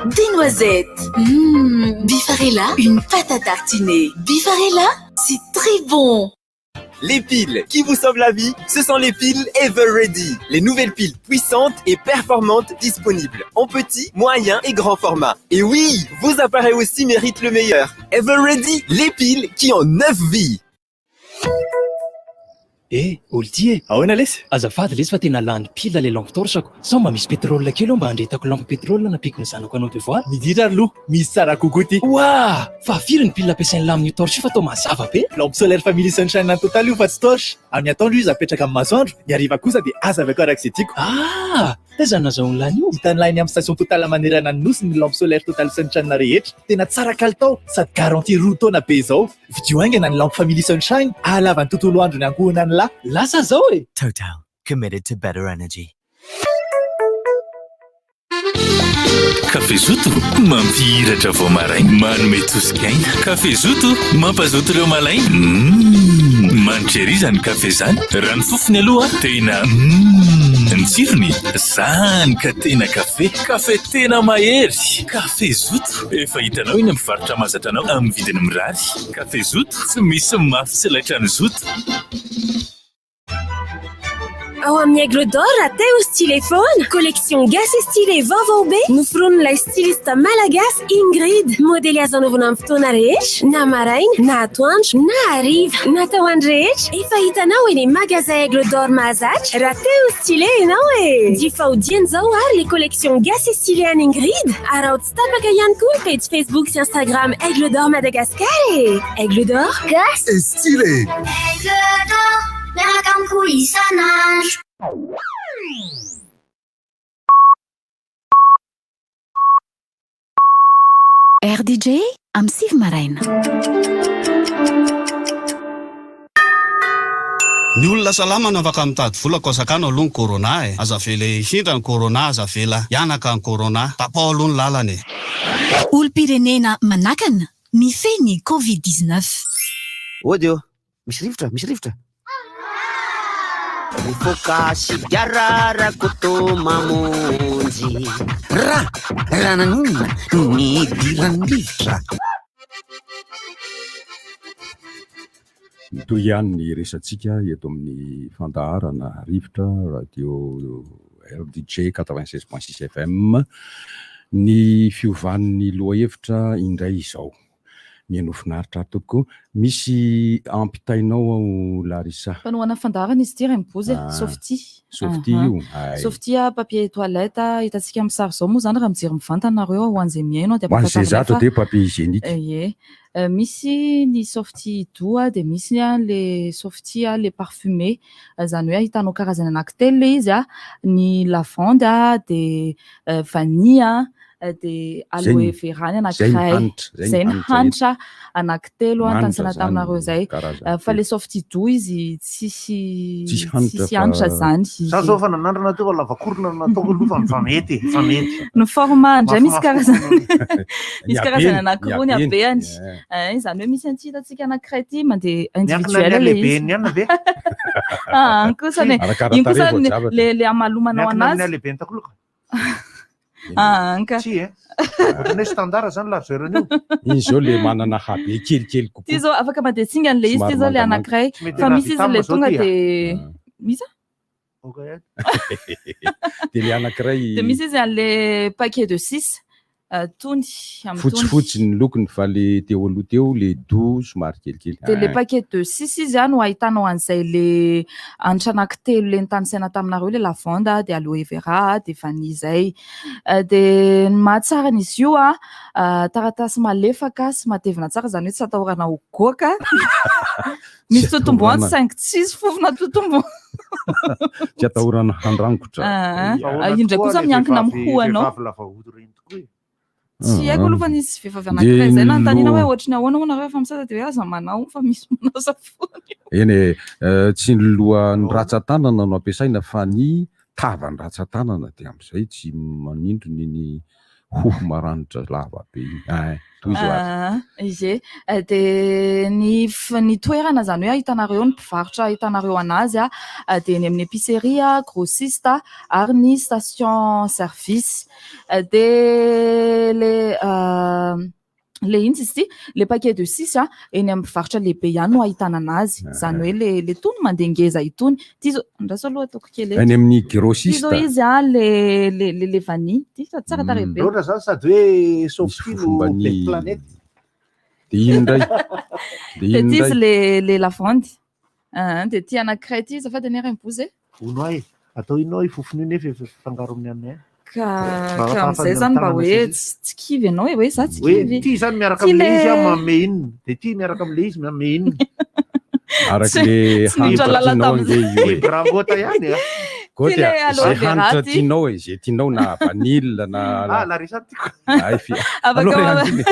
des noisettes. Mmh, Bifarella, une pâte à tartiner. Bifarella, c'est très bon. Les piles qui vous sauvent la vie, ce sont les piles Ever Ready. Les nouvelles piles puissantes et performantes disponibles en petit, moyen et grand format. Et oui, vos appareils aussi méritent le meilleur. Ever Ready, les piles qui ont 9 vies. Eh, olo ty e, ahoana lesy? Azafady lesy fa tena lany pile le lampe torche-ko. Sao mba misy pétrole kely eo mba handrehetako lampe pétrole nampiako ny zanako hanao devoir? Miditra ry loha, misy tsara kokoa ty. Oua! Fa firy ny pile ampiasain'i lahy amin'io torche io fa toa mazava be? Lampe solaire family sunshine an'ny Total io fa tsy torche. Amin'ny atoandro izy apetraka amin'ny masoandro, ny hariva kosa dia hazavaiko araka izay tiako. Ah! Taiza no nazahoan'i lahy an'io? Hitan'i lahy eny amin'ny station Total manerana ny Nosy ny lampe solaire Total sunshine rehetra. Tena tsara kalitao sady garantie 2 taona be izao. Vidio haingana ny lampe Family Sunshine hahalava ny tontolo andro ny ankohonan'ny lahy. Lasa zao e! Total, committed to better energy. Kafe Zoto, mampihiratra vao maraina, manome tosika aina. Kafe Zoto, mampazoto ireo malaina. Mmh, Manitra ery izany kafe izany. Raha ny fofony aloha tena humm. Ny tsirony? Zany ka tena kafe. Kafe tena mahery. Kafe Zoto. Efa hitanao eny amin'ny mpivarotra mahazatra anao amin'ny vidiny mirary. Kafe Zoto, tsy misy mafy tsy laitran'ny Zoto. Ao amin'ny Aigle d'Or, te ho stylé foana! Collection gasy stylé vaovao be, noforonin'ilay styliste malagasy Ingrid. Modely azo anaovana amin'ny fotoana rehetra, na maraina, na atoandro, na hariva. Natao ho an'ny rehetra, efa hitanao eny magasin Aigle d'Or mahazatra raha te ho stylé ianao e! Jifao dieny izao ary le collection gasy stylé an'i Ingrid. Araho tsy tapaka ihany koa ny pejy Facebook sy Instagram Aigle d'Or Madagascar e! Aigle d'Or, gasy et stylé! Aigle d'Or, miaraka amiko isan'andro. RDJ amin'ny 9 maraina. Ny olona salama no afaka mitady vola koa sakano aloha ny corona e! Aza avela hihindra ny corona, aza avela hianaka ny corona, tapaho aloha ny lalana e! Olom-pirenena manakana, mifehy ny Covid 19. Ody ô! Misy rivotra, misy rivotra. Mifoka sigara Rakoto mamonjy. Ra, raha naninona no nidiran'ny rivotra? Mitohy ihany ny resatsika eto amin'ny fandaharana Rivotra Radio RDJ 96.6 FM. Ny fiovan'ny lohahevitra indray izao. Mihainoa finaritra ary tompoko. Misy ampitainao aho Larissa. Mpanohana fandaharana izy ity Rainibozy e, Ah, Softy. Softy Aha. io, hay. Softy a, papier toilette, hitantsika amin'ny sary izao moa izany raha mijery mivantana nareo ho an'izay mihaino dia Ho an'izay ampahafantarina zatra fa dia papier hygiénique. Ie. Misy ny Softy doux dia misy le Softy le parfumé. Izany hoe ahitanao karazany anankitelo ilay izy a, ny lavande dia vanille dia aloe vera ny anankiray, izay ny hanitra anankitelo an, tanisaina taminareo izay, fa le softy doux izy tsisy tsisy hanitra zany. Za zao efa nanandrana teo fa lavakorona no nataoko aloha fa fa mety e, fa mety. Ny forme indray misy karazany misy karazany anankiroa ny habehany, izany hoe misy an'ity hitantsika anankiray ity mandeha individuel ilay izy. Miankina amin'ny halehibeny ihany ve? Ah, kosa ne, iny kosa le le hamalomanao Miankina amin'ny anazy. halehibeny takolaka. Ah, anka. Tsy e. Ohatran'ny hoe standard zany largeur an'io. Iny zao le manana habe kelikely kokoa. Ty zao afaka mandeha tsingany le izy, ty Somary zao le mangamanga. anankiray. Tsy mety Fa raha misy izy vitam le zao tonga ty a. de misy a? Ok. De le anankiray De misy izy an'le paquet de six tony amin'ny tony. Fotsifotsy ny lokony fa le teo aloha teo le doux somary kelikely. De le paquet de six izy a no ahitanao an'izay le hanitra anankitelo le nitanisaina taminareo le lavande de aloe vera de vanille zay. De ny mahatsara an'izy io a, taratasy malefaka sy matevina tsara izany hoe tsy atahorana ho goaka. Misy totombo any saingy tsisy fofona totombo. Tsy atahorana handrangotra. Ah, indray kosa miankina amin'ny hoanao. Vehivavy lava hody ireny tokoa e. Tsy haiko aloha fa nisy vehivavy anankiray izay nanontaniana hoe ohatry ny ahoana moa nareo efa misasa dia hoe aza manao fa misy manao savony. Eny e, tsy ny lohan'ny ratsan-tanana no ampiasaina fa ny tavan'ny ratsan-tanana dia amin'izay tsy manindrona iny hoho maranitra lava be iny. Ein, tohizo ary. Ah, ie. Dia ny ny toerana izany hoe ahitanareo ny mpivarotra ahitanareo anazy dia eny amin'ny épicerie, grossiste ary ny station service. Dia le le inona izy ity? Le paquet de six a, eny amin'ny mpivarotra lehibe ihany no ahitana anazy. Izany hoe le le tony mandeha ngeza itony. Ity izao, andraso aloha ataoko kely eto. Any amin'ny Ity izao grossiste. izy a, le le le le vanille. Ity sady tsara tarehy be. Loatra zany sady hoe Softy no fomban'ny- belle planète. Dia iny indray. Dia Dia iny ity izy indray. le le lavande. Ah, dia ity anankiray ity, azafady anie Rainibozy e. Hono ahy, atao inona io fofona io nefa efa fangaro amin'ny anay. Ka ka amin'izay zany mba hoe tsy kivy ianao e, hoe za tsy Hoe kivy. ity zany miaraka Ty amin'ilay izy le- aho manome inona, dia ity miaraka amin'ilay izy manome inona. Araka Tsy- le tsy niditra hanitra lalina tianao ange tamin'izay. io e. Brangota ihany a. Goty Ty le a, aloe zay vera hanitra ty. tianao e, zay tianao na vanille na Ah, Larissa tiako. Ay, fi- Afaka Aleo re ma- hangina.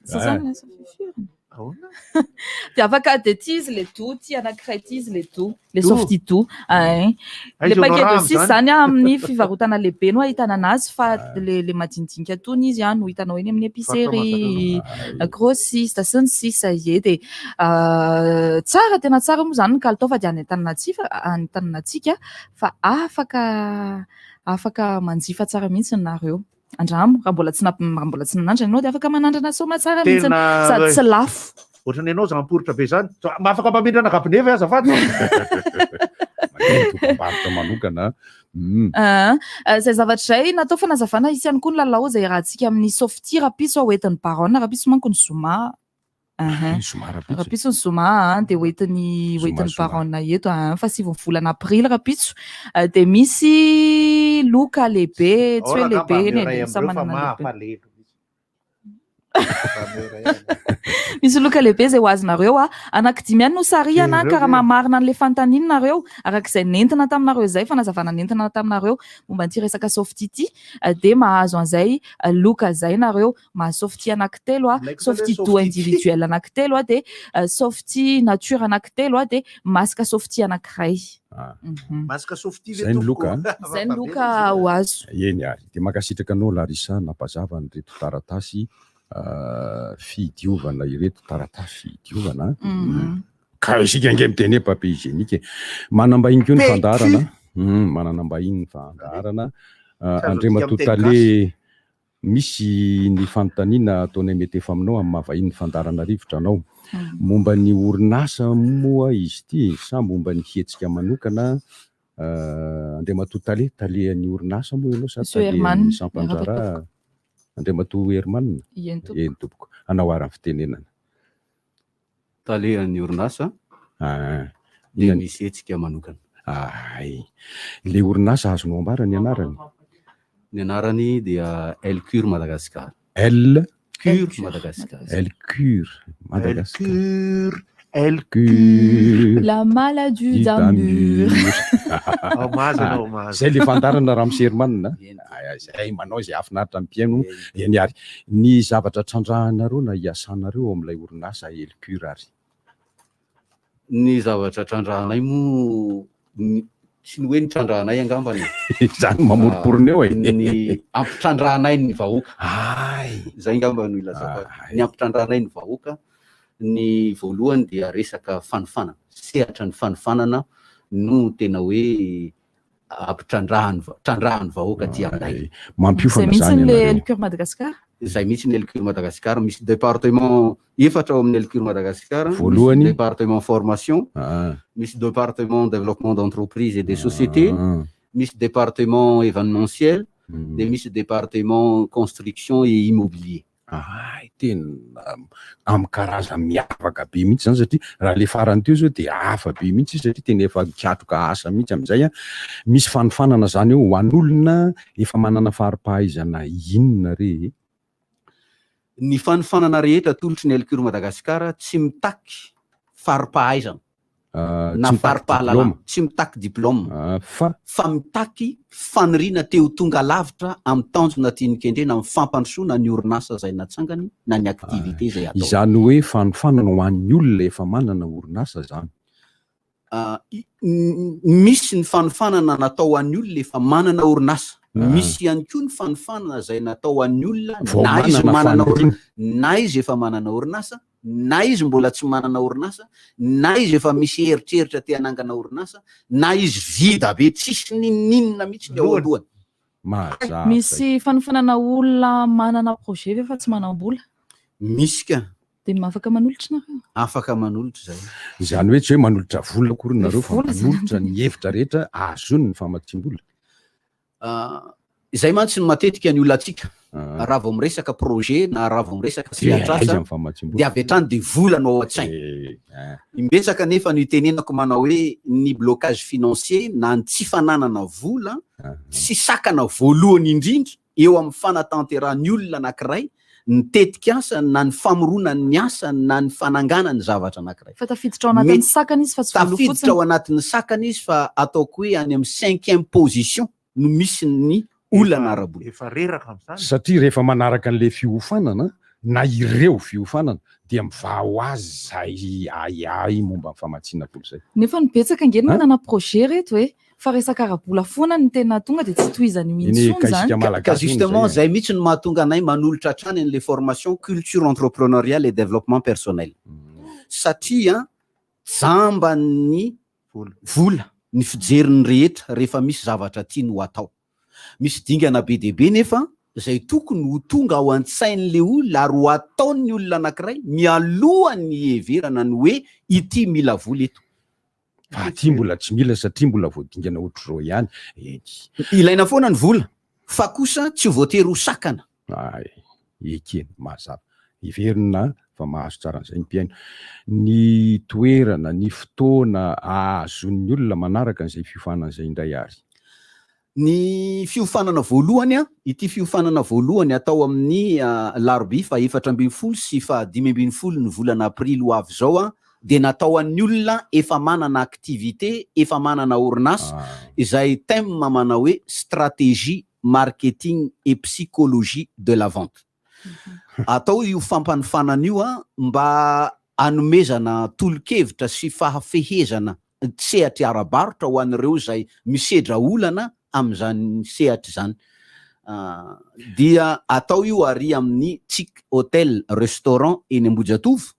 Sasana lasa fifirina. Ahoana? Dia afaka dia ty izy le doux, ty anankiray ty izy le doux, le Doux. softy doux. Ein. Aiza Le paquet de honorable 6 zany? zany a amin'ny fivarotana lehibe no ahitana anazy fa le le madinidinika tony izy a no hitanao eny amin'ny épicerie, grossiste sy ny sisa ie dia tsara tena tsara moa zany ny kalitao fa dia any an-tanàna fa any an-tanànantsika fa afaka afaka manjifa tsara mihitsy nareo. Andramo raha mbola tsy na- raha mbola tsy nanandrana ianao dia afaka manandrana soma tsara mihitsy Tena sady tsy lafo. Ohatran'ny ianao zany poritra be zany. Mba afaka mpamindrana gabone ve azafady? Mandeha dokam-barotra manokana. Ah, Izay zavatra izay natao fanazavana hisy ihany koa ny lalao izay iarahantsika amin'ny Softy rahampitso ao entin'ny Baronne rahampitso manko ny zoma. Aha. Ny zoma rahampitso. Rahampitso ny zoma ah, dia hoentin'ny Zoma, hoentin'ny zoma. Baronne eto ah, fa sivy volana aprily rahampitso. Ah, Dia misy loka lehibe, tsy hoe lehibe eny e, samy manana ny lehibe. mampalahelo. Misy loka lehibe izay ho azonareo a. Anankidimy ihany no sarihana Jereo ka raha ve? mahamarina an'ilay fanontaniana nareo, araka izay nentina taminareo izay, fanazavana nentina taminareo momba an'ity resaka softy ity, dia mahazo an'izay loka izay nareo. Mahazo softy anankitelo a, Ilaiko zany hoe softy softy doux ity. individuel anankitelo a, dia softy nature anankitelo a, dia masque softy anankiray. Masque softy ve Izay ny tompoko? loka a. Izay ny loka ho azo. Eny ary. Dia mankasitraka anao Larissa nampazava an'ireto taratasy fidiovana ireto taratasy fidiovana. Ka isika ange miteny hoe papier hygiénique e. Manam-bahiny koa ny PQ. fandaharana. Mananam-bahiny ny fandaharana. Tsy azo adika Andriamatoa amin'ny teny Tale gasy. Misy ny fanontaniana ataonay mety efa aminao amin'ny maha vahiny ny fandaharana rivotra anao. Momba ny orinasa moa izy ity sa momba ny hetsika manokana? Andriamatoa Tale, talehan'ny orinasa moa ianao sa Monsieur Herman, talehan'ny sampan-draharaha? Andriamatoa Herman? Eny tompoko. Eny tompoko. Hanao ary ny fitenenana. Talehan'ny orinasa Ah, dia inona- misy hetsika manokana. Ay, ilay orinasa azonao ambara ny anarany? Ny anarany dia Elcure Madagascar. El Cure Madagascar. Elcure Madagascar. Elcure, Elcure. La maladie d'amour. Ao mahazo ianao, ao mahazo. Zay le fandaharana Ramose Herman a. Ay, ay, Zay manao izay hahafinaritra ny mpihaino. Eny ary. Ny zavatra trandrahanareo na iasanareo ao amin'ilay orinasa Elcure ary. Ny zavatra trandrahanay moa ny- tsy ny hoe ny trandrahanay angambany e. Izany mamoromporona eo e. Ny ampitrandrahanay ny vahoaka. Ay. Izay angamba no ilazako azy. Ny ampitrandrahanay ny vahoaka, ny voalohany dia resaka fanofanana. Sehatra ny fanofanana no tena hoe ampitrandrahan'ny va- trandrahan'ny vahoaka aty aminay. Izay Mampiofana mihitsy izany ny le ianareo. Elcure Madagascar. Izay mihitsy ny Elcure Madagascar. Misy département efatra ao amin'ny Elcure Madagascar. Voalohany. Misy département formation, Ah. misy département développement d'entreprise et des sociétés, Ah. misy département événementiel, dia misy département construction et immobilier. Ay, tena amin'ny karazany miavaka be mihitsy izany satria raha le farany teo zao dia hafa be mihitsy izy satria tena efa mikatroka asa mihitsy amin'izay a. Misy fanofanana izany eo ho an'olona efa manana fari-pahaizana inona re e? Ny fanofanana rehetra atolotry ny Elcure Madagascar tsy mitaky fari-pahaizana. na tsy mitaky fari-pahalalana, diplôma. tsy mitaky diplôma, fa fa mitaky faniriana te ho tonga lavitra amin'ny tanjona tiany kendrena amin'ny fampandrosoana ny orinasa izay natsangany na ny activité izay ataony. Izany hoe fanofanana ho an'ny olona efa manana orinasa izany. Misy ny fanofanana natao ho an'ny olona efa manana orinasa. Misy ihany koa ny fanofanana izay natao ho an'ny olona Vao na izy manana manana faniriana. orinasa, na izy efa manana orinasa, na izy mbola tsy manana orinasa, na izy efa misy eritreritra te hanangana orinasa, na izy vida be tsisy n'inon'inona mihitsy ny ao an-dohany. Mazava. Misy fanofanana olona manana projet ve fa tsy manam-bola? Misy ka. Dia afaka manolotra nareo? Afaka manolotra izay. Izany hoe tsy hoe manolotra vola akory nareo fa Vola izany. manolotra ny hevitra rehetra ahazoany ny famatsiam-bola. Izay mantsy no matetika ny olantsika raha vao miresaka projet na raha vao miresaka Dia aiza sehatr'asa ny famatsiam-bola? dia avy hatrany dia vola no ao an-tsaina. Imbetsaka anefa no itenenako manao hoe ny blocage financier na ny tsy fananana vola tsy sakana voalohany indrindra eo amin'ny fanatanterahan'ny olona anankiray ny tetik'asany na ny famoronany ny asany na ny fananganany zavatra anankiray. Fa tafiditra ao anatin'ny Mety sakana izy fa tsy voaloha tafiditra fotsiny. ao anatin'ny sakana izy fa ataoko hoe any amin'ny cinquième position no misy ny olana ara-bola. Efa reraka amin'izany. Satria rehefa manaraka an'ilay fiofanana na ireo fiofanana dia mivaha ho azy izay ahiahy momba ny famatsiana vola izay. Nefa ny betsaka ange no manana projet reto e! Fa resaka ara-bola foana no tena tonga dia tsy tohizany mihitsy zany. Ka justement zay mihitsy no mahatonga anay manolotra hatrany an'ilay formation culture entrepreneuriale et développement personnel. Satria jamban'ny vola ny fijerin'ny rehetra rehefa misy zavatra tiany ho atao. Misy dingana be dia be nefa izay tokony ho tonga ao an-tsain'ilay olona ary ho ataon'ny olona anankiray mialohan'ny hiheverana ny hoe ity mila vola eto. Fa aty mbola tsy mila satria mbola vao dingana ohatr'izao ihany. Eny. Ilaina foana ny vola fa kosa tsy voatery ho sakana. Ay, ekena, mazava. Heverina fa mahazo tsara an'izay ny mpihaino. Ny toerana, ny fotoana ahazoan'ny olona manaraka an'izay fiofanana izay indray ary. Ny fiofanana voalohany, ity fiofanana voalohany atao amin'ny alarobia faha 14 sy faha 15 ny volana aprily ho avy izao dia natao an'ny olona efa manana activité, efa manana orinasa, izay thème manao hoe stratégie marketing et psychologie de la vente. Atao io fampanofanana io mba hanomezana tolo-kevitra sy fahafehezana sehatry ara-barotra ho an'ireo izay misedra olana amin'izany sehatra izany. Dia atao io ary amin'ny Tsiky Hotel Restaurant eny Ambohijatovo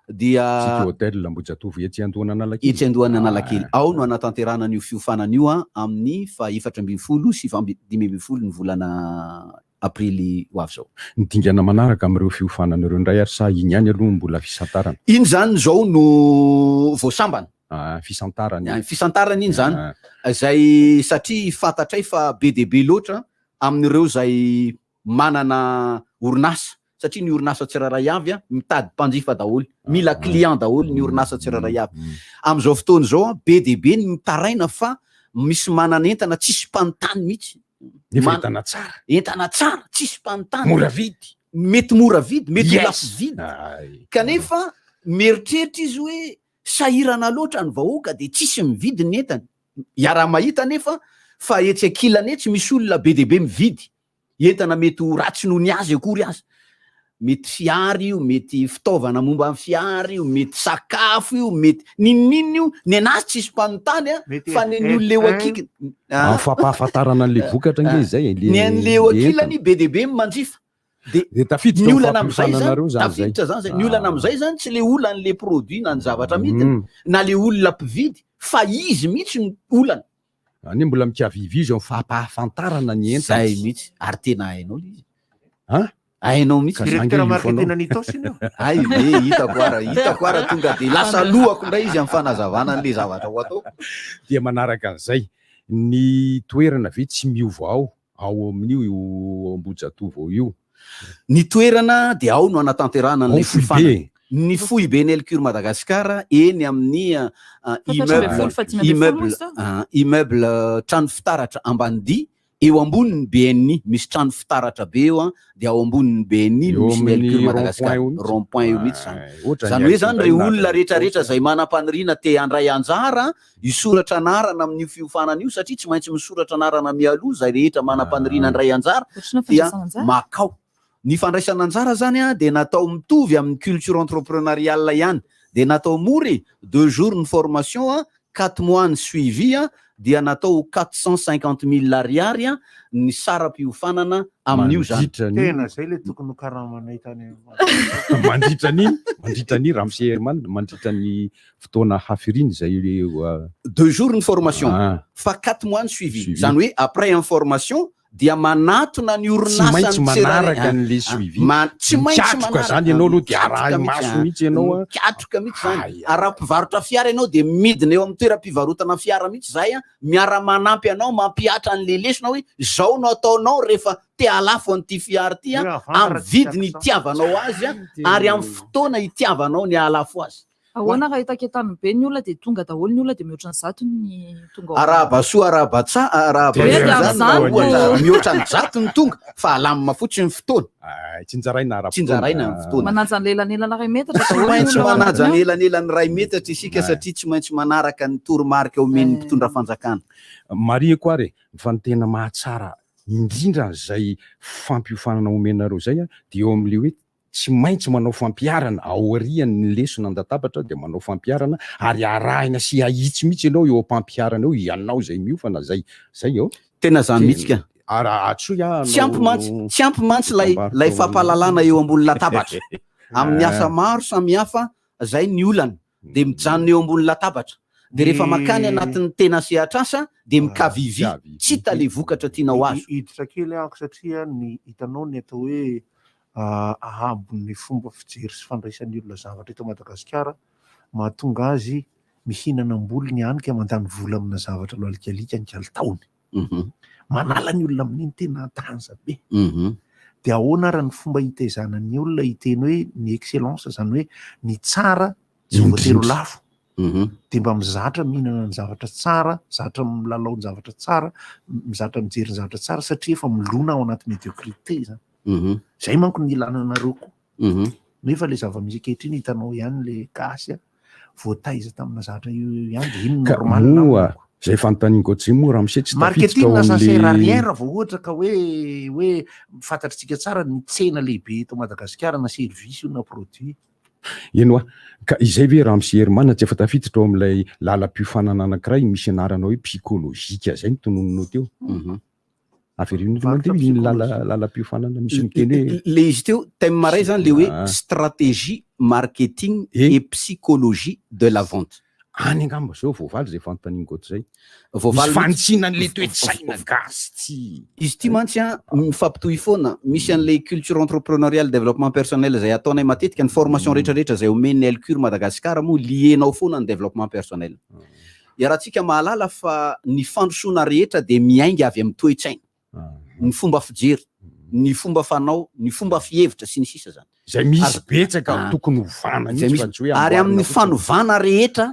dia Tsiky Hotel Ambohijatovo etsy Andohan'Analakely. Etsy Andohan'Analakely. Ao no hanatanterahana an'io fiofanana io amin'ny faha 14 sy faha 15 ny volana aprily ho avy izao. Ny dingana manaraka amin'ireo fiofanana ireo indray ary sa iny ihany aloha no mbola fisantarana? Iny izany izao no vao sambany. Ah, fisantarana. Fisantarana iny izany. Izay satria fantatray fa be dia be loatra amin'ireo izay manana orinasa satria ny orinasa tsirairay avy mitady mpanjifa daholo, mila client daholo ny orinasa tsirairay avy. Amin'izao fotoana izao be dia be ny mitaraina fa misy manana entana tsisy mpanontany mihitsy. Nefa entana tsara. Entana tsara, tsisy mpanontany. Mora vidy. Mety mora vidy, mety ho lafo vidy. Kanefa mieritreritra izy hoe sahirana loatra ny vahoaka dia tsisy mividy ny entany. Iaraha-mahita anefa fa etsy ankilany etsy misy olona be dia be mividy entana mety ho ratsy noho ny azy akory aza. Mety fiara io, mety fitaovana momba ny fiara io, mety sakafo io, mety n'inon'inona io, ny an'azy tsisy mpanontany a, fa ny an'ny olona eo akikiny. Amin'ny fampahafantarana an'ilay vokatra ange izay e, Ny an'ilay eo ankilany be dia be ny manjifa. Dia tafiditra Ny ao olana amin'izay zany, fampifananareo zany zay. tafiditra zany zay. Ny olana amin'izay zany tsy le olan'le produit na ny zavatra amidiny na le olona mpividy fa izy mihitsy no olana. Anie mbola mikaviavy izy ao fampahafantarana ny entana. Zay mihitsy, ary tena hainao le izy. An? Hainao mihitsy. Ka za ange Directeur io marketing foanao. an'i Itaosy iny io. Hay ve, hitako ara, hitako ara tonga dia lasa lohako indray izy amin'ny fanazavana an'le zavatra ho atao. Dia manaraka an'izay, ny toerana ve tsy miova ao ao amin'io io Ambohijatovo ao io? Ny toerana dia ao no anatanterahana Ao an'ilay foibe. fiofanana. Ny foiben'ny Elcure Madagascar eny amin'ny immeuble immeuble immeuble trano fitaratra Ambanidia eo ambonin'ny BNI misy trano fitaratra be eo an dia ao ambonin'ny BNI no Eo misy ny amin'ny Elcure rond Madagascar point eo mihitsy. rond point eo mihitsy izany. Ohatran'ny Izany hoe izany Elcure ireo indray olona naka rehetra rehetra ny izay manam-paniriana te handray anjara hisoratra anarana amin'io fiofanana io satria tsy maintsy misoratra anarana mialoha izay rehetra manam-paniriana handray anjara Ohatrina dia fandraisana anjara? makao. Ny fandraisana anjara zany dia natao mitovy amin'ny culture entrepreneuriale ihany, dia natao mora e, deux jours ny formation, quatre mois ny suivi, dia natao ho 450 mille ariary ny saram-piofanana amin'io zany. Mandritra ny. Tena zay le tokony ho karamanay tany Mandritra ny, mandritra ny Ramose Herman, mandritra ny fotoana hafiriana izay Deux jours ny formation, Ah. fa quatre mois ny suivi. Suivi. Zany hoe après une formation dia manatona ny Tsy orinasa maintsy ny tsirairay. manaraka an'le suivi. Tsy maintsy Mikatroka manaraka. zany ianao aloha dia Mikatroka arahi mihitsy, maso mihitsy ianao a. Mikatroka mihitsy zany. Ary raha mpivarotra fiara ianao dia midina eo amin'ny toeram-pivarotana fiara mihitsy izahay a, miara-manampy anao mampihatra an'le lesona hoe zao no ataonao rehefa te halafo an'ity fiara ity a, Hoe avantara amin'ny tsy vidiny takisa. itiavanao azy a, ary amin'ny fotoana itiavanao ny hahalafo azy. Ahoana raha etaketany be ny olona dia tonga daholo ny olona dia mihoatra ny zato ny tonga ao. Arahaba soa arahaba tsa arahaba Dia soa zany amin'izany raha ohatra no- mihoatra ny zato ny tonga fa alamina fotsiny ny fotoana. Tsinjaraina ara-potoana. Tsinjaraina ny fotoana. Manaja ny elanelana iray metatra Tsy daholo ny maintsy olona ao manaja anatiny ny ao. elanelany iray metatra isika satria tsy maintsy manaraka ny toromarika omen'ny mpitondra fanjakana. Marihiko ary e, fa ny tena mahatsara indrindra an'izay fampiofanana omenareo izay dia eo amin'ilay hoe. Tsy maintsy manao fampiharana aorian'ny lesona an-databatra dia manao fampiharana ary arahina sy ahitsy mihitsy ianao eo am-pampiharana eo ianao izay miofana zay zay eo. Tena zany mihitsy ka. Ary atsoy aho Tsy ampy mantsy, tsy ampy mantsy ilay ilay fampahalalana eo ambony latabatra. Amin'ny asa maro samihafa zay ny olana dia mijanona eo ambony latabatra. Dia rehefa makany anatin'ny tena sehatr'asa dia mikavivy, tsy hita ilay vokatra tianao azo. Hiditra kely aho satria ny hitanao ny atao hoe ahabon'ny fomba fijery sy fandraisan'ny olona zavatra eto Madagasikara mahatonga azy mihinana am-bolony ihany ka mandany vola amina zavatra loalikalika ny kalitaony. Manala ny olona amin'iny tena danza be. Dia ahoana ary ny fomba hitaizana ny olona hiteny hoe ny excellence, izany hoe ny tsara tsy voatery ho lafo. Dia mba mizatra mihinana ny zavatra tsara, zatra milalao ny zavatra tsara, mizatra mijery ny zavatra tsara satria efa milona ao anaty médiocrité izany. Zay manko ny ilana anareo koa. Nefa le zava-misy ankehitriny hitanao ihany le gasy a, voataiza tamina zavatra io eo ihany de iny Ka normal moa amiko. zay fanontanian'i Gauthier moa ramose tsy tafiditra Marketing ao ça sert à amin'le rien raha vao ohatra ka hoe hoe fantatritsika tsara ny tsena lehibe eto Madagasikara na service io na produit. Eny hoa, ka izay ve Ramose Herman tsy efa tafiditra ao amin'ilay lalam-piofanana anankiray misy anarana hoe psychologique zay no tononinao teo? Avereno indray mandeha iny lala lalam-piofanana misy miteny hoe Le izy teo, thème iray zany le hoe stratégie marketing et psychologie de la vente. Any angamba zao voavaly zay fanontanian'i Goty zay. Voavaly Misy fanitsiana an'le toe-tsaina gasy tsy. Izy ity mantsy an, mifampitohy foana, misy an'le culture entrepreneuriale développement personnel zay ataonay matetika, ny formation rehetra rehetra zay omen'ny Elcure Madagascar moa lier-nao foana ny développement personnel. Iarahantsika mahalala fa ny fandrosoana rehetra dia miainga avy amin'ny toe-tsaina, ny fomba fijery, ny fomba fanao, ny fomba fihevitra, sy ny sisa izany. Izay misy betsaka tokony hovana Izay mihitsy misy fa tsy hoe ary amboarina amin'ny fotsiny. fanovana rehetra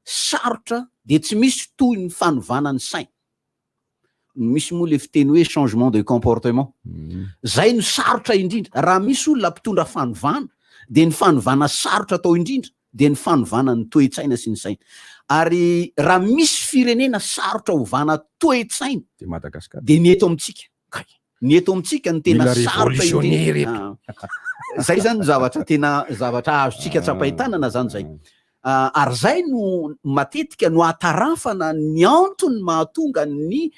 sarotra dia tsy misy toy ny fanovana ny saina. Misy moa le fiteny hoe changement de comportement. Zay no sarotra indrindra. Raha misy olona mpitondra fanovana dia ny fanovana sarotra atao indrindra dia ny fanovana ny toe-tsaina sy ny saina. Ary raha misy firenena sarotra ovana toe-tsaina Dia Madagasikara. dia ny eto amintsika. Kay. Ny eto amintsika no tena Mila sarotra révolutionnaire indrindra. eto. Ah. Zay zany no zavatra tena zavatra azontsika tsapain-tanana zany zay. Ary zay no matetika no ahatarafana ny antony mahatonga ny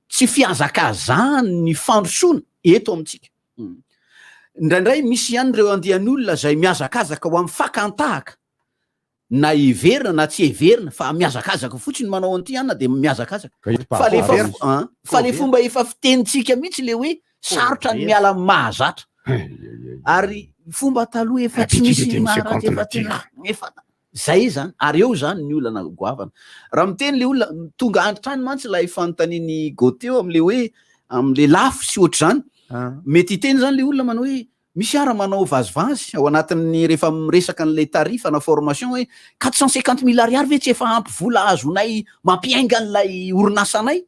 tsy fihazakazahan'ny fandrosoana eto amintsika. Indraindray misy ihany ireo andian'olona izay mihazakazaka ho amin'ny fakan-tahaka, na heverina na tsy heverina fa mihazakazaka fotsiny manao an'ity anona dia mihazakazaka. Fa le efa fa le fomba efa fitenintsika mihitsy le hoe sarotra ny miala amin'ny mahazatra. Ary fomba taloha efa tsy misy maharatsy efa tena efa zay zany ary eo zany ny olana goavana. Raha miteny le olona tonga hatrany mantsy ilay fanontanian'i Gauthier am'le hoe am'le lafo sy ohatr'izany. Mety hiteny zany le olona manao hoe misy ara manao vazivazy ao anatin'ny rehefa miresaka an'ilay tarif na formation hoe 450 mille ariary ve tsy efa ampy vola azonay mampiainga an'ilay orinasanay?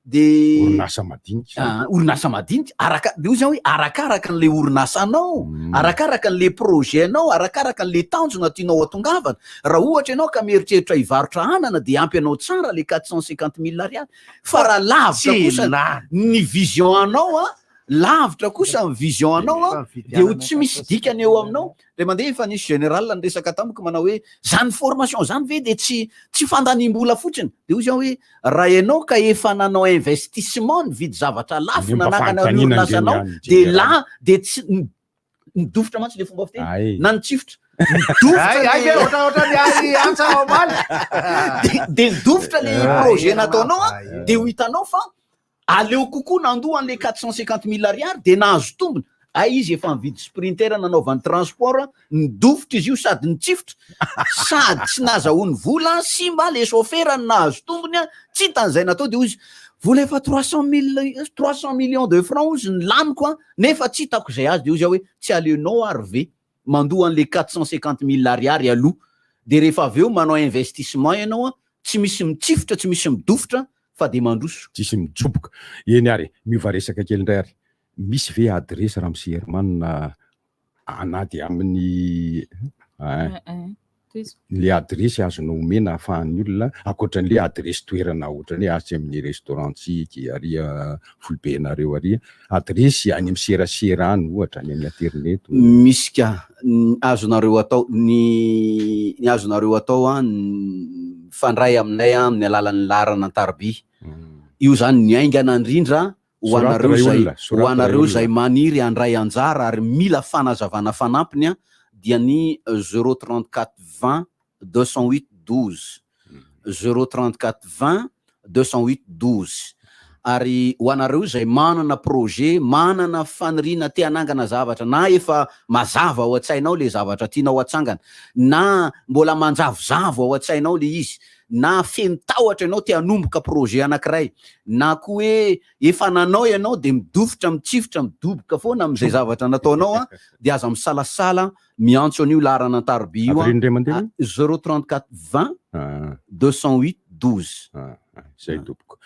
De Orinasa madinika zany. Ah, orinasa madinika, araka, de hoy zany hoe arakaraka an'ilay orinasanao, arakaraka an'ilay projet anao, arakaraka an'ilay tanjona tianao hatongavana. Raha ohatra ianao ka mieritreritra hivarotra anana dia ampy anao tsara le 450 mille ariary. Fa raha lavitra Tsy kosa lany. ny vision anao an, lavitra kosa ny vision anao an, dia ho tsy misy dikany eo aminao. Ndray mandeha efa nisy général niresaka tamiko manao hoe zany formation zany ve dia tsy tsy fandaniam-bola fotsiny? Dia hoy izaho hoe raha ianao ka efa nanao investissement nividy zavatra lafo Ny mba nanangana ny fanontaniana ange ny orinasanao an'ny dia général. la dia tsy nidofotra mantsy le fomba fiteny Ay. na nitsifotra. Nidofotra Ay, ay, le ohatra ohatra ny ahy antsa omaly. Dia nidofotra le Ay, projet ay, nataonao an, ay. dia ho hitanao fa aleo kokoa nandoa an'le 450 mille ariary dia nahazo tombony. Ay izy efa nividy sprinter nanaovany transport, nidofotra izy io sady nitsifotra, sady tsy nazahoany vola, simba le chauffeur no nahazo tombony, tsy hitany izay natao dia hoy izy, vola efa 300 mille, 300 millions de francs hozy ny laniko an, nefa tsy hitako izay azo, dia hoy izy hoe tsy aleonao ary ve mandoa an'le 450 mille ariary aloha, dia rehefa avy eo manao investissement ianao an, tsy misy mitsifotra, tsy misy midofotra fa dia mandroso. Tsisy mijoboka. Eny ary, miova resaka kely indray ary. Misy ve adiresy Ramose Herman na dia amin'ny ein. Le adiresy azonao omena ahafahan'ny olona, ankoatra an'le adiresy toerana ohatran'ny hoe atsy amin'ny restaurant Tsiky ary foibenareo ary, adiresy any amin'ny serasera any ohatra, any amin'ny aterineto. Misy ka, ny azonareo atao, ny ny azonareo atao an, mifandray aminay an amin'ny alalan'ny laharana an-tariby. Io zany ny haingana indrindra ho Soraty anareo ray izay olona, ho soraty ray anareo olona. izay maniry handray anjara ary mila fanazavana fanampiny dia ny zéro 34 20 208 12, zéro 34 20 208 12. Ary ho anareo izay manana projet, manana faniriana te hanangana zavatra na efa mazava ao an-tsainao le zavatra tianao hatsangana na mbola manjavozavo ao an-tsainao le izy na feno tahotra ianao te hanomboka projet anankiray, na koa hoe efa nanao ianao dia midofotra, mitsifotra, midoboka foana amin'izay zavatra nataonao an, dia aza misalasala miantso an'io laharana an-tariby io an, zéro 34 20 208 12. Izay tompoko.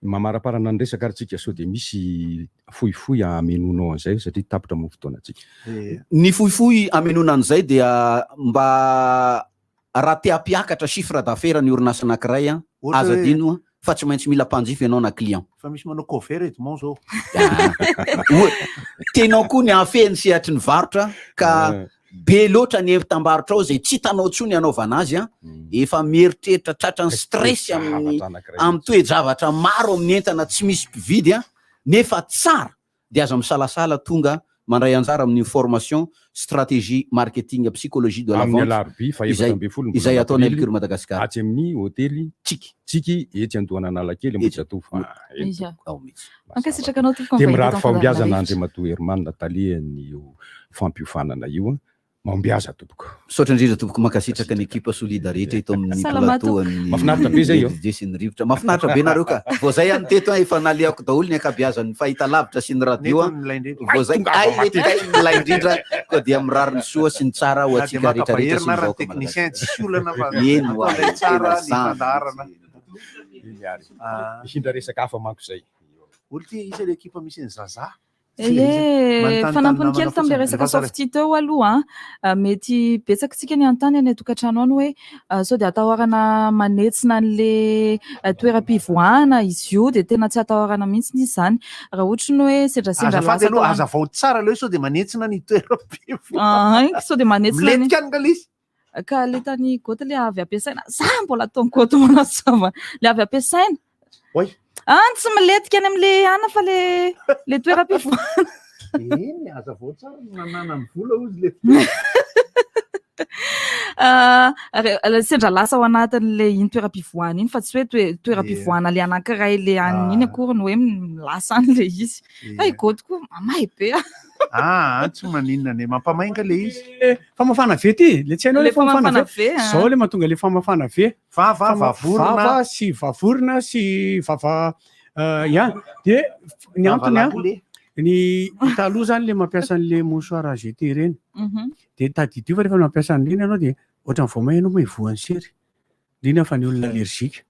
Mamaraparana ny resaka ary tsika sao dia misy fohifohy hamenoanao an'izay satria tapitra moa ny fotoanantsika. Ny fohifohy hamenoana an'izay dia mba Raha te hampiakatra chiffre d'affaires ny orinasa anankiray an, Ohatra aza hoe- adino an, fa tsy maintsy mila mpanjifa ianao na client. Fa misy manao cover Edmond zao. Oa- Tianao koa ny hahafehy ny sehatry ny varotra ka be loatra ny entam-barotra ao izay tsy hitanao intsony hanaovana azy an, efa mieritreritra tratran'ny stress amin'ny Zavatra anankiray amin'ny toe-javatra maro amin'ny entana tsy misy mpividy an, nefa tsara dia aza misalasala tonga mandray anjara amin'io formation stratégie marketing psychologie de la Amin'ny vente alarobia faha izay 14 ny izay volana ataon'ny aprily Elcure Madagascar. atsy amin'ny hotely Tsiky. Tsiky etsy Andohan'Analakely Ambohijatovo. Etsy. Ah, eny Izy ah. tompoko. Ao mihitsy. Mankasitraka anao tompoko Dia amin'ny mirary vahiny teto amin'ny fahombiazana fandaharana rivotra. Andriamatoa Herman talehan'io fampiofanana io. Mahombiaza tompoko. Misaotra indrindra tompoko, mankasitraka ny ekipa solida rehetra eto amin'ny Salama plateau tompoko. an'ny Mahafinaritra be zay io. RDJ sy ny rivotra. Mahafinaritra be nareo ka. Vao zay aho niteto an, efa nalehako daholo ny ankabeazan'ny fahitalavitra sy ny radio an. Neto ny milay indrindra. Vao zay, Tongava ay matetika. kay milay indrindra, koa dia mirary ny soa sy ny tsara ho Na dia antsika maka rehetra rehetra bahery sy ny na raha vahoaka technicien malagasy. tsisy olana fa Eny ho atao ahy, indray tsara tena ny zany fandaharana. mihitsy. Iny ary. Ah. Hindra resaka hafa manko zay. Olo ty iza le ekipa misy ny Zaza? Ie, fanampiny kely tamin'ilay resaka softie teo aloha an, mety betsaka isika ny hanontany any an-tokantrano any hoe sao dia atahorana manetsina an'ilay toeram-pivoahana izy io dia tena tsy atahorana mihitsy izy izany. Raha ohatra ny hoe sendrasendra Azafady lasa aloha, tao an- hazavao tsara aloha sao dia manetsina ny toeram-pivoahana. Ah, sao dia manetsina ny- Milentika any nga ilay izy. Ka le tany goty le avy ampiasaina, za mbola ataon'i goty manazava, le avy ampiasaina. Oay. Any tsy milentika any amin'le ana fa le le toeram-pivoahana. Eny, hazavao tsara ny nananany vola hozy le Ah, re- sendra lasa ao anatin'le iny toeram-pivoahana iny fa tsy hoe toe- toeram-pivoahana le anankiray le any iny Ah. akory no hoe lasa any le izy. Fa i goty koa mamay be ah. Ah, tsy maninona ne mampamainga le izy. Famafana ve ty? Le tsy hainao Le le famafana famafana ve? ve, ah. Zao le mahatonga le famafana ve. Vava, vavorona. Vava sy vavorona sy vava ya. De ny Vava antony a, lakile. ny taloha zany le mampiasa an'le mouchoir à jeter ireny. De tadidio fa rehefa mampiasa an'ireny ianao de ohatran'ny vao may ianao mivoa ny sery. Indrindra fa ny olona allergique.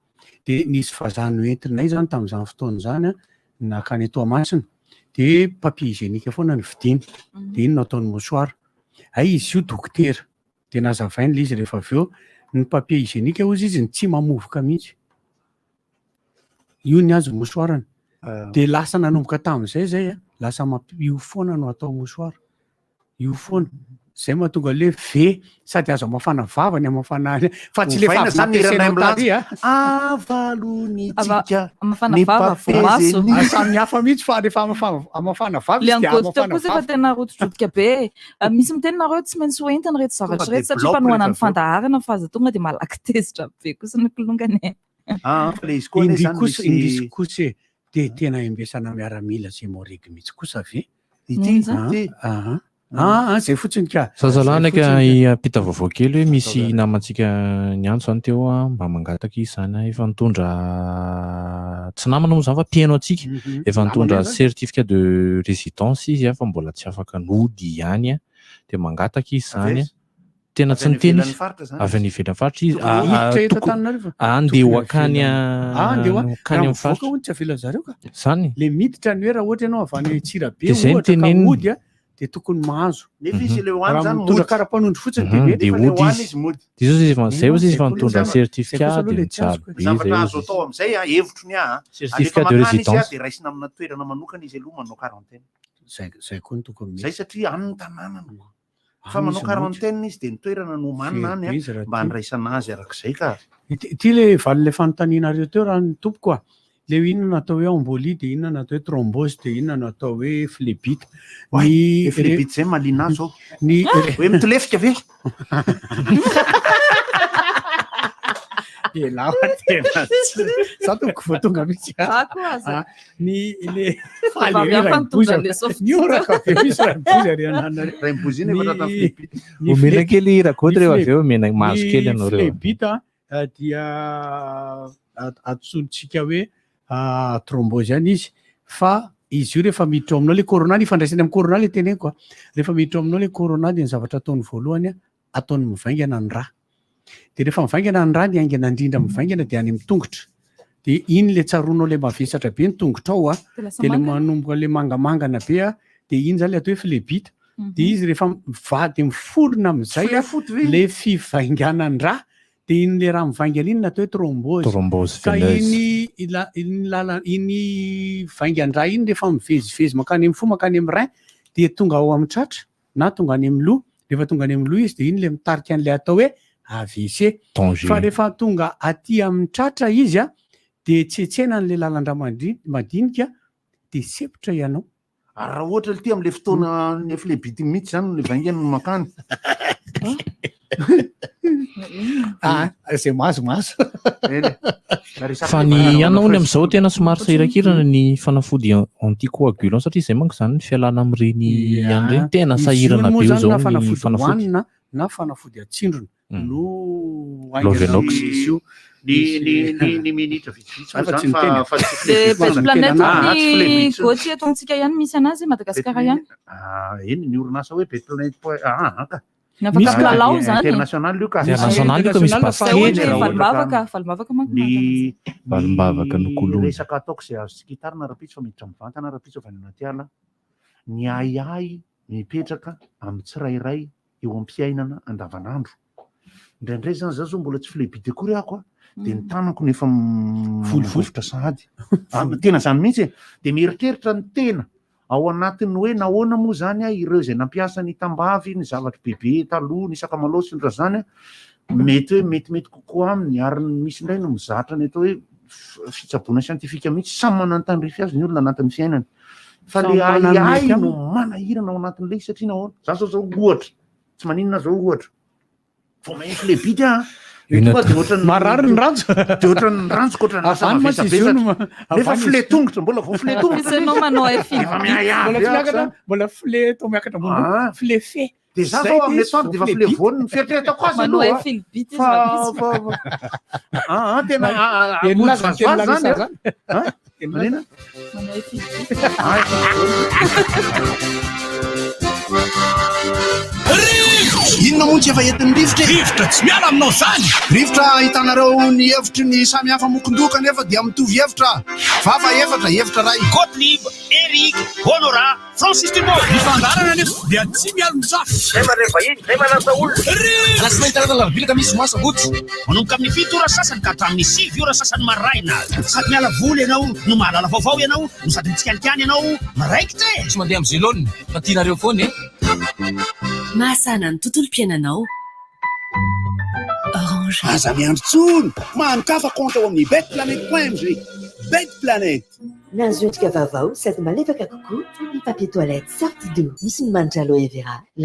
Dia nisy vazaha noentinay izany tamin'izany fotoana izany an, nankany Toamasina. Dia papier hygiénique foana no vidiany. Dia iny no ataony mouchoir. Hay izy io dokotera. Dia nazavainy ilay izy rehefa avy eo, ny papier hygiénique hozy izy ny tsy mamovoka mihitsy. Io ny azy mouchoir-ny. Dia lasa nanomboka tamin'izay izay an, lasa mamp- io foana no atao mouchoir. Io foana. Zay mahatonga le V sady azo amafana vava ny amafana fa tsy le Ovaina vava zany ny nampiasainao iranay milaza. tary a. Avalonitsika Amafana ny vava, voamaso. papezeny. Ah, samy hafa mihitsy fa rehefa amafana amafana vava Le izy dia angoty teo amafana kosa efa vava. tena rotidrotika be e. Ah, Misy miteny nareo tsy maintsy ho entina ireto zavatra Tonga ireto dia satria bloc mpanohana ny rehefa avy eo. fandaharana fa aza tonga dia malaky tezitra be kosa ny kilongany e. Ah, fa le izy koa anie Indri zany kosa misy indrisy kosa e. Dia tena imbesana miaramila zay moregy mihitsy kosa ve? Ity, ity. Ah, ah, ah, zay fotsiny ka. Zazalahy Zay fotsiny ka. hiampita vaovao kely hoe misy namantsika niantso zany teo a, mba mangataka izy zany a, efa nitondra tsy namana moa zany fa mpihaino antsika, efa nitondra Namana zany. certificat de résidence izy a, fa mbola tsy afaka nody ihany a, dia mangataka izy Avy zany a. aiza? Tena Avy tsy any niteny ivelan'ny izy. faritra zany Avy any izy? ivelan'ny faritra izy. Tokony Ah, ah, hiditra eto toko- Antananarivo. ah, andeha ho Tokony akany avelany. Ah, andeha ho ah, any. ho akany Raha amin'ny mivoaka faritra. hono tsy avelan'ny zareo ka. Zany. Le miditra ny hoe raha ohatra ianao avy any Antsirabe Dia zay no ohatra ka teneniny. hody a, de tokony mahazo. Nefa izy le hoany Raha zany mitondra mody. karapanondro fotsiny de Mhm, mety. de Nefa le mody hoany izy. izy mody. De zao izy efa- zay ozy izy efa nitondra Zay kosa certificat aloha de le tsy mijaly azoko e. be zay Zavatra ozy azo izy. atao am'izay a, hevitro ny ahy a. Certificat Alefa de makany izy a, résidence. de raisina amina toerana manokana izy aloha manao quarantaine. Zay zay koa no tokony mety. Zay satria any ny tanànany. Fa Any manao izy mody. quarantaine izy de ny toerana no omanina any Very be izy a, raha mba ty. handraisana azy arak'izay ka. Ity le valin'le fanontanianareo teo raha ny tompoko a. Le hoe inona no atao hoe embolie de inona no atao hoe thrombose de inona no atao hoe phlébite. Ny Le phlébite zay mahaliana ahy zao. Ny Hoe mitolefika ve? Elahy tena tsy- za tompoko vao tonga mihitsy a. Za koa aza. Ah, Ny le Efa avy hafa nitondra an'le soft. Ny oraka be misy raimbozy ary ananareo. Raimbozy iny efa tratran'ny phlébite. Ny Omena phlé- kely Rakoto ny rehefa phlé- avy eo omena mahazo ny kely ianao reo. phlébite a, dia antsointsika hoe thrombose ihany izy fa izy io rehefa miditra ao aminao le corona ny ifandraisany amin'ny corona le teneniko a. Rehefa miditra ao aminao le corona dia ny zavatra ataony voalohany a, ataony mivaingana ny rà. De rehefa mivaingana ny rà, ny haingana indrindra mivaingana de any amin'ny tongotra. De iny le tsaroanao le mavesatra be ny tongotra ao a, De lasa de le mangana. manomboka le mangamangana be a, de iny zany le atao hoe phlébite. De Mhm. izy rehefa mivady miforona amin'izay a, Foty ve? le fivainganan-drà, de iny le raha mivaingana iny natao hoe thrombose. Thrombose Ka veineuse. iny ila- iny lala iny vaingan-drà iny rehefa mivezivezy mankany amin'ny fo mankany amin'ny rein de tonga ao amin'ny tratra na tonga any amin'ny loha. Rehefa tonga any amin'ny loha izy de iny le mitarika an'le atao hoe AVC. Danger. Fa rehefa tonga aty amin'ny tratra izy a, de tsetsena an'le lalan-drà madinika de sepotra ianao. Ary raha ohatra ity amin'le fotoana ny phlébite mihitsy zany le vaingana no makany. Ah, zay mahazo mahazo. Fa ny ihany hono amin'izao tena somary sahirakirana ny fanafody anticoagulant satria izay manko zany ny fialana amin'ireny ihany ireny tena Izy io sahirana moa be zany izao na ny fanafody fanafody. hohanina na fanafody atsindrona no Lovenox. haingana izy io. Ny ny ny ny minitra vitsivitsy moa Fa tsy zany fa niteny. fa tsy De phlébite Best zany. Planet Ah, tsy ny phlébite. Gauthier eto amintsika ihany misy anazy Madagasikara ihany. Ah, eny ny orinasa hoe Bet Planet point ah ah, ka. Ny afaka Misy ka milalao zany. International io ka. International io ka misy Zay basket. ohatra Raha ohatra ka- valimbavaka, valimbavaka manko Ny Valimbavaka ny nokolona. resaka ataoko izay azo tsy kitarina rahampitso fa miditra mivantana rahampitso avy any anaty ala. Ny ahiahy mipetraka amin'ny tsirairay eo am-piainana andavanandro. Indraindray zany za zao mbola tsy phlébite akory aho a, de ny tanako no efa volivolitra sahady. Ah, tena zany mihitsy e. De mieritreritra ny tena ao anatin'ny hoe nahoana moa zany a ireo izay nampiasa ny tambavy, ny zavatra bebe taloha, ny sakamalao sy ny ohatran'izany a, mety hoe metimety kokoa aminy ary misy indray no mizatra ny atao hoe fitsaboana siantifika mihitsy, samy manana ny tandrify azy ny olona anatin'ny fiainany. Fa Samy le manana ny ahiahy mety no aminy. manahirana ao anatin'ilay izy satria nahoana? Za zao zao ohatra, tsy maninona zao ohatra. Vao maheno phlébite aho. Inona Tonga de ohatran'ny- Marary ny ranjo. De ohatran'ny ranjoko ohatran'ny lasa Avy any mantsy izy io no ma- mavesabesatra. Nefa avy any file izy- tongotra, mbola vao file tongotra. Misy ianao manao Efa miahiahy Mbola be tsy aho miakatra, zany. mbola file to miakatra ambony Ah. file fe. De za Zay zao de amin'ny izy atoandro de vao efa file file bite. voany ny fieritreretako azy Manao aloha. phlébite izy Fa rahampitso. fa ah ah, tena ah, ah, Dia nilaza ny teny vazivazy zany Larissa a. zany. Ah, Teny manina? Manao phlébite. Inona moa tsy efa entin'ny rivotra e? Rivotra tsy miala aminao zany! Rivotra ahitanareo ny hevitry ny samy hafa mokondoka nefa dia mitovy hevitra. Vava efatra, hevitra iray. Gottlieb, Eric, Honora, Francis Dumont. Ny fandaharana anefa dia tsy mialon-jafy. Zay mandray vahiny, zay manasa olona. Alatsinainy talata alarobia alakamisy zoma sabotsy. Manomboka amin'ny 7 ora sasany ka hatramin'ny 9 ora sasany maraina. Sady miala voly ianao no mahalala vaovao ianao no sady mitsikalikany ianao miraikitra e. Tsy mandeha amin'ny zelone fa tianareo foana e. Mahasahana ny tontolom-piainanao. Orange. Aza miandry intsony! Manokafa compte ao amin'ny betplanet.mg. Betplanet. Nahazo endrika vaovao sady malefaka kokoa ny papier toilette Sortido. Misy ny manitra aloe vera.